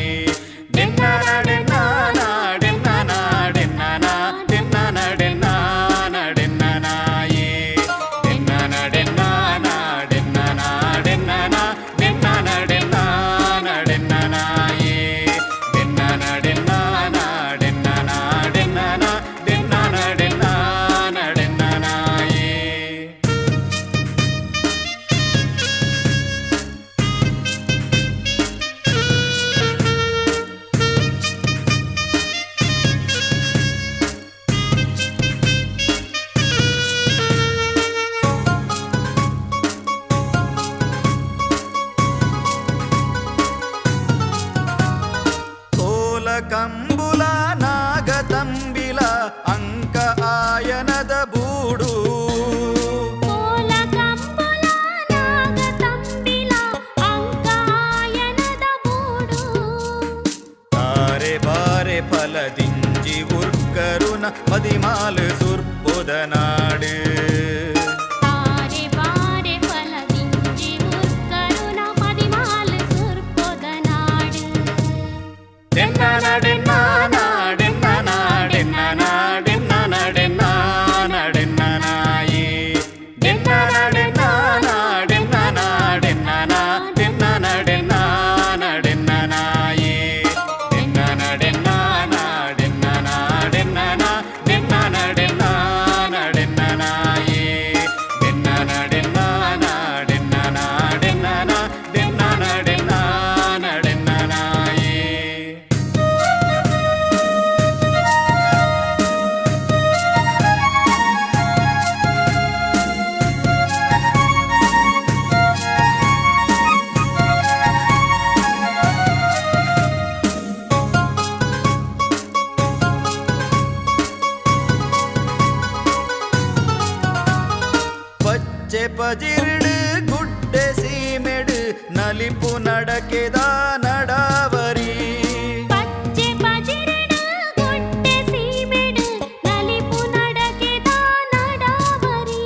ಡೆನ್ನಾಡೆನ್ನಾಡೆನ್ನಾಡೆನ್ನಾಡೆನ್ನಾಡೆನ್ನಾಡೆನ್ನಾಯೇ. ಡೆನ್ನಾಡೆನ್ನಾಡೆನ್ನಾಡೆನ್ನಾಡೆನ್ನಾಡೆನ್ನಾಡೆನ್ನಾಯೇ. ಡೆನ್ನಾಡೆನ್ನಾಡೆನ್ನಾಡೆನ್ನಾಡೆನ್ನಾಡೆನ್ನಾಡೆನ್ನಾಯೇ. ಕೋಲ ಕಂಬುಲ ನಾಗತಂಬಿಲ ಅಂಕ ಆಯನದ ಬೂಡು. ಕೋಲ ಕಂಬುಲ ನಾಗತಂಬಿಲ ಅಂಕಾಯನದ ಬೂಡು. ತಾರೆ ಬಾರೆ ಫಲದಿಂಜಿ ಉರ್ಕರುನ ಪದಿಮಾಲು ಸುರ್ಪುದ ನಾಡು. ತಾರೆ ಬಾರೆ ಫಲದಿಂಜಿ ಉರ್ಕರುನ ಪದಿಮಾಲು ಸುರ್ಪೊದ ನಾಡು. ಡೆನ್ನಾಡೆನ್ನಾಡೆನ್ನಾಡೆನ್ನಾಡೆನ್ನಾಡೆನ್ನಾಡೆನ್ನಾಯೇ. ಡೆನ್ನಾಡೆನ್ನಾಡೆನ್ನಾಡೆನ್ನಾಡೆನ್ನಾಡೆನ್ನಾಯೇ. ಡೆನ್ನಾಡೆನ್ನಾಡೆನ್ನಾಡೆನ್ನಾಡೆನ್ನಾಡೆನ್ನಾಡೆನ್ನಾಯೇ. ಡೆನ್ನಾಡೆನ್ನಾಡೆನ್ನಾಡೆನ್ನಾಡೆನ್ನಾಡೆನ್ನಾಡೆನ್ನಾಯೇ. ಪಚ್ಚೆ ಪಜಿರ್ಡು ಗುಡ್ಡೆ ಸೀಮೆಡು ನಲಿಪು ನಡಕೆದ ನಡಾವರಿ. ಪಚ್ಚೆ ಪಜಿರಡು ಗುಡ್ಡೆ ಸೀಮೆಡು ನಲಿಪು ನಡಕೆದ ನಡಾವರಿ.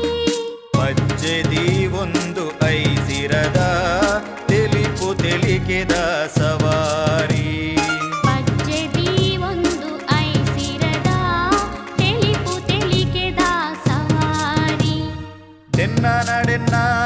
ಪಚ್ಚೆ ದೀವೊಂದು ಐಸಿರದ ತೆಲಿಪು ತೆಲಿಕೆದ ಸವಾರಿ. ಪಚ್ಚೆ ದೀವೊಂದು ಐಸಿರದ ತೆಲಿಪು ತೆಲಿಕೆದ ಸವಾರಿ. ಡೆನ್ನಾಡೆನ್ನಾಡೆನ್ನಾಡೆನ್ನಾಡೆನ್ನಾಡೆನ್ನಾಡೆನ್ನಾಯೇ.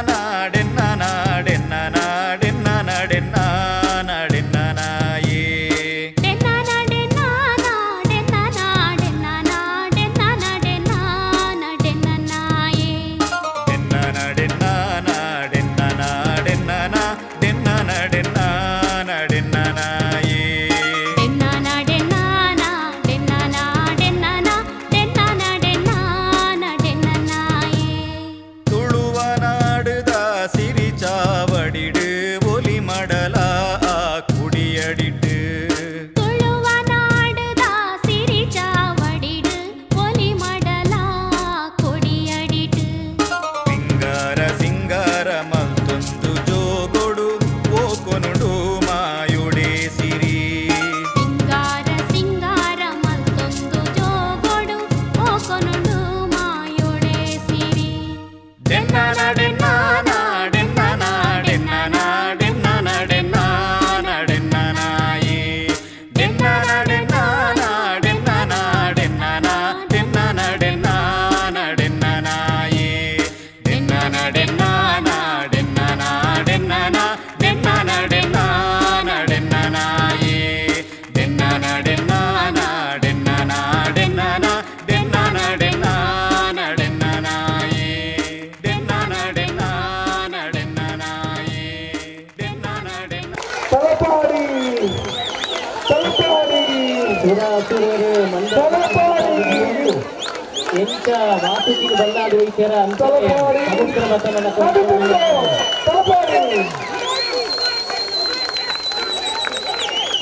ಸುರಾಸುರರು ಮಂಡಲ ಎಂಚ ವಾಸುಕಿಗೆ ಬಲ್ಲಾದ ವೈದ್ಯರ ಅಂತ ಸಮುದ್ರ ಮತನ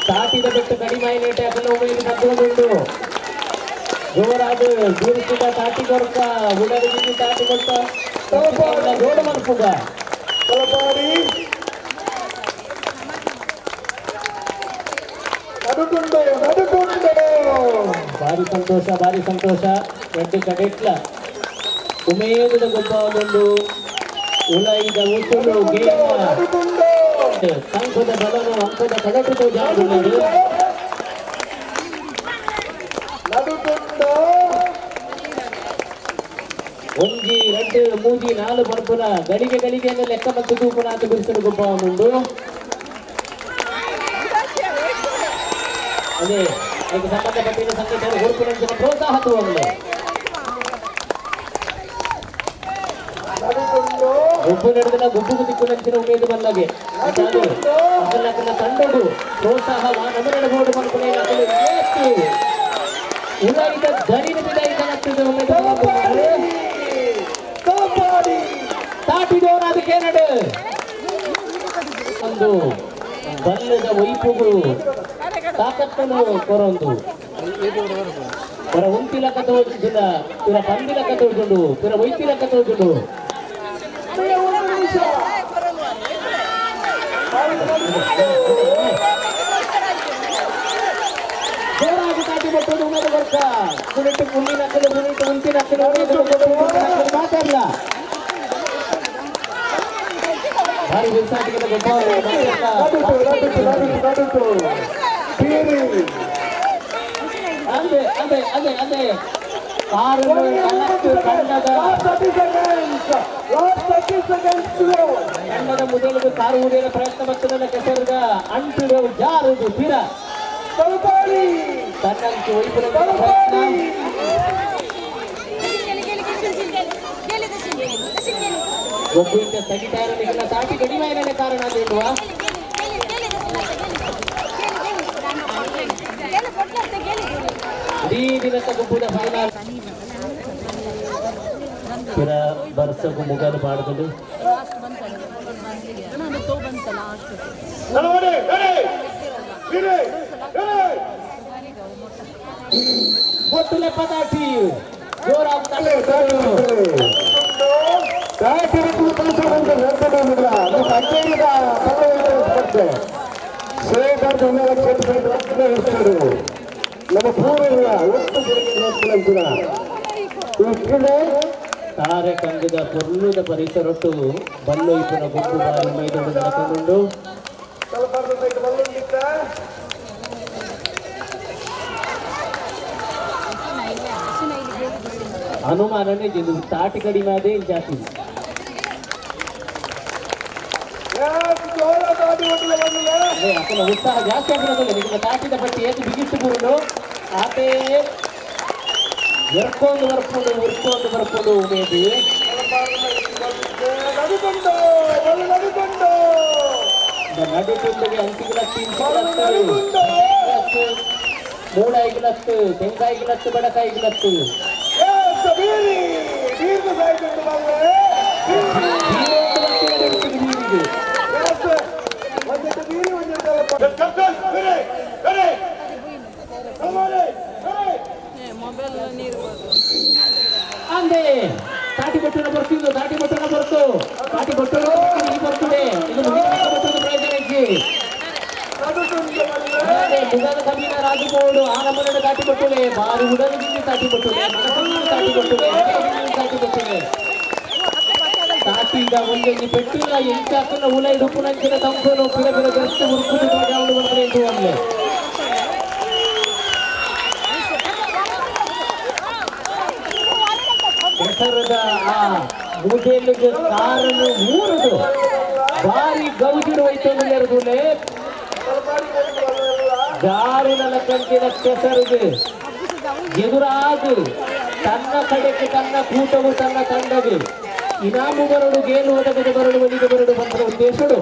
ತಾಟಿದ ಬೆಟ್ಟು ಕಡಿಮೆ ಲೇಟ್ ಹಾಕಲು ಉಮೇದು ಬಂದು ಜೋರಾದ ಗುರುಸಿದ ತಾಟಿ ಕೊರ್ಕ ಉಡಲಿಗೆ ತಾಟಿ ಕೊಟ್ಟ ರೋಡ್ ಮನ್ಪುಗ ಭಾರಿ ಸಂತೋಷ ಭಾರಿ ಸಂತೋಷ. ಎರಡು ಕಡೆಟ್ಲ ಉಮೇದದ ಗೊಬ್ಬ ಒಂದೊಂದು ಉಲೈದ ಉಸುಲು ಗೇಮ ಅಂಕದ ಬಲನು ಅಂಕದ ಕಡಟು ಜಾರುವುದು. ಒಂಜಿ ಎರಡು ಮೂಜಿ ನಾಲು ಪರ್ಪುನ ಗಳಿಗೆ ಗಳಿಗೆ ಲೆಕ್ಕ ಮತ್ತು ತೂಪುನ ಅಂತ ಗುರುಸಲು ಗೊಬ್ಬ ಉಂಡು. ಅದೇ ಅದಕ್ಕೆ ಸಂಬಂಧಪಟ್ಟಿನ ಸಂಘಟನೆ ಹುಡುಕುನಂಚಿನ ಪ್ರೋತ್ಸಾಹ ತೂವಲ್ಲ. ಗೊಬ್ಬು ನಡೆದಲ ಗೊಬ್ಬು ತಿಕ್ಕುನಂಚಿನ ಉಮೇದು ಬಲ್ಲಗೆ ಅಕಲ ತಂಡಡು ಪ್ರೋತ್ಸಾಹ ನಮರಡ ಬೋರ್ಡ್ ಮನ್ಪುನ ಉಲಾಯಿದ ದಣಿನ ಬಿದಾಯಿತ ನಟ್ಟಿದ ಉಮೇದು ತಾಟಿದೋನ ಅದಕ್ಕೆ ನಡು ಒಂದು ಬಲ್ಲದ ಒಯ್ಪುಗು ತಾಕತ್ತನು ಕೊರೊಂದು ಪರ ಉಂತಿಲಕ ತೋಜುಂಡ ಪಿರ ಪಂದಿಲಕ ತೋಜುಂಡು ಪಿರ ಒಯ್ತಿಲಕ ತೋಜುಂಡು. ಜೋರಾಗಿ ತಾಟಿ ಬಟ್ಟೋದು ಉಮೇದು ಬರ್ಕ ಕುಣಿಟ್ಟು ಕುಣ್ಣಿನಕ್ಕಲು ಕುಣಿಟ್ಟು ಉಂತಿನಕ್ಕಲು ಮಾತಾಡಲ್ಲ ಭಾರಿ ಬಿರುಸಾಟಿಗೆ ಗೊಬ್ಬ. ಅದೇ ಅದೇ ಅದೇ ಅದೇ ತಂಡದ ಮೊದಲು ಕಾರು ಊರಿನ ಪ್ರಯತ್ನ ಬರ್ತದಲ್ಲ ಕೆಸರುಗ ಅಂಟು ಜಾರುದು ಪಿರ ತನ್ನಂಚು ಒಯ್ಪುನ ಪ್ರಯತ್ನ. ಗೊಬ್ಬು ಸ್ಥಗಿತ ಇರಲಿಕ್ಕಿಲ್ಲ ತಾಟಿ ಕಡಿಮೆ ಕಾರಣ ಅಂತ ಇಡೀ ದಿನದ ಗೊಬ್ಬುದ ಫೈನಲ್ ಪಿರ ಬರ್ಸಗು ಮುಗಲು ಪಾಡದಲ್ಲಿ ಒಟ್ಟು ಲೆಪ್ಪ ತಾಟಿ ಜೋರಾಗ್ತಾರೆ. ನಮ್ಮ ಪೂರ್ವಜರ ಒಟ್ಟು ತಾರೆ ಕಂಗದ ಪೊರ್ಲುದ ಪರಿಸರೊಟ್ಟು ಬಲ್ಲೊಯ್ಪುನ ಗೊಬ್ಬು ಬಾರಿ ಮೈದೊಂಡು ನಡಕೊಂಡುಂಡು. ಅನುಮಾನನೇ ಇದು ತಾಟಿ ಕಡಿಮೆ ಅದೇ ಜಾತಿ ಅತನ ಉತ್ಸಾಹ ಜಾಸ್ತಿ ಆಗಿರೋದಿಲ್ಲ. ನಿಮ್ಮ ತಾಟಿದ ಪಟ್ಟಿ ಏತು ಬಿಗಿಟ್ಟು ಬೂರು ಆತೇ ಎರ್ಕೊಂಡು ಬರ್ಕೊಂಡು ಉರ್ಕೊಂಡು ಬರ್ಕೊಂಡು ಉಮೇದಿ ನಡುಟುಂಡಿಗೆ ಅಂಕಿಗಳತ್ತು ಇಂಚಿಗಳತ್ತು ಮೂಡಾಯಿಗಳತ್ತು ತೆಂಕಾಯಿಗಳತ್ತು ಬಡಕಾಯಿಗಳತ್ತು ಅಂದೆ ತಾಟಿ ಬಟ್ಟುನ ಬರ್ತಿದ್ದು ತಾಟಿ ಬಟ್ಟುನ ಬರ್ತು ತಾಟಿ ಬಟ್ಟುನ ಈ ಬರ್ತದೆ ಇದು ಬಟ್ಟುನ ಪ್ರಯೋಜನ ಇಜ್ಜಿ ಮುಗದ ಕಬ್ಬಿನ ರಾಜಬೋರ್ಡು ಆ ನಮ್ಮನೆ ತಾಟಿ ಬಟ್ಟುಲೆ ಬಾರಿ ಉಡಲಿಗೆ ತಾಟಿ ಬಟ್ಟುಲೆ ಮನಸ್ಸಿನ ತಾಟಿ ಬಟ್ಟುಲೆ ತಾಟಿ ಬಟ್ಟುಲೆ ತಾಟಿದ ಒಂದೊಂದು ಪೆಟ್ಟಿಲ್ಲ ಎಂಚಾಕನ ಉಲೈ ಡುಪ್ಪುನಂಚಿನ ತಂಪನು ಪಿರ ಪಿರ ಗರ್ತು ಉರುಕುದು ಜಾವಡು ಬಂದರೆ ಎಂದು ಅಲ್ಲೇ ಹೆಸರದ ಆ ಮುದೆಲಿಗೆ ಕಾರನ್ನು ಮೂರದು ಭಾರಿ ಗೌಜಿಡು ಹೋಯ್ತು ಜಾರುನ ಲಕ್ಕಂಚಿನ ಕೆಸರುದು ಎದುರಾದು ತನ್ನ ಕಡೆಗೆ ತನ್ನ ಕೂಟವು ತನ್ನ ತಂಡವು ಇನಾಮು ಬರಡು ಗೇಲು ಒದಗದ ಬರಡು ಒಲಿಗೆ ಬರಡು ಬಂದ ಉದ್ದೇಶಡು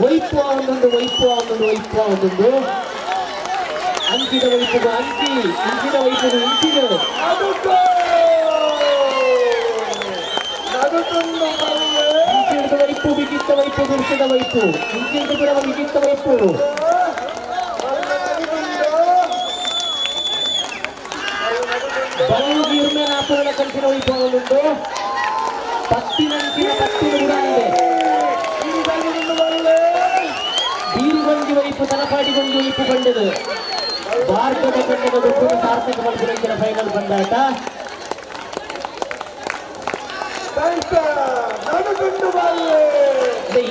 ಒಯ್ಪುವ ಒಂದೊಂದು ಒಯ್ಪುವ ಒಂದೊಂದು ಒಯ್ಪುವ ಒಂದೊಂದು ಅಂಚಿದ ವೈಪುಗು ಅಂಚಿ ಇಂಚಿದ ವೈಪುಗು ಇಂಚಿದ ಇಂಚಿದ ವೈಪು ಬಿಗಿತ್ತ ವೈಪು ಗುರುಸಿದ ವೈಪು ಇಂಚಿದ ಪುರವ ಬಿಗಿತ್ತ ವೈಪು ಬಲ್ಗಿರ್ಮೇನ ಆಪುಗಳ ಕಂಚಿನ ವೈಪು ಉಂಟು ಪತ್ತಿನಂಚಿನ ಪತ್ತಿನ ಉಡಾಂದೆ ಬೀರುಗೊಂಜಿ ವೈಪು ತಲಪಾಡಿಗೊಂಜಿ ವೈಪು ಬಂಡದು ಭಾರತದ ತಂಡದ ಗೊಬ್ಬರ ಸಾರ್ಥಕ ಮಲ್ಪುನಂಚಿನ ಫೈನಲ್ ಬಂದಾಟ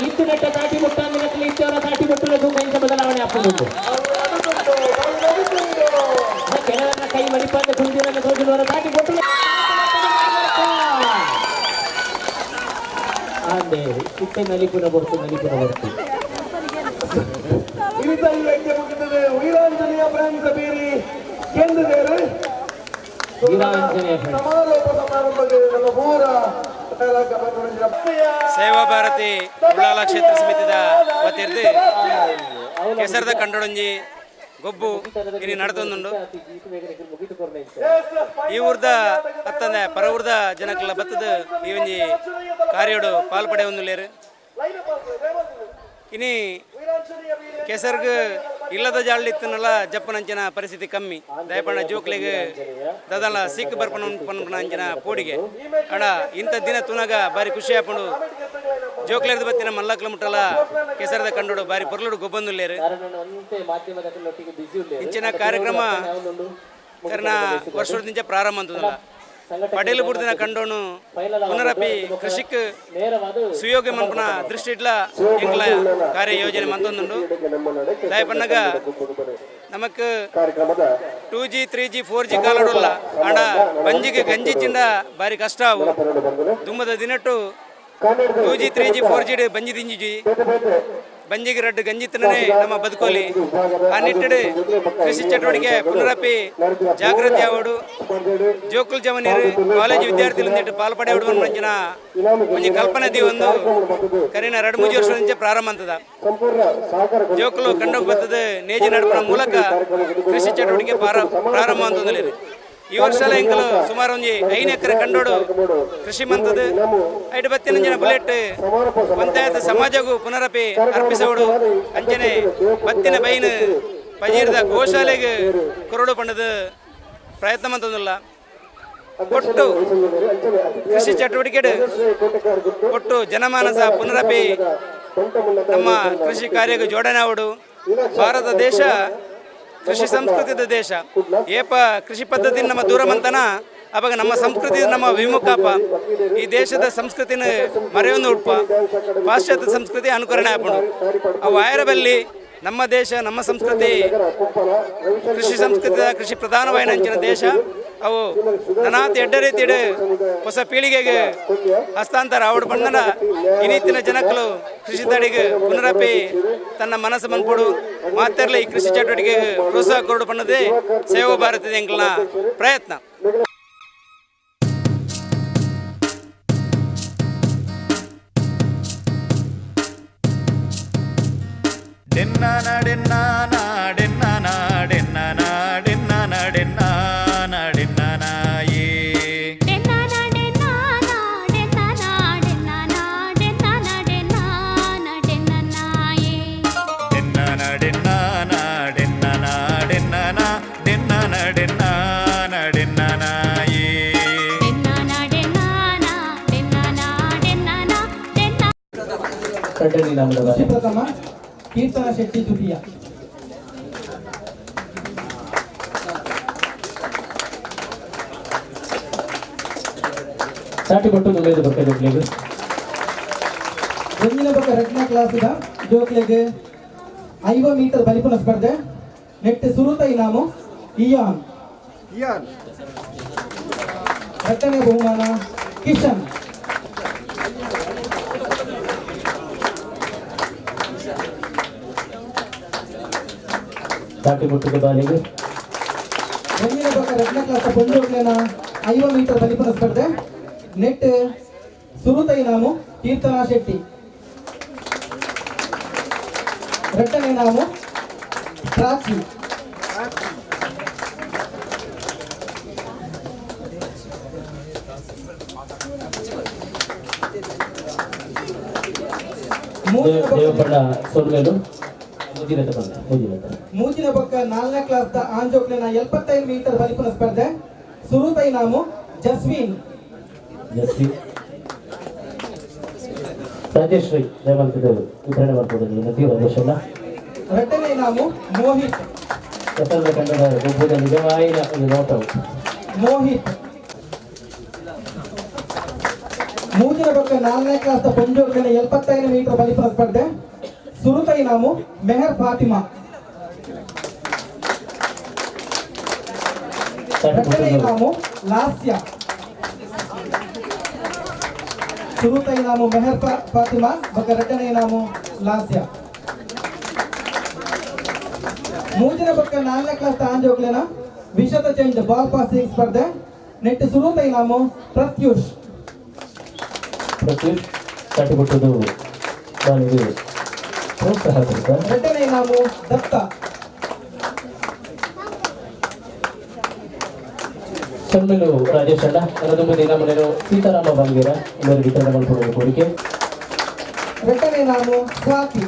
ಈತು ನೆಟ್ಟ ತಾಟಿ ಮುಟ್ಟ ನಿನಕಲಿ ಇತ್ತವರ ತಾಟಿ ಮುಟ್ಟುವ ತೂಕ ಬದಲಾವಣೆ ಹಾಕುದು ಕೆಲವರ ಕೈ ಮಡಿಪಾದ ಕುಂದಿರನ್ನು ತೋಜುವರ ತಾಟಿ ಕೊಟ್ಟು ಅಂದೆ ಇತ್ತೆ ನಲಿಪುನ ಬರ್ತು ನಲಿಪುನ ಬರ್ತು ವೀರಾಂಜನೇಯ ಫ್ರೆಂಡ್ಸ್ ಬೀರಿ ಕೇಂದ್ರದೇವರು ವೀರಾಂಜನೇಯ ಸಮಾರೋಪ ಸಮಾರಂಭಕ್ಕೆ ನಮ್ಮ ಪೂರ ಸೇವಾ ಭಾರತಿ ಉಳ್ಳಾಲ ಕ್ಷೇತ್ರ ಸಮಿತಿದ ವತಿರ್ದು ಕೆಸರದ ಕಂಡೊಡಂಜಿ ಗೊಬ್ಬು ಇನಿ ನಡತೊಂದುಂಡು. ಈ ಊರ್ದ ಅತ್ತಂದೆ ಪರ ಊರ್ದ ಜನಕ್ಕೆಲ್ಲ ಬತ್ತದ ಈ ಒಂಜಿ ಕಾರ್ಯಡು ಪಾಲ್ಪಡೆ ಒಂದುಲ್ಲೇರು. ಇನಿ ಕೆಸರ್ಗ್ ಇಲ್ಲದ ಜಾಳಿತ್ತನಲ್ಲ ಜಪ್ಪನಂಚಿನ ಪರಿಸ್ಥಿತಿ ಕಮ್ಮಿ ದಯಪಣ್ಣ ಜೋಕ್ಲಿಗೆ ದದಲ ಸಿಕ್ ಬರ್ಪಣ ಅಂಚಿನ ಪೋಡಿಗೆ ಅಡ ಇಂಥ ದಿನ ತುನಗ ಬಾರಿ ಖುಷಿ ಆಪುಂಡು. ಜೋಕ್ಲೇರ್ದ ಬತ್ತಿನ ಮಲ್ಲಕ್ಲ ಮುಟ್ಟಲ ಕೆಸರದ ಕಂಡೋಡು ಬಾರಿ ಪೊರ್ಲುಡು ಗೊಬ್ಬಂದುಲ್ಲೇರು. ಇಂಚಿನ ಕಾರ್ಯಕ್ರಮ ಕರ್ನ ವರ್ಷದಿಂದ ಪ್ರಾರಂಭ ಅಂತದಲ್ಲ ಪಡೇಲು ಬುಡ್ದಿನ ಕಂಡೋನು ಪುನರಪಿ ಕೃಷಿಕ್ ಸುಯೋಗ್ಯ ಮನ್ಪುನ ದೃಷ್ಟಿ ಇಡ್ಲ ಎಂಗ್ಲ ಕಾರ್ಯ ಯೋಜನೆ ಮಂತೊಂದುಂಡು. ದಯಪಣ್ಣಗ ನಮಕ್ 2G 3G 4G ಕಾಲಡುಲ್ಲ ಆಂಡ ಬಂಜಿಗೆ ಗಂಜಿ ಚಿಂದ ಬಾರಿ ಕಷ್ಟ ಅವು ದುಮ್ಮದ ದಿನಟ್ಟು 2G 3G 4G ಬಂಜಿ ದಿಂಜಿ ಬಂಜಿಗೆ ರಡ್ಡು ಗಂಜಿ ತಿನ್ನನೆ ನಮ್ಮ ಬದುಕೋಲಿ. ಆ ನಿಟ್ಟಿಡು ಕೃಷಿ ಚಟುವಟಿಕೆ ಪುನರಪಿ ಜಾಗೃತಿ ಆವಡು ಜೋಕುಲ್ ಜವನೀರು ಕಾಲೇಜು ವಿದ್ಯಾರ್ಥಿಗಳು ಒಂದಿಟ್ಟು ಪಾಲ್ಪಡೆಯವಡು ಮಂಚಿನ ಒಂಜಿ ಕಲ್ಪನೆ the ಒಂದು ಕರಿನ 2-3 ವರ್ಷ ಪ್ರಾರಂಭ ಅಂತದ ಜೋಕುಲು ಕಂಡೋಗಿ ಬರ್ತದೆ ನೇಜಿ ನಡಪನ ಮೂಲಕ ಕೃಷಿ ಚಟುವಟಿಕೆ ಪ್ರಾರಂಭ ಅಂತಂದ್ರೆ ಈ ವರ್ಷ ಎಂಕಲು ಸುಮಾರು ಒಂಜಿ 5 ಎಕರೆ ಕಂಡೋಡು ಕೃಷಿ ಮಂತದ ಐಟು ಬತ್ತಿನ ಜನ ಬುಲೆಟ್ ಪಂಚಾಯತ್ ಸಮಾಜಗೂ ಪುನರಪಿ ಅರ್ಪಿಸೋಡು ಅಂಚನೆ ಬತ್ತಿನ ಬೈನ್ ಪಜೀರದ ಗೋಶಾಲೆಗೆ ಕೊರಡು ಪಂಡದ ಪ್ರಯತ್ನ ಮಂತದಲ್ಲ ಒಟ್ಟು ಕೃಷಿ ಚಟುವಟಿಕೆ ಒಟ್ಟು ಜನಮಾನಸ ಪುನರಪಿ ನಮ್ಮ ಕೃಷಿ ಕಾರ್ಯಕ್ಕೆ ಜೋಡಣೆ ಆವಡು. ಭಾರತ ದೇಶ ಕೃಷಿ ಸಂಸ್ಕೃತಿದ ದೇಶ ಏಪ ಕೃಷಿ ಪದ್ಧತಿ ನಮ್ಮ ದೂರ ಮಂತನ ಅವಾಗ ನಮ್ಮ ಸಂಸ್ಕೃತಿ ನಮ್ಮ ವಿಮುಖಾಪ ಈ ದೇಶದ ಸಂಸ್ಕೃತಿನ ಮರೆಯೊಂದು ಉಡ್ಪ ಪಾಶ್ಚಾತ್ಯ ಸಂಸ್ಕೃತಿ ಅನುಕರಣೆ ಆಪುಂಡು. ಅವು ಆಯರಬಲ್ಲಿ ನಮ್ಮ ದೇಶ ನಮ್ಮ ಸಂಸ್ಕೃತಿ ಕೃಷಿ ಸಂಸ್ಕೃತಿಯ ಕೃಷಿ ಪ್ರಧಾನವಾದ ಅಂಚಿನ ದೇಶ ಅವು ನನಾತ್ ಎಡ್ಡ ರೀತಿ ಹೊಸ ಪೀಳಿಗೆಗೆ ಹಸ್ತಾಂತರ ಆವಡು ಬಂದನ ಇನ್ನಿತ್ತಿನ ಜನಕ್ಕಳು ಕೃಷಿ ತಡೆಗೆ ಪುನರಪಿ ತನ್ನ ಮನಸ್ಸು ಮನ್ಪೊಡು ಮಾತೆರ್ಲ ಈ ಕೃಷಿ ಚಟುವಟಿಕೆಗೆ ಪ್ರೋತ್ಸಾಹ ಕೊಡು ಪಣ್ಣದೇ ಸೇವಾ ಭಾರತದ ಎಂಕಲ್ನ ಪ್ರಯತ್ನ. ಪ್ರಥಮ ಕೀರ್ತನ ಶೆಟ್ಟಿ ದ್ವಿತೀಯ. ಚಾಟಿ ಕೊಟ್ಟು ಮುಂದೆ ಬರ್ತದೆ ಜೋಕ್ಲೆಗ್. ಒಂದಿನ ಬೊಕ್ಕ ರಡ್ಡನೇ ಕ್ಲಾಸ್ದ ಜೋಕ್ಲೆಗ್ 50 ಮೀಟರ್ ಬಲಿಪುನ ಸ್ಪರ್ಧೆ ನೆಟ್ ಸುರುತ ಇನಾಮು ಇಯಾನ್ ಇಯಾನ್ ರಡ್ಡನೇ ಬಹುಮಾನ ಕಿಶನ್. ಚಾಟಿ ಕೊಟ್ಟು ಬಾಲಿಗೆ ಒಂದಿನ ಬೊಕ್ಕ ರಡ್ಡನೇ ಕ್ಲಾಸ್ ಪೊಂಜೋಕ್ಲೆನ 50 ಮೀಟರ್ ಬಲಿಪುನ ಸ್ಪರ್ಧೆ ನೆಟ್ ಸುರುತ ಇನಾಮು ಕೀರ್ತನಾ ಶೆಟ್ಟಿ, ರಡ್ಡನೇ ಇನಾಮು ಪ್ರಾಚಿ. ಮೂಜಿನ ಪಕ್ಕ 4ನೇ ಕ್ಲಾಸ್ the ಆಂಜೋಕ್ಲೆನ 75 ಮೀಟರ್ ಬಲಿಪುನ ಸ್ಪರ್ಧೆ ಸುರುತ ಇನಾಮು ಜಸ್ವಿನ್ ಜಸ್ವಿನ್ ರಾಜೇಶ್ರೀ ಜಯಮಲ್ತಿದ್ದೇವೆ ವಿತರಣೆ ಮಾಡ್ಬೋದು ವಿನಂತಿ ರಾಜೇಶ್ ಅಣ್ಣ. ಎರಡನೇ ಇನಾಮು ಮೋಹಿತ್ ಕೆಸರದ ಕಂಡದ ಗೊಬ್ಬದ ನಿಜವಾಯಿನ ಒಂದು ನೋಟವು ಮೋಹಿತ್. ಮೂಜಿನ ಪಕ್ಕ 4ನೇ ಕ್ಲಾಸ್ the ಪೊಂಜೋಕ್ಲೆನ 75 ಮೀಟರ್ ಬಲಿಪುನ ಸ್ಪರ್ಧೆ ಸುರುತ ಇನಾಮು ಮೆಹರ್ ಫಾತಿಮಾ. ಎರಡನೇ ಇನಾಮು ಲಾಸ್ಯ. ಸುರುತ ಇನಾಮು ಮೆಹರ್ ಫಾತಿಮಾ ಬೊಕ್ಕ ಎರಡನೇ ಇನಾಮು ಲಾಸ್ಯ. ಮೂಜಿನ ಪಕ್ಕ 4ನೇ ಕ್ಲಾಸ್ ಆಂಜೋಕ್ಲೆನ ವಿಷದ ಚೆಂಡ್ ಬಾಲ್ ಪಾಸಿಂಗ್ ಸ್ಪರ್ಧೆ ನೆಟ್ ಸುರುತ ಇನಾಮು ಪ್ರತ್ಯೂಷ್. ಪ್ರತ್ಯೂಷ್ ತಟ್ಟಿಕೊಟ್ಟದು ಬಾಲಿಗೆ ಪ್ರೋತ್ಸಾಹ ಕೊಡ್ತ. ಎರಡನೇ ಇನಾಮು ದತ್ತ. ಸೊನ್ನೆಲು ರಾಜೇಶ್ ಅಣ್ಣ. ಅದೊಂದು ಇನಾಮು ಸೀತಾರಾಮ ಬಾಲ್ಗೇರ ಎಲ್ಲರೂ ವಿತರಣೆ ಮಾಡಿಕೊಳ್ಳುವ ಕೋರಿಕೆ. ಎರಡನೇ ಇನಾಮು ಸ್ವಾತಿ.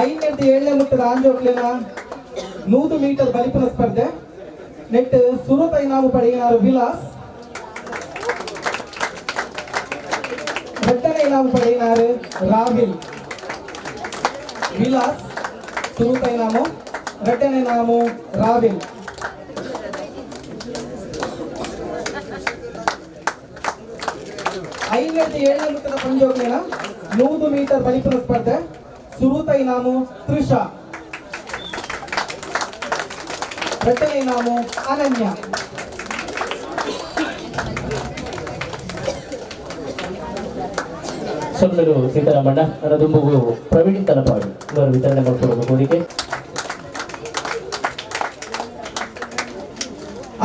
ಐದನೇ ಏಳನೇ ಮುಟ್ಟದ ಆಂಜೋಕ್ಲೆನ 100 ಮೀಟರ್ ಬಲಿಪುನ ಸ್ಪರ್ಧೆ ನೆಟ್ ಸುರುತ ಇನಾಮು ಪಡೆಯಿನಾರು ವಿಲಾಸ್. ಎರಡನೇ ಇನಾಮು ಪಡೆಯಿನಾರು ರಾವಿಲ್. ವಿಲಾಸ್ ಸುರುತ ಇನಾಮು, ಎರಡನೇ ಇನಾಮು ರಾವಿಲ್. ಐದನೇ ಏಳನೇ ಮುಟ್ಟದ ಪಂಜೋಕ್ಲೆನ 100 ಮೀಟರ್ ಬಲಿಪುನ ಸ್ಪರ್ಧೆ ಸುರುತ ಇನಾಮು ತ್ರಿಷಾ. ಎರಡನೇ ಇನಾಮು ಅನನ್ಯ. ಸೊನ್ನೆಲು ಸೀತಾರಾಮಣ್ಣ. ಅದೊಂದು ಪ್ರವೀಣ್ ತಲಪಾಡಿ ಇವರು ವಿತರಣೆ ಮಾಡಿಕೊಳ್ಳುವ ಕೋರಿಕೆ.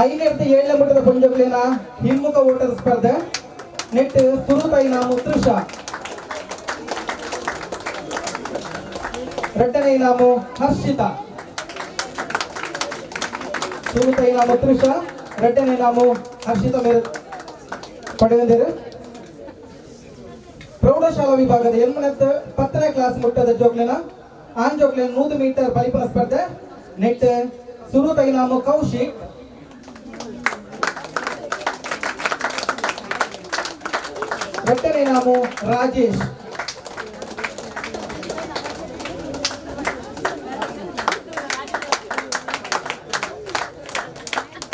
ಐದನೇ ಏಳನೇ ಮಟ್ಟದ ಪಂಜೋಕ್ಲೆನ ಹಿಮ್ಮುಖ ಓಟದ ಸ್ಪರ್ಧೆ ನೆಟ್ ಸುರುತ ಇನಾಮು ತ್ರಿಷಾ. ಎರಡನೇ ಇನಾಮು ಹರ್ಷಿತಾ. ಸುರುತ ಇನಾಮು ತ್ರಿಷಾ, ಎರಡನೇ ಇನಾಮು ಹರ್ಷಿತಾ ಮೇರೆ ಪಡೆದಿದ್ದಾರೆ. ಪ್ರೌಢಶಾಲಾ ವಿಭಾಗದ 8ನೇ 10ನೇ ಕ್ಲಾಸ್ ಮುಟ್ಟದ ಜೋಕ್ಲೆನ ಆಂಜೋಕ್ಲೆನ 100 ಮೀಟರ್ ಬಲಿಪುನ ಸ್ಪರ್ಧೆ ನೆಟ್ ಸುರುತ ಇನಾಮು ಕೌಶಿಕ್. ಎರಡನೇ ಇನಾಮು ರಾಜೇಶ್.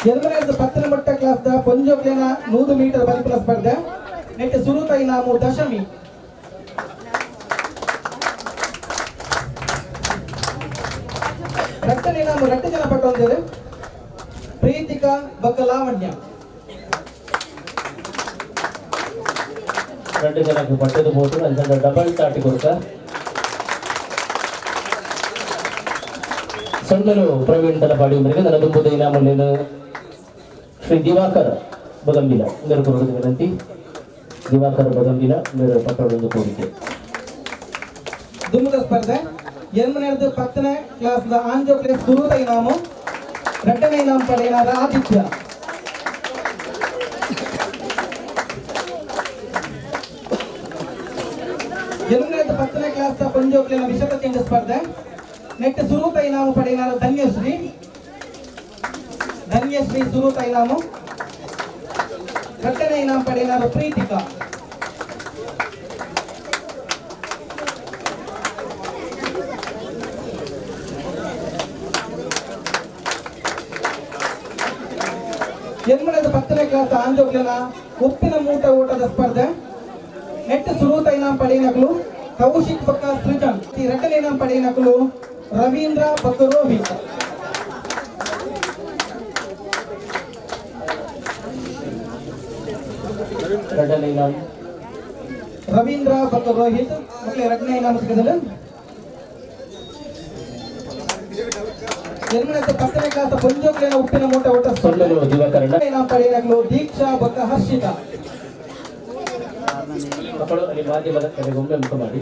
ಎರಡನೇ 10ನೇ ಮಟ್ಟ ಕ್ಲಾಸ್ the ಪೊಂಜೋಕ್ಲೆನ 100 ಮೀಟರ್ ಬಲಿಪುನ ಸ್ಪರ್ಧೆ ನೆಟ್ ಸುರುತ ಇನಾಮು ದಶಮಿ. ರಟ್ಟನೆ ಇನಾಮು 2 ಜನ ಪಟ್ಟೊಂದಿರು ಪ್ರೀತಿಕಾ ಬೊಕ್ಕ ಲಾವಣ್ಯ. 2 ಜನಕ್ಕೆ ಪಟ್ಟದ ಬೋದು ಅಂಚ ಡಬಲ್ ತಾಟಿ ಕೊಡ್ತ. ಸಣ್ಣರು ಪ್ರವೀಣ್ ತಲಪಾಡಿ ಅವರಿಗೆ ನನ್ನ ಇನಾಮು ಶ್ರೀ ದಿವಾಕರ್ ಬಗಂಬಿಲ ಮೇರು ಕೊಡುವುದು ವಿನಂತಿ. ದಿವಾಕರ್ ಬಗಂಬಿಲ ಮೇರು ಪಟ್ಟಣದೊಂದು ಕೋರಿಕೆ. ದುಮ್ಮದ ಸ್ಪರ್ಧೆ 8ನೇ 10ನೇ ಕ್ಲಾಸ್ the ಆಂಜೋಕ್ಲೆ ಸುರುತ ಇನಾಮು ಎರಡನೇ ಇನಾಮು ಪಡೆಯಿನಾರ ಆದಿತ್ಯ. 8ನೇ 10ನೇ ಕ್ಲಾಸ್ the ಪಂಜೋಕ್ಲೆನ ವಿಷದ ಚೆಂಡು ಸ್ಪರ್ಧೆ ನೆಟ್ ಸುರುತ ಇನಾಮು ಪಡೆಯಿನಾರ ಧನ್ಯಶ್ರೀ. ಧನ್ಯಶ್ರೀ ಸುರುತ ಇನಾಮು, ಎರಡನೇ ಇನಾಮು ಪಡೆಯಿನಾರ ಪ್ರೀತಿಕಾ. 8ನೇ 10ನೇ ಕ್ಲಾಸ್ ಆಂಜೋಕ್ಲೆನ ಉಪ್ಪಿನ ಮೂಟ ಓಟದ ಸ್ಪರ್ಧೆ ನೆಟ್ ಸುರುತ ಇನಾಮ್ ಪಡೆಯಿನಕಲು ಕೌಶಿಕ್ ಬೊಕ್ಕ ಸೃಜನ್. ಎರಡನೇ ಇನಾಮ್ ಪಡೆಯಿನಕಲು ರವೀಂದ್ರ ಬೊಕ್ಕ ರೋಹಿತ್. ಎರಡನೇ ಇನಾಮ್ ರವೀಂದ್ರ ಬೊಕ್ಕ ರೋಹಿತ್ ಮಕ್ಕಳೇ ಎರಡನೇ ಇನಾಮ್ ಸಿಗದಲ್ಲ. ಎನ್ಮನಕ್ಕೆ 10ನೇ ಕ್ಲಾಸ್ ಪೊಂಜೋಕ್ಲೆನ ಉಪ್ಪಿನ ಮೂಟೆ ಓಟ ಸ್ಪರ್ಧೆ ಇನಾಮ್ ಪಡೆಯಿನಕುಲು ದೀಕ್ಷಾ ಬೊಕ್ಕ ಹರ್ಷಿತಾ. ಮಕ್ಕಳು ಅಲ್ಲಿ ಮಾಧ್ಯಮದ ಕಡೆಗೊಮ್ಮೆ ಮುಖ ಮಾಡಿ.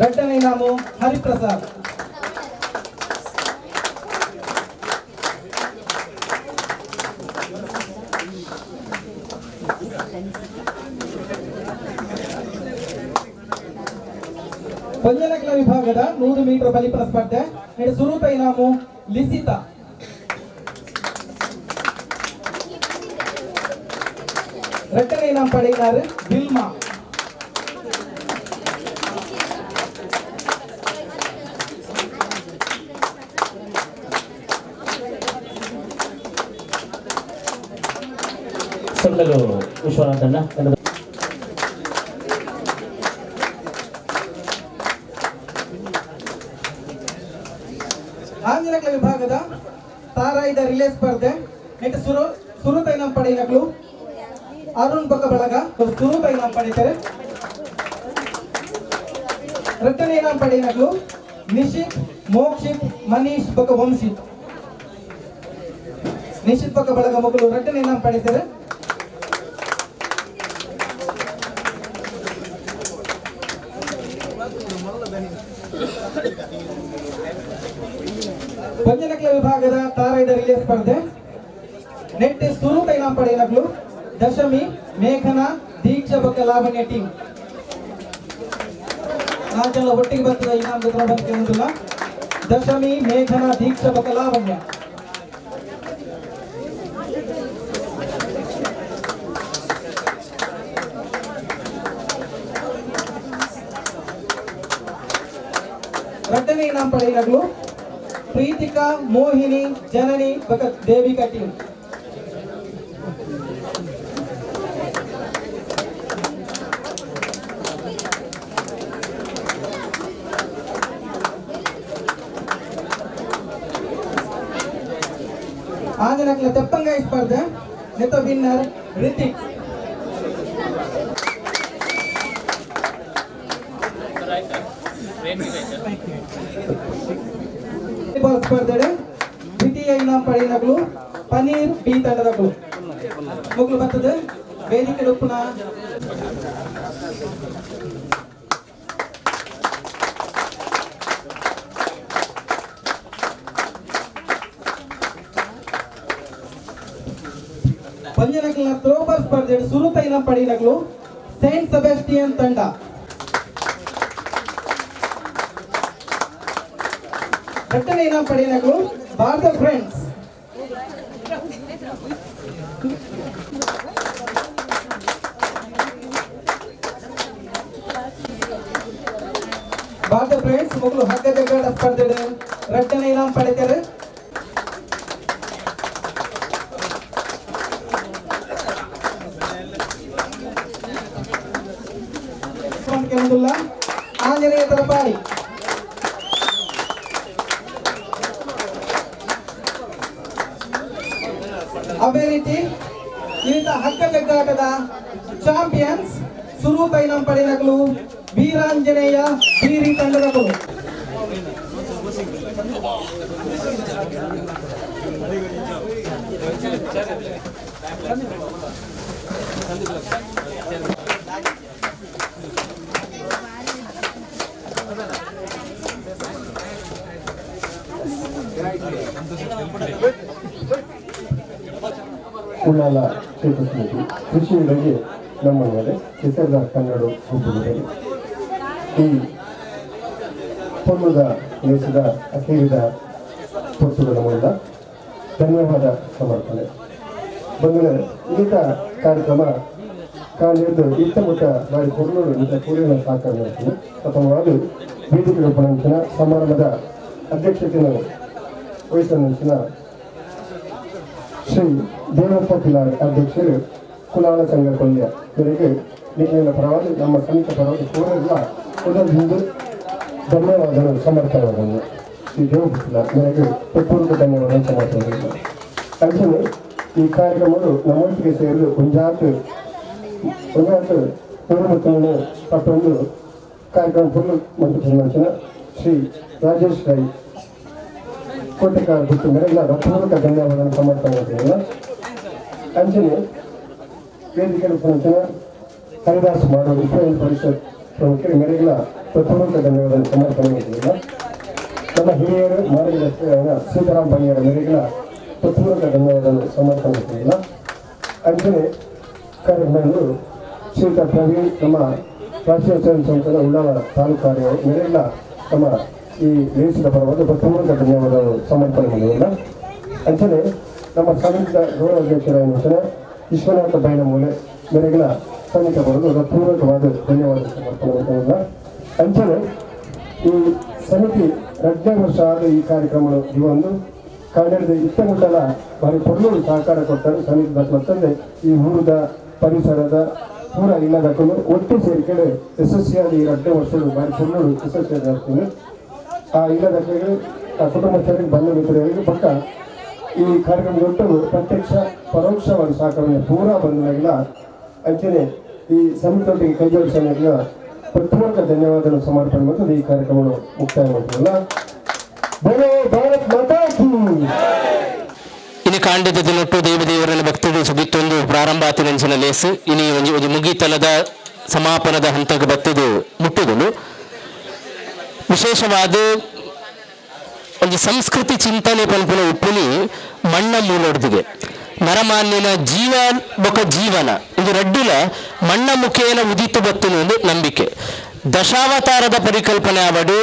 ರಡ್ಡನೇ ಇನಾಮು ಹರಿಪ್ರಸಾದ್. ಪಂಜನಕಲ ವಿಭಾಗದ 100 ಮೀಟರ್ ಬಲಿಪನ ಸ್ಪರ್ಧೆ ಸುರೂಪ ಇನಾಮು ಲಿಸಿತಾ. ರಡ್ಡನೇ ಇನಾಮ್ ಪಡೆಯಿನಾರು ಬಿಲ್ಮಾ. ಸೊಲ್ಲಲು ವಿಶ್ವನಾಥಣ್ಣ. ಆಂಜನಕಲ ವಿಭಾಗದ ತಾರಾಯಿದ ರಿಲೇ ಸ್ಪರ್ಧೆ ನೆಟ್ ಸುರುತ ಇನಾಮ್ ಪಡೆಯಿನಕುಲು ಅರುಣ್ ಬೊಕ್ಕ ಬಳಗ ಸುರುತ ಇನಾಮ್ ಪಡೆಯುತ್ತಾರೆ. ರಡ್ಡನೇ ಇನಾಮ್ ಪಡೆಯಿನಕುಲು ನಿಶಿತ್, ಮೋಕ್ಷಿತ್, ಮನೀಶ್ ಬೊಕ್ಕ ವಂಶಿತ್. ನಿಶಿತ್ ಬೊಕ್ಕ ಬಳಗ ಮಕ್ಕಳು ರಡ್ಡನೇ ಇನಾಮ್ ಪಡೆಯುತ್ತಾರೆ. ಪಂಜನಕಲ ವಿಭಾಗದ ತಾರಾಯಿದ ರಿಲೇ ಸ್ಪರ್ಧೆ ನೆಟ್ ಸುರುತ ಇನಾಮ್ ಪಡೆಯಿನಕುಲು ದಶಮಿ, ಮೇಘನಾ, ದೀಕ್ಷಾ ಬೊಕ್ಕ ಲಾವಣ್ಯ ಟೀಮ್. 4 ಜನ ಒಟ್ಟಿಗೆ ಬರ್ತದೆ ಇನಾಮ್ ಬಂದಿಲ್ಲ. ದಶಮಿ, ಮೇಘನಾ, ದೀಕ್ಷಾ ಬೊಕ್ಕ ಲಾವಣ್ಯ. ರಡ್ಡನೇ ಇನಾಮ್ ಪಡೆಯಿನಕುಲು ಪ್ರೀತಿಕಾ, ಮೋಹಿನಿ, ಜನನಿ ಬೊಕ್ಕ ದೇವಿಕಾ ಟೀಮ್. ಆಂಜನಕಲ ತೆಪ್ಪಂಗಾಯಿ ಸ್ಪರ್ಧೆ ನೆತ ವಿನ್ನರ್ ರಿತಿಕ್. ಸ್ಪರ್ಧೆ ದ್ವಿತೀಯ ಇನಾಮ್ ಪಡೆಯಿನಕುಲು ಪನೀರ್ ಬಿ ತಂಡದಕುಲು. ಮೊಗ್ಲು ಬರ್ತದೆ ವೇದಿಕೆ ಉಪ್ಪುನ ಪಂಜನಕಲ್ನ ಥ್ರೋಬಾಲ್ ಸ್ಪರ್ಧೆ ಸುರುತ ಇನಾಮ್ ಪಡೆಯಿನಕುಲು ಸೈಂಟ್ ಸೆಬಾಸ್ಟಿಯನ್ ತಂಡ. ರಡ್ಡನೇ ಇನಾಮ್ ಪಡೆಯಿನಕುಲು ಭಾರತ ಫ್ರೆಂಡ್ಸ್. ಭಾರತ ಫ್ರೆಂಡ್ಸ್ ಮೊದಲು ಹಗ್ಗ ಜಗ್ಗಾಟ ಸ್ಪರ್ಧೆ ರಡ್ಡನೇ ಇನಾಮ್ ಪಡೆದರು. ಆಂಜನೇಯ ತಲಪಾಡಿ. ಅದೇ ರೀತಿ ಇಂಥ ಹಗ್ಗ ಜಗ್ಗಾಟದ ಚಾಂಪಿಯನ್ಸ್ ಸುರೂತ ಇನಾಮ್ ಪಡೆಯಿನಕುಲು ವೀರಾಂಜನೇಯ ಬೀರಿ ತಂಡದವರು. ಉಳ್ಳಾಲ ಕ್ಷೇತ್ರ ಸಮಿತಿ ಕೃಷಿ ಬಗ್ಗೆ ನಮ್ಮ ಮೇಲೆ ಕೆಸರ್ದ ಕನ್ನಡ ಗುಂಪುಗಳಲ್ಲಿ ಈ ಪೊನ್ನದ ದೇಶದ ಅಖೀರಿದ ಪೊರ್ತುಗಳ ಮೂಲಕ ಧನ್ಯವಾದ ಸಮರ್ಪಣೆ. ಬಂದರೆ ಈತ ಕಾರ್ಯಕ್ರಮ ಕಾಲಿದ್ದು ಇತ್ತ ಮುಟ್ಟ ಬಾರಿ ಕೊರ್ನೂರು ಇಂಥ ಪೂರ್ಣ ಸಹಕಾರ ನಡೆಸ್ತೀನಿ. ಪ್ರಥಮವಾಗಿ ವೇದಿಕೆ ರೂಪಣಂಚಿನ ಸಮಾರಂಭದ ಅಧ್ಯಕ್ಷತೆಯನ್ನು ವಹಿಸಿದ ಶ್ರೀ ದೇವಪ್ಪ ಪಿಲಾರ್ ಅಧ್ಯಕ್ಷರು ಕುಲಾಲ ಸಂಘ ಕೊಲ್ಯ ಇವರಿಗೆ ನಿಖಿಲ ಪರವಾಗಿ ನಮ್ಮ ಸಮಿತಿ ಪರವಾಗಿ ಪೂರ್ವ ಉದಲ್ ಹಿಂದೂ ಧನ್ಯವಾದಗಳು ಸಮರ್ಪಣೆ ಶ್ರೀ ದೇವಪುತ್ರ ನನಗೆ ಪೂರ್ವಕ ಧನ್ಯವಾದ ಸಮರ್ಪಣೆ. ಅಂಚನೆ ಈ ಕಾರ್ಯಕ್ರಮವು ನಮ್ಮೊಟ್ಟಿಗೆ ಸೇರಲು ಒಂಜಾತು ಒಂಜಾತು ಪೂರ್ವಮತ್ತನ್ನು ಪಟ್ಟೊಂದು ಕಾರ್ಯಕ್ರಮ ಪೂರ್ಣ ಮಂತ್ರಿ ಶ್ರೀ ರಾಜೇಶ್ ರೈ ಕೋಟೆಕಾರ ಗುತ್ತು ಮೇರೆಲ್ಲ ಪೂರ್ವಕ ಧನ್ಯವಾದ ಸಮರ್ಪಣೆ. ಅಂಚನೆ ವೇದಿಕೆ ಸಂಚನ ಹರಿದಾಸ್ ಮಾಡುವ ವಿಶ್ವ ಹಿಂದೂ ಪರಿಷತ್ ಪ್ರಮುಖರು ಮೇರೆಗಳ ಪೂರ್ವಕ ಧನ್ಯವಾದ ಸಮರ್ಪಣೆ. ನಮ್ಮ ಹಿರಿಯರು ಮಾರ್ಗದರ್ಶಕರಾದ ಸೀತಾರಾಮ್ ಬನ್ನಿಯರ ಮೇರೆಗಳ ಪೂರ್ವಕ ಧನ್ಯವಾದ ಸಮರ್ಪಣೆ. ಅಂಚನೆ ಕಾರ್ಯಕ್ರಮಗಳು ಶ್ರೀಯುತ ಪ್ರವೀಣ್ ನಮ್ಮ ರಾಷ್ಟ್ರೀಯ ಸ್ವಯಂ ಸಂಸ್ಥೆಯ ಉಳ್ಳಾಲ ತಾಲೂಕು ಕಾರ್ಯ ಮೇರೆಗಳ ನಮ್ಮ ಈ ಲೇಸಿದ ಪರವಾಗಿ ಪೂರ್ವಕ ಧನ್ಯವಾದಗಳು ಸಮರ್ಪಣೆ ಮಾಡಿಲ್ಲ. ಅಂಚನೆ ನಮ್ಮ ಸಮಿತಿಯ ಗೌರವಾಧ್ಯಕ್ಷರಾದ ವಿಶ್ವನಾಥ ಬೈಲಮೂಲೆ ಮೇರೆಗಳ ಸಮಿತಿ ಬರೋದು ಪೂರ್ವಕವಾದ ಧನ್ಯವಾದ ಸಮರ್ಪಣೆ ಮಾಡಿಲ್ಲ. ಅಂಚನೆ ಈ ಸಮಿತಿ 2ನೇ ವರ್ಷ ಆದ ಈ ಕಾರ್ಯಕ್ರಮ ಇವೊಂದು ಕನ್ನಡದ ಇತ್ತಮುಟ್ಟಲ ಭಾರಿ ಪೊರ್ಲೂರು ಸಹಕಾರ ಕೊಟ್ಟರು ಸಮಿತಿ ದಾಖಲತ್ತಂದೆ ಈ ಊರದ ಪರಿಸರದ ಪೂರ ಇಲ್ಲದಕ್ಕೂ ಒಟ್ಟು ಸೇರಿಕೆಡೆ ಯಶಸ್ವಿಯಾದ ಈ 2ನೇ ವರ್ಷಗಳು ಭಾರಿ ಪೊರ್ಲೂರು ಯಶಸ್ವಿಯಾಗಿ ಆಗ್ತೀನಿ. ಆ ಇಲ್ಲದಕ್ಕಳಿಗೆ ಆ ಕುಟುಂಬಸ್ಥರಿಗೆ ಬಂಧು ಮಿತ್ರರಿಗೆ ಪಕ್ಕ ಈ ಕಾರ್ಯಕ್ರಮದೊಟ್ಟು ಪ್ರತ್ಯಕ್ಷ ಪರೋಕ್ಷವಾಗಿ ಸಹಕಾರವನ್ನು ಪೂರಾ ಬಂದನಾಗಿಲ್ಲ. ಅಂಚನೆ ಈ ಸಮಿತಿಯೊಟ್ಟಿಗೆ ಕೈ ಜೋಡಿಸೋನಾಗಿಲ್ಲ ಪೂರ್ವಕ ಧನ್ಯವಾದಗಳು ಸಮರ್ಪಣೆ ಮತ್ತು ಈ ಕಾರ್ಯಕ್ರಮವನ್ನು ಮುಕ್ತಾಯ ಮಾಡ್ತೀವಲ್ಲ. ಬೋಲೋ ಭಾರತ್ ಮಾತಾ ಕೀ. ಇನಿ ಕಾಂಡದ ದಿನೊಟ್ಟು ದೇವದೇವರನ್ನ ಭಕ್ತರು ಸುಗಿತ್ತೊಂದು ಪ್ರಾರಂಭ ಆತಿನಂಚಿನ ಲೇಸು ಇನಿ ಒಂಜಿ ಒಂಜಿ ಮುಗಿತಲದ ಸಮಾಪನದ ಹಂತಕ್ಕೆ ಬತ್ತಿದು ಮುಟ್ಟುದುಂಡು. ವಿಶೇಷವಾದ ಒಂಜಿ ಸಂಸ್ಕೃತಿ ಚಿಂತನೆ ಪನ್ಪುನ ಉಪ್ಪುನಿ ಮಣ್ಣ ಮೂಲೊಡ್ದಿಗೆ ನರಮಾನ್ಯನ ಜೀವ ಬೊಕ ಜೀವನ ಇದು ರಡ್ಡುಲ ಮಣ್ಣ ಮುಖೇನ ಉದಿತು ಬತ್ತುನು ಒಂದು ನಂಬಿಕೆ. ದಶಾವತಾರದ ಪರಿಕಲ್ಪನೆ ಆವಡು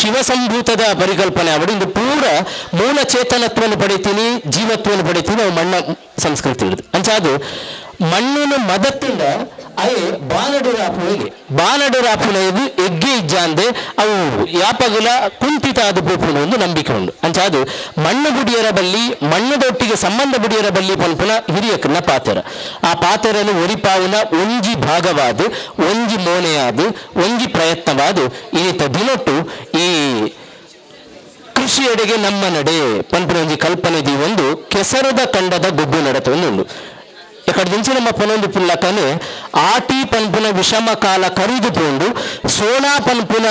ಶಿವಸಂಭೂತದ ಪರಿಕಲ್ಪನೆ ಆವಡು ಇಂದು ಪೂರ ಮೂಲ ಚೇತನತ್ವವನ್ನು ಪಡಿತೀನಿ ಜೀವತ್ವವನ್ನು ಪಡಿತೀನಿ ಅವು ಮಣ್ಣ ಸಂಸ್ಕೃತಿ ಇಡುದು. ಅಂಚಾದು ಮಣ್ಣಿನ ಮದತ್ತಿಂದ ಅಯೇ ಬಾನಡುರಾಪುನಿಗೆ ಬಾನಡುರಾಪುನ ಎಗ್ಗೆ ಇಜ್ಜಾಂದೆ ಅವು ಯಾಪಗಲ ಕುಂಠಿತ ಆದ ಪೋಪುನ ಒಂದು ನಂಬಿಕೆ ಉಂಡು. ಅಂಚಾದು ಮಣ್ಣು ಬುಡಿಯರ ಬಲ್ಲಿ ಮಣ್ಣುದೊಟ್ಟಿಗೆ ಸಂಬಂಧ ಬುಡಿಯರ ಬಲ್ಲಿ ಪನ್ಪುನ ಹಿರಿಯಕನ ಪಾತೆರ. ಆ ಪಾತೆರನು ಒರಿಪಾವುನ ಒಂಜಿ ಭಾಗವಾದ ಒಂಜಿ ಮೋನೆಯಾದ ಒಂಜಿ ಪ್ರಯತ್ನವಾದ ಈತ ದಿನೊಟ್ಟು ಈ ಕೃಷಿಯೆಡೆಗೆ ನಮ್ಮ ನಡೆ ಪನ್ಪುನ ಒಂಜಿ ಕಲ್ಪನೆ the ಒಂದು ಕೆಸರದ ಕಂಡದ ಗೊಬ್ಬು ನಡತ ಒಂದು ಎಕಡೆ ದಿಂಚಿ ನಮ್ಮ ಪನೊಂದು ಪುಲ್ಲಕನೆ ಆಟಿ ಪನ್ಪುನ ವಿಷಮ ಕಾಲ ಕರಿದು ಪೋಂಡು ಸೋನಾ ಪನ್ಪುನ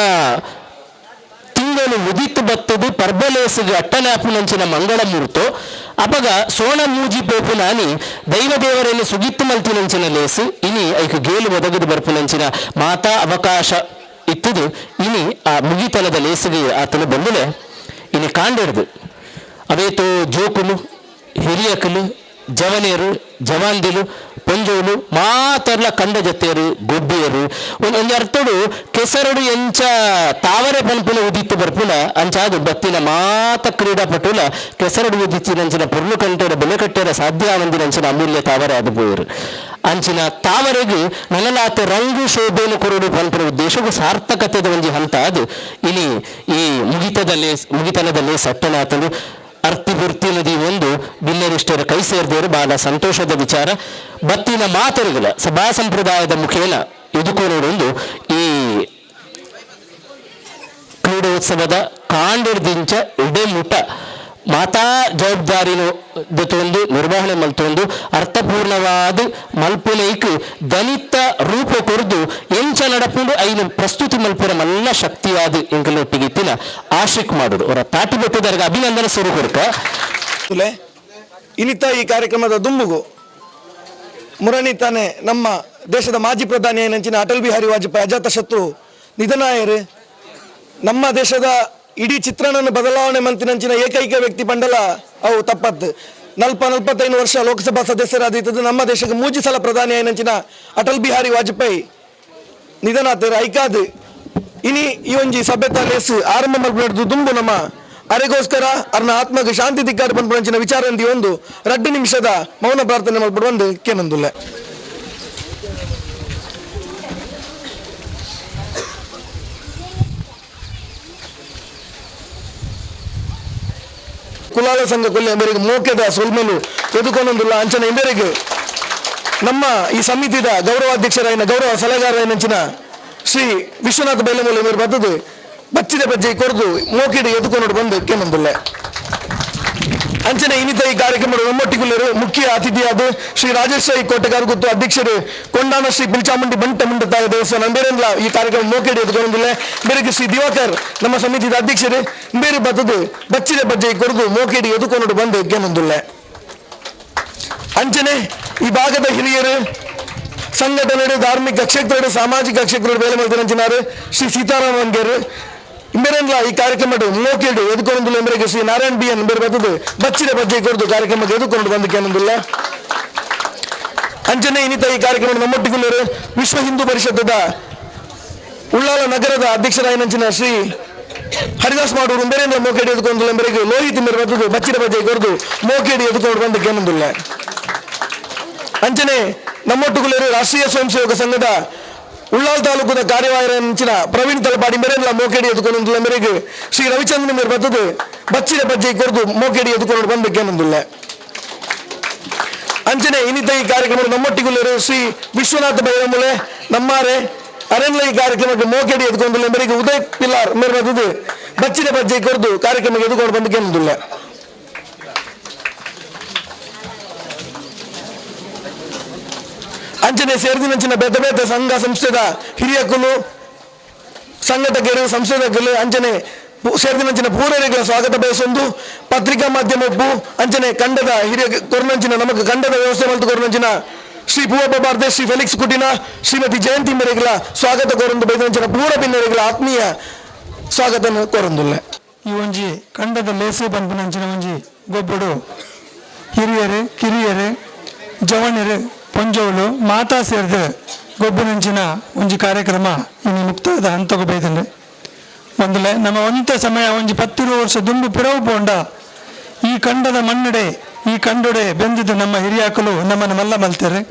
ತಿಂಗಳು ಉದಿತ್ತು ಬತ್ತದು ಪರ್ಬಲೇಸಿಗೆ ಅಟ್ಟನಾಪುನಂಚಿನ ಮಂಗಳ ಮೂರ್ತು ಅಪಗ ಸೋಣ ಮೂಜಿ ಪೋಪು ನಾನಿ ದೈವ ದೇವರನ್ನು ಸುಗಿತ್ತು ಮಲ್ತಿನಂಚಿನ ಲೇಸು ಇನಿ ಐಕು ಗೇಲು ಒದಗದು ಬರ್ಪುನಂಚಿನ ಮಾತಾ ಅವಕಾಶ ಇತ್ತದು ಇನಿ ಆ ಮುಗಿತನದ ಲೇಸಿಗೆ ಆತನು ಬಂದುಲೆ ಇನಿ ಕಾಂಡಿಡ್ದು ಅವೇತೋ ಜೋಕುಲು ಹಿರಿಯಕಲು ಜವನೇರು ಜವಾಂದಿಲು ಪೊಂಜೋಲು ಮಾತರ್ಲ ಕಂಡ ಜತೆಯರು ಗೊಬ್ಬಿಯರು ಒಂದು ಅರ್ಥಡು ಕೆಸರಡು ಎಂಚ ತಾವರೆ ಪನ್ಪುನ ಉದಿತ್ತು ಬರ್ಪುನ ಅಂಚಾದು ಬತ್ತಿನ ಮಾತ ಕ್ರೀಡಾಪಟುಲ ಕೆಸರಡು ಉದಿತ್ತಿನಂಚಿನ ಪೊರ್ಲು ಕಂಟೆರ ಬೆಲೆ ಕಟ್ಟೆರ ಸಾಧ್ಯ ಆವಂದಿನಂಚಿನ ಅಮೂಲ್ಯ ತಾವರೆ ಅದು ಪೋಯರು. ಅಂಚಿನ ತಾವರೆಗೆ ನನಲಾತ ರಂಗು ಶೋಭೆಯನ್ನು ಕೊರಡು ಪನ್ಪುನ ಉದ್ದೇಶಕ್ಕೂ ಸಾರ್ಥಕತೆದ ಒಂಜಿ ಹಂತ ಅದು ಇನಿ ಈ ಮುಗಿತನದಲ್ಲೇ ಸಟ್ಟನಾತನು ಅರ್ತಿ ಬುರ್ತಿ ನದಿ ಒಂದು ಬಿಲ್ಲರಿಷ್ಟರ ಕೈ ಸೇರಿದವರು ಬಹಳ ಸಂತೋಷದ ವಿಚಾರ. ಬತ್ತಿನ ಮಾತರುಗಳ ಸಭಾ ಸಂಪ್ರದಾಯದ ಮುಖೇನ ಎದುಕೋನೋಡೊಂದು ಈ ಕ್ರೀಡೋತ್ಸವದ ಕಾಂಡಿರ್ದಿಂಚ ಎಡೆಮುಟ ಮಾತಾ ಜವಾಬ್ದಾರಿನ ಜೊತೆಯೊಂದು ನಿರ್ವಹಣೆ ಮಲ್ತೊಂದು ಅರ್ಥಪೂರ್ಣವಾದ ಮಲ್ಪುನೈಕ್ ದಲಿತ ರೂಪ ಕೊರ್ದು ಎಂಚ ನಡಪುಂಡು ಐನು ಪ್ರಸ್ತುತಿ ಮಲ್ಪುರ ಮಲ್ಲ ಶಕ್ತಿಯಾದ ಎಂಕಲೊಟ್ಟಿಗೆ ಇತ್ತಿನ ಆಶಿಕ್ ಮಾಡುದು ಅವರ ತಾಟಿ ಬೆಟ್ಟದವರಿಗೆ ಅಭಿನಂದನೆ ಸುರು ಕೊಡ್ಕ. ಇನ್ನಿತ ಈ ಕಾರ್ಯಕ್ರಮದ ದುಂಬುಗು ಮುರಣಿ ತಾನೆ ನಮ್ಮ ದೇಶದ ಮಾಜಿ ಪ್ರಧಾನಿ ಏನಂಚಿನ ಅಟಲ್ ಬಿಹಾರಿ ವಾಜಪೇಯಿ ಅಜಾತಶತ್ರು ನಿಧನಾಯರು ನಮ್ಮ ದೇಶದ ಇಡೀ ಚಿತ್ರಣವನ್ನು ಬದಲಾವಣೆ ಮಂತಿನಂಚಿನ ಏಕೈಕ ವ್ಯಕ್ತಿ ಪಂಡಲ ಅವು ತಪ್ಪತ್ತು. 45 ವರ್ಷ ಲೋಕಸಭಾ ಸದಸ್ಯರಾದಿದ್ದದ್ದು ನಮ್ಮ ದೇಶಕ್ಕೆ ಮೂಜಿ ಸಲ ಪ್ರಧಾನಿ ಏನಂಚಿನ ಅಟಲ್ ಬಿಹಾರಿ ವಾಜಪೇಯಿ ನಿಧನಾತರು ಐಕಾದ್ ಇನಿ ಈ ಒಂಜಿ ಸಭ್ಯತಾ ಲೇಸು ಆರಂಭ ಮಲ್ಪುನಡ್ದು ದುಂಬು ನಮ್ಮ ಅರೆಗೋಸ್ಕರ ಅರ್ನ ಆತ್ಮಕ್ಕೆ ಶಾಂತಿ ದಿಕ್ಕಾಡು ಪನ್ಪುನಂಚಿನ ವಿಚಾರ ಒಂದು 2 ನಿಮಿಷದ ಮೌನ ಪ್ರಾರ್ಥನೆ ಮಲ್ಪಡು ಒಂದು ಕೇನಂದುಲ್ಲ. ಕುಲಾಲ ಸಂಘ ಕೊಲ್ಲಿ ಎಂಬರಿಗೆ ಮೋಕೆದ ಸೊಲ್ಮೆಲು ಎದುಕೊಂಡೊಂದುಲ್ಲ ಅಂಚನ ಎಂಬರಿಗೆ ನಮ್ಮ ಈ ಸಮಿತಿದ ಗೌರವಾಧ್ಯಕ್ಷರಾಯಿನ ಗೌರವ ಸಲಹೆಗಾರರಾಯಿನಂಚಿನ ಶ್ರೀ ವಿಶ್ವನಾಥ ಬೈಲಮೂಲೆ ಎಂಬರು ಬರ್ತದೆ ಬಚ್ಚಿದ ಬಜ್ಜೆ ಕೊರ್ದು ಮೋಕೆಡ್ ಎದುಕೊಂಡು ಬಂದು ಕೇನೊಂದುಲ್ಲೆ. ಅಂಚನೆ ಇನ್ನಿತ ಈ ಕಾರ್ಯಕ್ರಮದ ಒಮ್ಮೊಟ್ಟಿಗುಲ್ಲರು ಮುಖ್ಯ ಅತಿಥಿಯಾದ ಶ್ರೀ ರಾಜೇಶ್ ರೈ ಕೋಟೆಗಾರ್ ಗುತ್ತು ಅಧ್ಯಕ್ಷರು ಕೊಂಡಾಣ ಶ್ರೀ ಬಿಲ್ಚಾಮುಂಡಿ ಬಂಟ ಮುಂಡತಾಯ ದೇವಸ್ಥಾನ ಬೇರೆಲ್ಲ ಈ ಕಾರ್ಯಕ್ರಮ ಮೋಕೆಡ್ ಎದುಕೊಂಡಿಲ್ಲ. ಬೇರೆ ಶ್ರೀ ದಿವಾಕರ್ ನಮ್ಮ ಸಮಿತಿಯ ಅಧ್ಯಕ್ಷರು ಬೇರೆ ಬತ್ತದು ಬಚ್ಚಿದ ಬಜ್ಜೆ ಕೊರ್ದು ಮೋಕೆಡ್ ಎದುಕೊಂಡು ಬಂದು ಕೇನೊಂದುಲ್ಲೆ. ಅಂಚನೆ ಈ ಭಾಗದ ಹಿರಿಯರು ಸಂಘಟನೆ ಧಾರ್ಮಿಕ ಕ್ಷೇತ್ರ ಸಾಮಾಜಿಕ ಕ್ಷೇತ್ರ ಬೇಲೆ ಮಲ್ತಿನಂಚಿನಾರು ಶ್ರೀ ಸೀತಾರಾಮ ವಂಗೇರು ಇಂಬೇರೆಲ್ಲ ಈ ಕಾರ್ಯಕ್ರಮ ಮೋಕೆಡು ಎದುಕೊಂಡುಲ್ಲ. ಎಂಬರಿಗೆ ಶ್ರೀ ನಾರಾಯಣ್ ಬಿ ಎನ್ ಬೇರೆ ಬರ್ತದೆ ಬಚ್ಚಿದ ಬಜ್ಜೆ ಕೊರದು ಕಾರ್ಯಕ್ರಮಕ್ಕೆ ಎದುಕೊಂಡು ಬಂದಕ್ಕೆ. ಅಂಚನೆ ಇನ್ನಿತ ಈ ಕಾರ್ಯಕ್ರಮ ನಮ್ಮೊಟ್ಟಿಗುಲ್ಲರು ವಿಶ್ವ ಹಿಂದೂ ಪರಿಷತ್ತದ ಉಳ್ಳಾಲ ನಗರದ ಅಧ್ಯಕ್ಷರಾಯನಂಚಿನ ಶ್ರೀ ಹರಿದಾಸ್ ಮಾಡೂರು ಬೇರೆ ಮೋಕೆಡಿ ಎದುಕೊಂಡುಲ್ಲ. ಎಂಬರಿಗೆ ಲೋಹಿತ್ ಇಂಬೇರು ಬರ್ತದೆ ಬಚ್ಚಿದ ಬಜ್ಜೆ ಕೊರದು ಮೋಕೆಡಿ ಎದುಕೊಂಡು ಬಂದಕ್ಕೆ. ಅಂಚನೆ ನಮ್ಮೊಟ್ಟುಗುಲ್ಲರು ರಾಷ್ಟ್ರೀಯ ಸ್ವಯಂ ಸೇವಕ ಸಂಘದ ಉಳ್ಳಾಲ್ ತಾಲೂಕುದ ಕಾರ್ಯವಾಹರಂಚಿನ ಪ್ರವೀಣ್ ತಲಪಾಡಿ ಮೇರೆಲ್ಲ ಮೋಕೆಡಿ ಎದುಕೊಂಡು ಮೇರೆಗೆ ಶ್ರೀ ರವಿಚಂದ್ರನ್ ಮೇರೆ ಬರ್ತದೆ ಬಚ್ಚಿದ ಬಜ್ಜೆ ಕೊರದು ಮೋಕೆಡಿ ಎದುಕೊಂಡು ಬಂದಕ್ಕೇನೊಂದುಲ್ಲ. ಅಂಚನೆ ಇನ್ನಿತ ಈ ಕಾರ್ಯಕ್ರಮ ನಮ್ಮೊಟ್ಟಿಗುಲ್ಲರು ಶ್ರೀ ವಿಶ್ವನಾಥ ಬೈರಮುಲೆ ನಮ್ಮಾರೆ ಅರೆನ್ಲ ಈ ಕಾರ್ಯಕ್ರಮಕ್ಕೆ ಮೋಕೆಡಿ ಎದುಕೊಂಡು ಮೇರೆಗೆ ಉದಯ್ ಪಿಲ್ಲಾರ್ ಮೇರೆ ಬರ್ತದೆ ಬಚ್ಚಿದ ಬಜ್ಜೆ ಕೊರದು ಕಾರ್ಯಕ್ರಮಕ್ಕೆ ಎದುಕೊಂಡು ಬಂದಕ್ಕೇನೊಂದುಲ್ಲ. ಅಂಚನೆ ಸೇರಿದಿನಂಚಿನ ಬೇತೆ ಬೇತೆ ಸಂಘ ಸಂಸ್ಥೆದ ಹಿರಿಯಕುಲು ಸಂಘಟಕರು ಸಂಸ್ಥೆದಕುಲು ಅಂಚನೆ ಸೇರಿದಿನಂಚಿನ ಪೂರೈಕೆಗಳ ಸ್ವಾಗತ ಬಯಸೊಂದು ಪತ್ರಿಕಾ ಮಾಧ್ಯಮ ಒಪ್ಪು ಅಂಚನೆ ಕಂಡದ ಹಿರಿಯ ಕೊರ್ನಂಚಿನ ನಮಕ್ ಕಂಡದ ವ್ಯವಸ್ಥೆ ಮಲ್ತು ಕೊರ್ನಂಚಿನ ಶ್ರೀ ಪೂವಪ್ಪ ಭಾರತೆ ಶ್ರೀ ಫೆಲಿಕ್ಸ್ ಕುಟಿನ ಶ್ರೀಮತಿ ಜಯಂತಿ ಮೇರೆಗಳ ಸ್ವಾಗತ ಕೋರೊಂದು ಬೈದಂಚಿನ ಪೂರ ಬಿನ್ನರೆಗಳ ಆತ್ಮೀಯ ಸ್ವಾಗತ ಕೋರೊಂದುಲ್ಲ. ಈ ಒಂಜಿ ಕಂಡದ ಲೇಸು ಪನ್ಪುನಂಚಿನ ಒಂಜಿ ಗೊಬ್ಬಡು ಹಿರಿಯರು ಕಿರಿಯರು ಜವಣರು ಪೊಂಜೋಳು ಮಾತಾ ಸೇರಿದ ಗೊಬ್ಬುನಂಚಿನ ಒಂಜಿ ಕಾರ್ಯಕ್ರಮ ಇನ್ನು ಮುಕ್ತಾಯದ ಹಂತಕ್ಕೆ ಬೈದಂಡೆ. ಒಂದಲೆ ನಮ್ಮ ಒಂತೆ ಸಮಯ ಒಂಜಿ 10 ವರ್ಷ ದುಂಬು ಪಿರವು ಪೋಂಡ ಈ ಕಂಡದ ಮಣ್ಣಡೆ ಈ ಕಂಡೊಡೆ ಬೆಂದಿದ್ದು ನಮ್ಮ ಹಿರಿಯಾಕಲು ನಮ್ಮನ್ನು ಮಲ್ಲ ಮಲ್ತಾರೆ.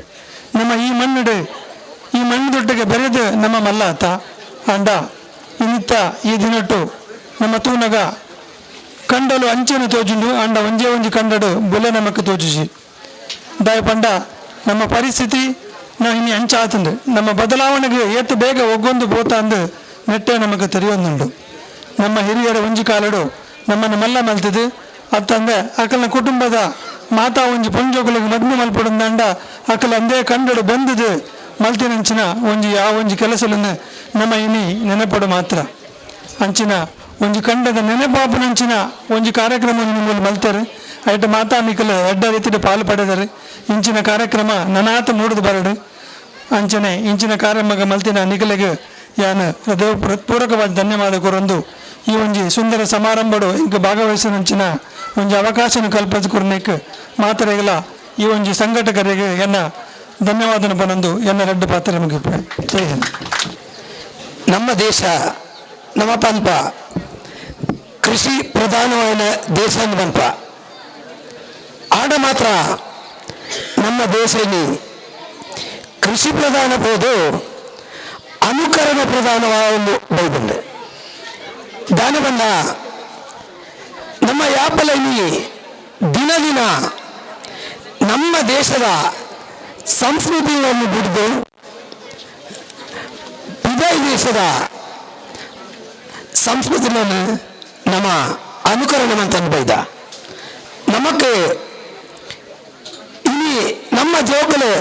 ನಮ್ಮ ಈ ಮಣ್ಣಡೆ ಈ ಮಣ್ಣು ದೊಡ್ಡಗೆ ಬೆರೆದು ನಮ್ಮ ಮಲ್ಲ ಆತ ಅಂಡ ಇನ್ನಿತ್ತ ಈ ದಿನಟ್ಟು ನಮ್ಮ ತೂನಗ ಕಂಡಲು ಅಂಚೆನು ತೋಜುಂಡು ಅಂಡ ಒಂಜೇ ಒಂಜಿ ಕಂಡಡು ಬುಲೆ ನಮಕ್ ತೋಜುಜಿ ದಾಯ ಪಂಡ ನಮ್ಮ ಪರಿಸ್ಥಿತಿ ನಾವು ಇನ್ನು ಅಂಚಾತಂದು ನಮ್ಮ ಬದಲಾವಣೆಗೆ ಏತು ಬೇಗ ಒಗ್ಗೊಂದು ಬೋತ ಅಂದು ನೆಟ್ಟೆ ನಮಗೆ ತೆರೆಯೊಂದುಂಡು. ನಮ್ಮ ಹಿರಿಯರ ಒಂಜಿ ಕಾಲಡು ನಮ್ಮನ್ನು ಮಲ್ಲ ಮಲ್ತಿದ್ದು ಅತ್ತಂದೆ ಅಕಲ್ನ ಕುಟುಂಬದ ಮಾತಾ ಒಂಜಿ ಪೊಂಜೋಗಳಿಗೆ ಮದ್ಮೆ ಮಲ್ಪಡುಂದಂಡ ಅಕಲ ಅಂದೇ ಕಂಡಡು ಬಂದಿದ್ದು ಮಲ್ತಿನಂಚಿನ ಒಂಜಿ ಯಾವ ಒಂಜಿ ಕೆಲಸಲನ್ನು ನಮ್ಮ ಇನಿ ನೆನಪಡು ಮಾತ್ರ ಅಂಚಿನ ಒಂಜಿ ಕಂಡದ ನೆನಪಾಪನಂಚಿನ ಒಂಜಿ ಕಾರ್ಯಕ್ರಮ ನಿಮ್ಮಲ್ಲಿ ಮಲ್ತಾರೆ ಐಟ ಮಾತಾ ಮಿಕ್ಕಲು ಎಡ್ಡ ರೀತಿಯ ಪಾಲು ಪಡೆದರೆ ಇಂಚಿನ ಕಾರ್ಯಕ್ರಮ ನನಾತ ಮೂಡಿದು ಬರಡು ಅಂಚನೆ ಇಂಚಿನ ಕಾರ್ಯಕ್ರಮ ಮಲ್ತಿನ ನಿಖಲೆಗೆ ಯಾನು ಹೃದಯ ಪೂರಕವಾದ ಧನ್ಯವಾದ ಕೊರೊಂದು ಈ ಒಂಜಿ ಸುಂದರ ಸಮಾರಂಭಡು ಇಂಕ ಭಾಗವಹಿಸಿನಂಚಿನ ಒಂಜಿ ಅವಕಾಶನ ಕಲ್ಪಿಸಿಕೊರ್ನೇಕ್ ಮಾತರೆಗಲ ಈ ಒಂಜಿ ಸಂಘಟಕರಿಗೆ ಎನ್ನ ಧನ್ಯವಾದನ ಬನಂದು ಎನ್ನ ರೆಡ್ಡು ಪಾತ್ರ ನಮಗೆ. ಜೈ ಹಿಂದ್. ನಮ್ಮ ದೇಶ ನಮ್ಮ ಪಂಪ ಕೃಷಿ ಪ್ರಧಾನವಾದ ದೇಶ ಪಂಪ ಆಡ ಮಾತ್ರ ನಮ್ಮ ದೇಶದಲ್ಲಿ ಕೃಷಿ ಪ್ರಧಾನ ಹೋದು ಅನುಕರಣ ಪ್ರಧಾನವಾದ ಒಂದು ಬೈಬಂಡೆ ದಾನಬಂದ ನಮ್ಮ ಯಾಪಲೈನಿ ದಿನ ದಿನ ನಮ್ಮ ದೇಶದ ಸಂಸ್ಕೃತಿಯನ್ನು ಬಿಡಿದು ವಿದೇಶ ದೇಶದ ಸಂಸ್ಕೃತಿಯನ್ನು ನಮ್ಮ ಅನುಕರಣ ಅಂತ ಬೈದ ನಮಕ್ಕೆ ಇಲ್ಲಿ ನಮ್ಮ ಜೋಕಲು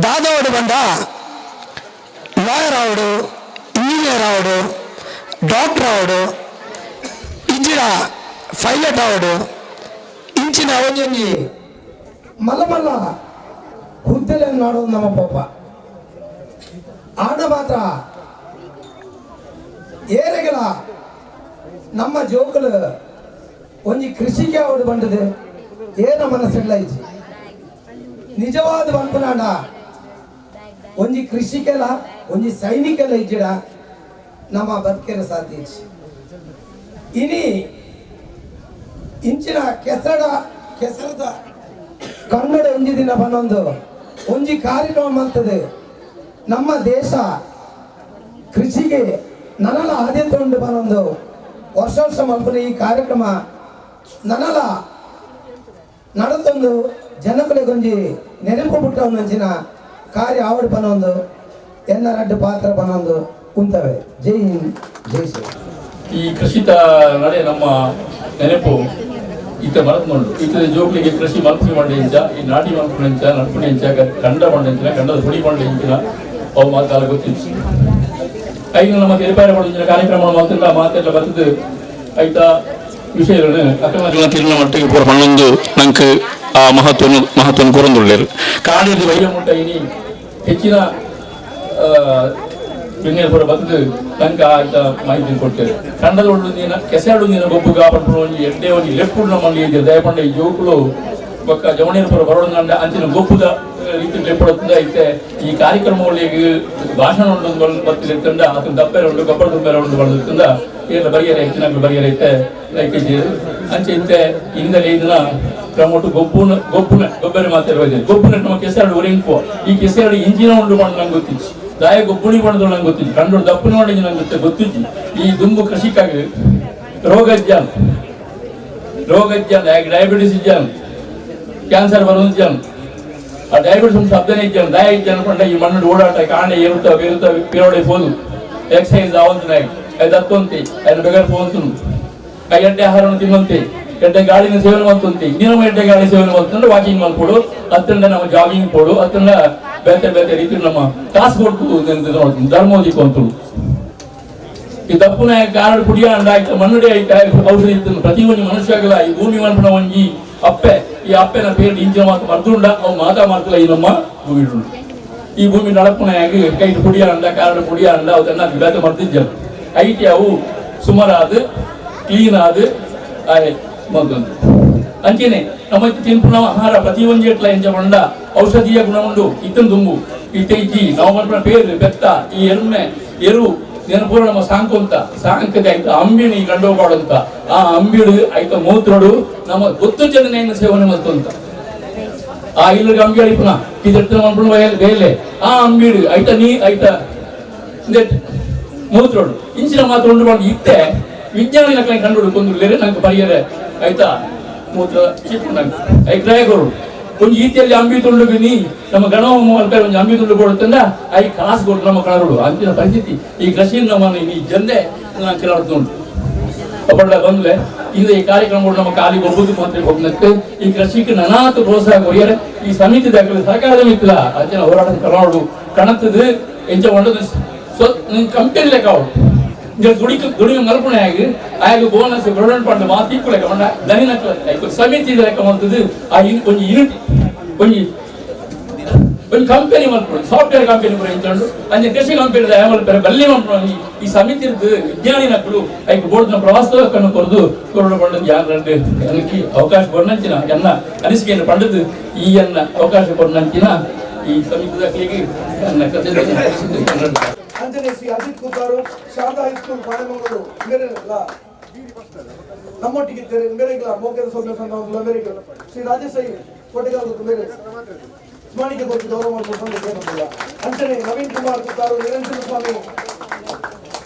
ದಾದವಾಡು ಬಂದ ಲಾಯರ್ ಆವಡು, ಇಂಜಿನಿಯರ್ ಆವಡು, ಡಾಕ್ಟರ್ ಆವಡು, ಇಂಜಿನ ಪೈಲಟ್ ಆವಡು, ಇಂಚಿನ ಒಂಜೊಂಜಿ ಮಲ್ಲ ಮಲ್ಲ ಹುದ್ದೆಲೆನ್ ನಾಡೋದು ನಮ್ಮ ಪಾಪ ಆಡ ಮಾತ್ರ ಏರೆಗಲ ನಮ್ಮ ಜೋಕುಲು ಒಂಜಿ ಕೃಷಿಗೆ ಆವಡು ಬಂದದೆ ಏನ ಮನಸ್ಸಿಲ್ಲ ಇಜ್ಜಿ ನಿಜವಾದ ಪನ್ಪುನಾಂಡ ಒಂಜಿ ಕೃಷಿಕೆಲ ಒಂಜಿ ಸೈನಿಕೆಲ ಇಜ್ಜಿಡ ನಮ್ಮ ಬದುಕೆರ ಸಾಧ್ಯ ಇಜ್ಜಿ. ಇನಿ ಇಂಚಿನ ಕೆಸರದ ಕನ್ನಡ ಒಂಜಿ ದಿನ ಬನ್ನೊಂದು ಒಂಜಿ ಕಾರ್ಯಕ್ರಮ ಮಲ್ತದೆ ನಮ್ಮ ದೇಶ ಕೃಷಿಗೆ ನನಲ ಆದ್ಯತೆ ಉಂಡು ಬನ್ನೊಂದು ವರ್ಷ ವರ್ಷ ಮಲ್ಪುನ ಈ ಕಾರ್ಯಕ್ರಮ ನನಲ ನಡತೊಂದು ಜನಕುಲೆಗೊಂಜಿ ನೆನಪು ಪುಟ್ಟವನಂಚಿನ ಕಾರ್ಯ ಆವಡ್ ಬನ್ನೊಂದು ಎನ್ನ ರಡ್ಡು ಪಾತ್ರ ಬನ್ನೊಂದು ಉಂತವೆ. ಜೈ ಹಿಂದ್, ಜೈ ಶ್ರೀ. ಈ ಕೃಷಿತ ನಡೆ ನಮ್ಮ ನೆನಪು ಈತ ಮರತ್ಕೊಂಡು ಈತ ಜೋಕ್ಲಿಗೆ ಕೃಷಿ ಮಲ್ಪುಣಿ ಮಂಡೆ ಇಂಚ, ಈ ನಾಟಿ ಮಲ್ಪುಣಿ ಇಂಚ, ನಡ್ಪುಣಿ ಇಂಚ, ಕಂಡ ಮಂಡೆ ಇಂಚಿನ, ಕಂಡದ ಹುಡಿ ಮಂಡೆ ಇಂಚಿನ ಅವು ಮಾತಾಡ ಗೊತ್ತಿತ್ತು. ಐದು ನಮ್ಮ ತೆರಿಪಾಯ ಇಂಚಿನ ಕಾರ್ಯಕ್ರಮ ಮಾತಿಲ್ಲ ಮಾತೆಲ್ಲ ಬರ್ತದೆ. ಐತ ವಿಷಯಗಳನ್ನು ಅಕ್ರಮ ಮಟ್ಟಿಗೆ ಪೂರ ಪನ್ನೊಂದು ನಂಗೆ ಆ ಮಹತ್ವವನ್ನು ಕೂರೊಂದುಳ್ಳೇರು ಕಾಡಿದ್ದು ವೈದ್ಯ ಮುಟ್ಟ ಇನಿ ಹೆಚ್ಚಿನ ಬೆಂಗಳೂರು ಪೂರ ಬರ್ತದೆ. ನಂಗೆ ಆಯ್ತ ಮಾಹಿತಿ ಕೊಡ್ತೇವೆ. ಕಂಡದ ಒಳ್ಳು ನೀನ ಕೆಸೆರಡು ನೀನ ಗೊಬ್ಬು ಗಾಪಡ್ಪುಣ ಒಂಜಿ ಎಡ್ಡೆ ಒಂಜಿ ಲೆಪ್ಪುಡು ನಮ್ಮಲ್ಲಿ ಇದೆ. ದಯಪಂಡ ಈ ಜೋಕುಲು ಬೊಕ್ಕ ಜವಣಿಯರ ಪೂರ ಬರೋಣ ಅಂಚಿನ ಗೊಬ್ಬುದ ರೀತಿ ಲೆಪ್ಪುಡುತ್ತಂದ ಐತೆ. ಈ ಕಾರ್ಯಕ್ರಮಗಳಿಗೆ ಭಾಷಣ ಉಂಟು ಬತ್ತಿರ್ತಂದ ಆತನ ದಪ್ಪೆರ ಉಂಟು ಗೊಬ್ಬರ ತುಂಬೆರ ಉಂಟು ಬಂದಿರ್ತಂದ ಏನ ಬರಿಯರ ಹೆಚ್ಚಿನ ಬರಿಯರ ಐತೆ ಲೈಕ್ ಅಂಚೆ ಇತ್ತೆ ಇಂದಲೇ ಇದನ್ನ ಕ್ರಮೊಟ್ಟು ಗೊಬ್ಬುನ ಗೊಬ್ಬುನ ಗೊಬ್ಬರ ಮಾತಾಡುವ ಗೊಬ್ಬುನ ನಮ್ಮ ಕೆಸರು ಒರಿಂಕುವ ಈ ಕೆಸರು ಇಂಜಿನ ಉಂಡು ಮಾಡಿ ನಂಗೆ ಗೊತ್ತಿತ್ತು. ದಾಯ ಗೊಬ್ಬುಣಿ ಬಣ್ಣದೊಳ ನಂಗೆ ಗೊತ್ತಿತ್ತು. ಕಂಡು ದಪ್ಪನ ಮಾಡಿ ನಂಗೆ ಗೊತ್ತಿತ್ತು. ಈ ದುಂಬು ಕೃಷಿಕಾಗಿ ರೋಗಜ್ಞಾನ ರೋಗಜ್ಞಾನ ಡಯಾಬಿಟಿಸ್ ಇಜ್ಜಾನ, ಕ್ಯಾನ್ಸರ್ ಬರೋದು, ಆ ಡಯಾಬಿಟಿಸ್ ಒಂದು ಶಬ್ದನೇ ಇಜ್ಜಾನ ದಾಯ ಇಜ್ಜಾನ ಕೊಂಡ ಈ ಮಣ್ಣು ಓಡಾಟ ಕಾಣೆ ಏರುತ್ತಾ ಬೇರುತ್ತಾ ಪಿರೋಡೆ ಹೋದು ಎಕ್ಸಸೈಸ್ ಆವಂತ ದತ್ತಂತೆ ಅದನ್ನ ಬೆಗರ್ ಪೋಂತು ಆ ಎಡ್ಡೆ ಆಹಾರವನ್ನು ತಿನ್ನುವಂತೆ ಎಡ್ಡೆ ಗಾಳಿನ ಸೇವನೆ ಮಾಡ್ತಂತೆ. ದಿನವೂ ಎಡ್ಡೆ ಗಾಳಿ ಸೇವನೆ ಮಾಡ್ತಂದ್ರೆ ವಾಕಿಂಗ್ ಮಾಡ್ಕೊಡು, ಹತ್ತಿರ ನಮ್ಮ ಜಾಗಿಂಗ್ ಕೊಡು, ಹತ್ತಿರ ಬೇತೆ ಬೇತೆ ರೀತಿ ನಮ್ಮ ಕಾಸು ಕೊಡ್ತು ಧರ್ಮೋದಿಕ್ಕು ಅಂತಳು. ಈ ದಪ್ಪುನ ಕಾರಣ ಕುಡಿಯ ಆಯ್ತು ಮಣ್ಣುಡೆ ಆಯ್ತು ಔಷಧಿ ಇತ್ತು. ಪ್ರತಿಯೊಂದು ಮನುಷ್ಯಗಲ ಈ ಭೂಮಿ ಮನ್ಪುನ ಒಂಜಿ ಅಪ್ಪೆ, ಈ ಅಪ್ಪೆನ ಪೇರು ಇಂಚಿನ ಮಾತು ಮರ್ದುಂಡ ಅವು ಮಾತಾ ಮಾಡ್ತಿಲ್ಲ. ಈ ನಮ್ಮ ಭೂಮಿ ಈ ಭೂಮಿ ನಡಪುನಾಗಿ ಕೈ ಕುಡಿಯ ಅಂಡ ಕಾರಣ ಕುಡಿಯ ಅಂಡ ಅವು ತನ್ನ ಬೇತೆ ಮರ್ತಿದ್ದ ಐಟಿ ಅವು ಸುಮಾರಾದ ಕ್ಲೀನ್ ಆದ ಮತ್ತೊಂದು ಅಂಚೆನೆ ನಮ್ಮ ತಿನ್ಪುನ ಆಹಾರ ಪ್ರತಿಯೊಂದು ಎಟ್ಲ ಎಂಚ ಪಂಡ ಔಷಧೀಯ ಗುಣ ಉಂಡು. ಇತ್ತನ್ ದುಂಬು ಇತ್ತೆ ಇಜ್ಜಿ ನಾವು ಮನ್ಪುನ ಪೇರು ಬೆತ್ತ ಈ ಎರ್ಮೆ ಎರು ನೆನಪೂರ ನಮ್ಮ ಸಾಂಕುಂತ ಸಾಂಕತೆ ಆಯ್ತು ಅಂಬಿಣಿ ಗಂಡೋಪಾಡಂತ ಆ ಅಂಬಿಡು ಆಯ್ತ ಮೂತ್ರಡು ನಮ್ಮ ಗೊತ್ತು ಜನನ ಸೇವನೆ ಮಲ್ತಂತ ಆ ಇಲ್ಲಗೆ ಅಂಬಿ ಅಳಿಪುನ ಇದೆತ್ತ ಮನ್ಪುನ ಬೇಲೆ ಆ ಅಂಬಿಡು ಆಯ್ತ ನೀ ಆಯ್ತ ಮೂತ್ರಡು ಇಂಚಿನ ಮಾತ್ರ ಉಂಡು ಮಾಡಿ ಇತ್ತೆ ವಿಜ್ಞಾನಿ ನಕಲೆ ಕಂಡು ಹುಡುಕೊಂಡ್ರೆ ನಂಗೆ ಪರಿಯರೆ ಆಯ್ತಾ ಮೂತ್ರ ಚಿಕ್ಕ ಐಕ್ರಾಯಕರು ಒಂದು ಈತಿಯಲ್ಲಿ ಅಂಬಿ ತುಂಡು ನೀ ನಮ್ಮ ಗಣ ಒಂದು ಅಂಬಿ ತುಂಡು ಕೊಡುತ್ತಂದ I ಕಾಸು ಕೊಟ್ಟು ನಮ್ಮ ಕಣರುಡು ಅಂತಿನ ಪರಿಸ್ಥಿತಿ ಈ ಕೃಷಿ ನಮ್ಮ ಈ ಜನತೆ ನಾನು ಒಬ್ಬಳ ಬಂದ್ರೆ ಇಂದ ಈ ಕಾರ್ಯಕ್ರಮಗಳು ನಮ್ಮ ಕಾಲಿಗೆ ಒಬ್ಬದು ಮಾತ್ರ ಹೋಗ್ನಕ್ಕೆ ಈ ಕೃಷಿಗೆ ನನಾತು ಪ್ರೋತ್ಸಾಹ ಕೊರಿಯರೆ ಈ ಸಮಿತಿ ದಾಖಲೆ ಸರ್ಕಾರದ ಮಿತ್ರ ಅಂಚಿನ ಹೋರಾಟ ಕಣೋಡು ಕಣತದ ಎಂಚ ಒಂಡದು ಕಂಪನಿ ಲೆಕ್ಕ ಅವಳು ದುಡಿಮೆ ದುಡಿಮೆ ಮಲ್ಪಣೆ ಆಗಿ ಆಗ ಬೋನಸ್ ಪ್ರೊಡಂಟ್ ಪಂಡ ಮಾತು ಇಕ್ಕು ಲೆಕ್ಕ ಮಂಡ ದನಿನ ಸಮಿತಿ ಲೆಕ್ಕ ಮಾಡ್ತದೆ. ಆ ಒಂಜಿ ಯೂನಿಟ್ ಒಂಜಿ ಒಂಜಿ ಕಂಪನಿ ಮಲ್ಪಡು ಸಾಫ್ಟ್ವೇರ್ ಕಂಪನಿ ಪೂರ ಇಂಚಂಡು ಅಂಚೆ ಕೃಷಿ ಕಂಪನಿ ದಯ ಮಲ್ಪರೆ ಬಲ್ಲಿ ಮಲ್ಪಡು ಈ ಸಮಿತಿ ವಿಜ್ಞಾನಿ ನಕ್ಕಳು ಐಕ್ ಬೋರ್ಡ್ನ ಪ್ರವಾಸ ಕಣ್ಣು ಕೊರದು ಕೊರಡು ಪಂಡದು ಯಾರು ಅದಕ್ಕೆ ಅವಕಾಶ ಕೊಡಂಚಿನ ಎನ್ನ ಅನಿಸಿಕೆಯನ್ನು ಪಂಡದು ಈ ಎನ್ನ ಅವಕಾಶ ಕೊಡಂಚಿನ ಈ ಸಮಿತಿದ ನನ್ನ ಕಥೆ. ಅಂಜನೆ ಶ್ರೀ ಅಜಿತ್ ಕುತ್ತಾರು ಶಾರದಾ ಹೈಸ್ಕೂಲ್ ಪಾಣೆಮಂಗಳೂರು ಮೇರೆಲ್ಲ ನಮ್ಮೊಟ್ಟಿಗೆ ಇದ್ದಾರೆ. ಮೇರೆಗಳ ಮೋಕೆದ ಸೌಮ್ಯ ಸಂಘ ಮೇರೆಗೆ ಶ್ರೀ ರಾಜೇಶ್ I Kotegal ಮೇರೆ ಸ್ಮರಣಿಕೆ ಕೊಟ್ಟು ಗೌರವ ಮಾಡಿಕೊಂಡು. ಅಂಚನೆ ನವೀನ್ ಕುಮಾರ್ ಕುತ್ತಾರು ನಿರಂಜನ ಸ್ವಾಮಿ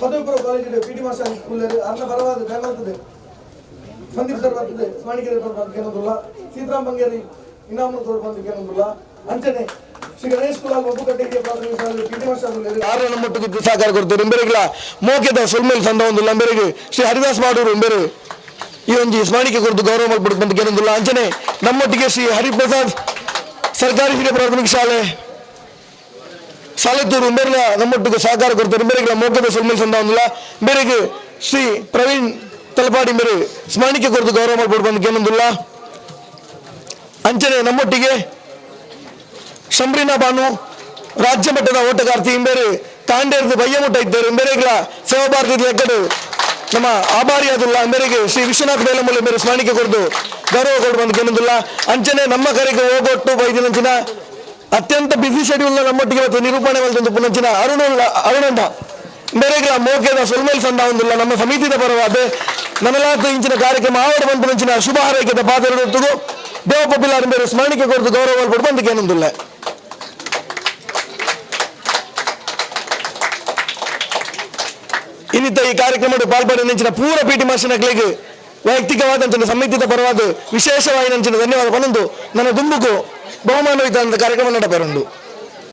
ಪದವಿ ಪೂರ್ವ college P T master school ಅರ್ನ ಬರವಾದ ಬೆಂಗಳೂರು ಸಂದೀಪ್ ಸರ್ ಬರ್ತದೆ ಸ್ಮರಣಿಕೆ ಏನೊಂದಿಲ್ಲ. ಸೀತಾರಾಮ್ ಬಂಗೇರಿ ಇನಾಮು ತೋಡ್ ಬಂದಿಗೆ ಏನೊಂದಿಲ್ಲ. ಅಂಚನೆ ಶ್ರೀ ಗಣೇಶ್ ಕುಲಾಲ್ ಒಬ್ಬುಕಟ್ಟೆ ಹಿರಿಯ ಪ್ರಾಥಮಿಕ ಶಾಲೆ P T master ಆರು ನಮ್ಮೊಟ್ಟಿಗೆ ಸಹಕಾರ ಕೊಡ್ತಾರೆ. ಇಂಬೆರೆಗ್ಲ ಮೋಕೆದ ಸೊಲ್ಮೇಲ್ ಸಂದ ಒಂದು ಲಂಬೆರೆಗೆ ಶ್ರೀ ಹರಿದಾಸ್ ಮಾಡೂರು ಇಂಬೆರೆ ಈ ಒಂಜಿ ಸ್ಮರಣಿಕೆ ಕೊರತು ಗೌರವ ಮಲ್ಪಡು ಬಂದು ಏನೊಂದಿಲ್ಲ. ಅಂಚನೆ ನಮ್ಮೊಟ್ಟಿಗೆ ಶ್ರೀ ಹರಿಪ್ರಸಾದ್ ಸರ್ಕಾರಿ ಹಿರಿಯ ಪ್ರಾಥಮಿಕ ಶಾಲೆ ಸಾಲತ್ತೂರು ಇಂಬೆರ್ಲ ನಮ್ಮೊಟ್ಟಿಗೆ ಸಹಕಾರ ಕೊಡ್ತಾರೆ. ಇಂಬೆರೆಗ್ಲ ಮೋಕೆದ ಸೊಲ್ಮೇಲ್ ಸಂದ ಒಂದಿಲ್ಲ. ಇಂಬೆರೆಗೆ ಶ್ರೀ ಪ್ರವೀಣ್ ತಲಪಾಡಿ ಇಂಬೆರೆ ಸ್ಮರಣಿಕೆ ಕೊರತು ಗೌರವ ಮಲ್ಪಡು ಬಂದು ಏನೊಂದಿಲ್ಲ. ಅಂಚನೆ ನಮ್ಮೊಟ್ಟಿಗೆ ಶಂಬ್ರೀನಾ ಬಾನು ರಾಜ್ಯ ಮಟ್ಟದ ಓಟಗಾರ್ತಿ ಇಂಬೇರು ತಾಂಡೇರ್ದು ಬಯ್ಯಮುಟ್ಟ ಇದ್ದರು. ಇಂಬೇರೆಗ್ಲ ಸೇವಾ ಭಾರತಿ ಲೆಕ್ಕಡು ನಮ್ಮ ಆಭಾರಿಯಾದುಲ್ಲ. ಇಂಬೇರಿಗೆ ಶ್ರೀ ವಿಶ್ವನಾಥ್ ಬೇಲಮೂಲೆ ಇಂಬೇರು ಸ್ಮರಣಿಕೆ ಕೊರದು ಗೌರವ ಕೊಡು ಬಂದು ಕೇನೊಂದಿಲ್ಲ. ಅಂಚನೆ ನಮ್ಮ ಕರೆಗೆ ಹೋಗೊಟ್ಟು ಬೈದಿನಂಚಿನ ಅತ್ಯಂತ ಬ್ಯುಸಿ ಶೆಡ್ಯೂಲ್ ನಮ್ಮೊಟ್ಟಿಗೆ ಮತ್ತು ನಿರೂಪಣೆ ಮಲ್ತೊಂದು ಪುನಂಚಿನ ಅರುಣಣ್ಣ ಇಂಬೇರೆಗ್ಲ ಮೋಕೆದ ಸೊಲ್ಮೇಲ್ ಸಂದ ಒಂದಿಲ್ಲ. ನಮ್ಮ ಸಮಿತಿದ ಪರವಾದ ನನಲಾತು ಇಂಚಿನ ಕಾರ್ಯಕ್ರಮ ಆವಡ ಬಂದು ಪುನಂಚಿನ ಶುಭ ಹಾರೈಕೆದ ಪಾತ್ರ ದೇವಪ್ಪ ಪಿಲಾರ್ ಇಂಬೇರು ಸ್ಮರಣಿಕೆ ಕೊರದು ಗೌರವ ಕೊಡು ಬಂದು ಕೇನೊಂದಿಲ್ಲ. ಇನ್ನಿತ ಈ ಕಾರ್ಯಕ್ರಮದ ಪಾಲ್ಪಡೆ ನೆಂಚಿನ ಪೂರ ಪಿ ಟಿ ಮಾಸ್ಟರ್ನಗಳಿಗೆ ವೈಯಕ್ತಿಕವಾದ ಸಮಿತಿದ ಪರವಾದ ವಿಶೇಷವಾಗಿ ನಂಚಿನ ಧನ್ಯವಾದ ಪನೊಂದು ನನ್ನ ದುಂಬುಕು ಬಹುಮಾನ ವಿತರಣದ ಕಾರ್ಯಕ್ರಮ ನಡಪೇರುಂಡು.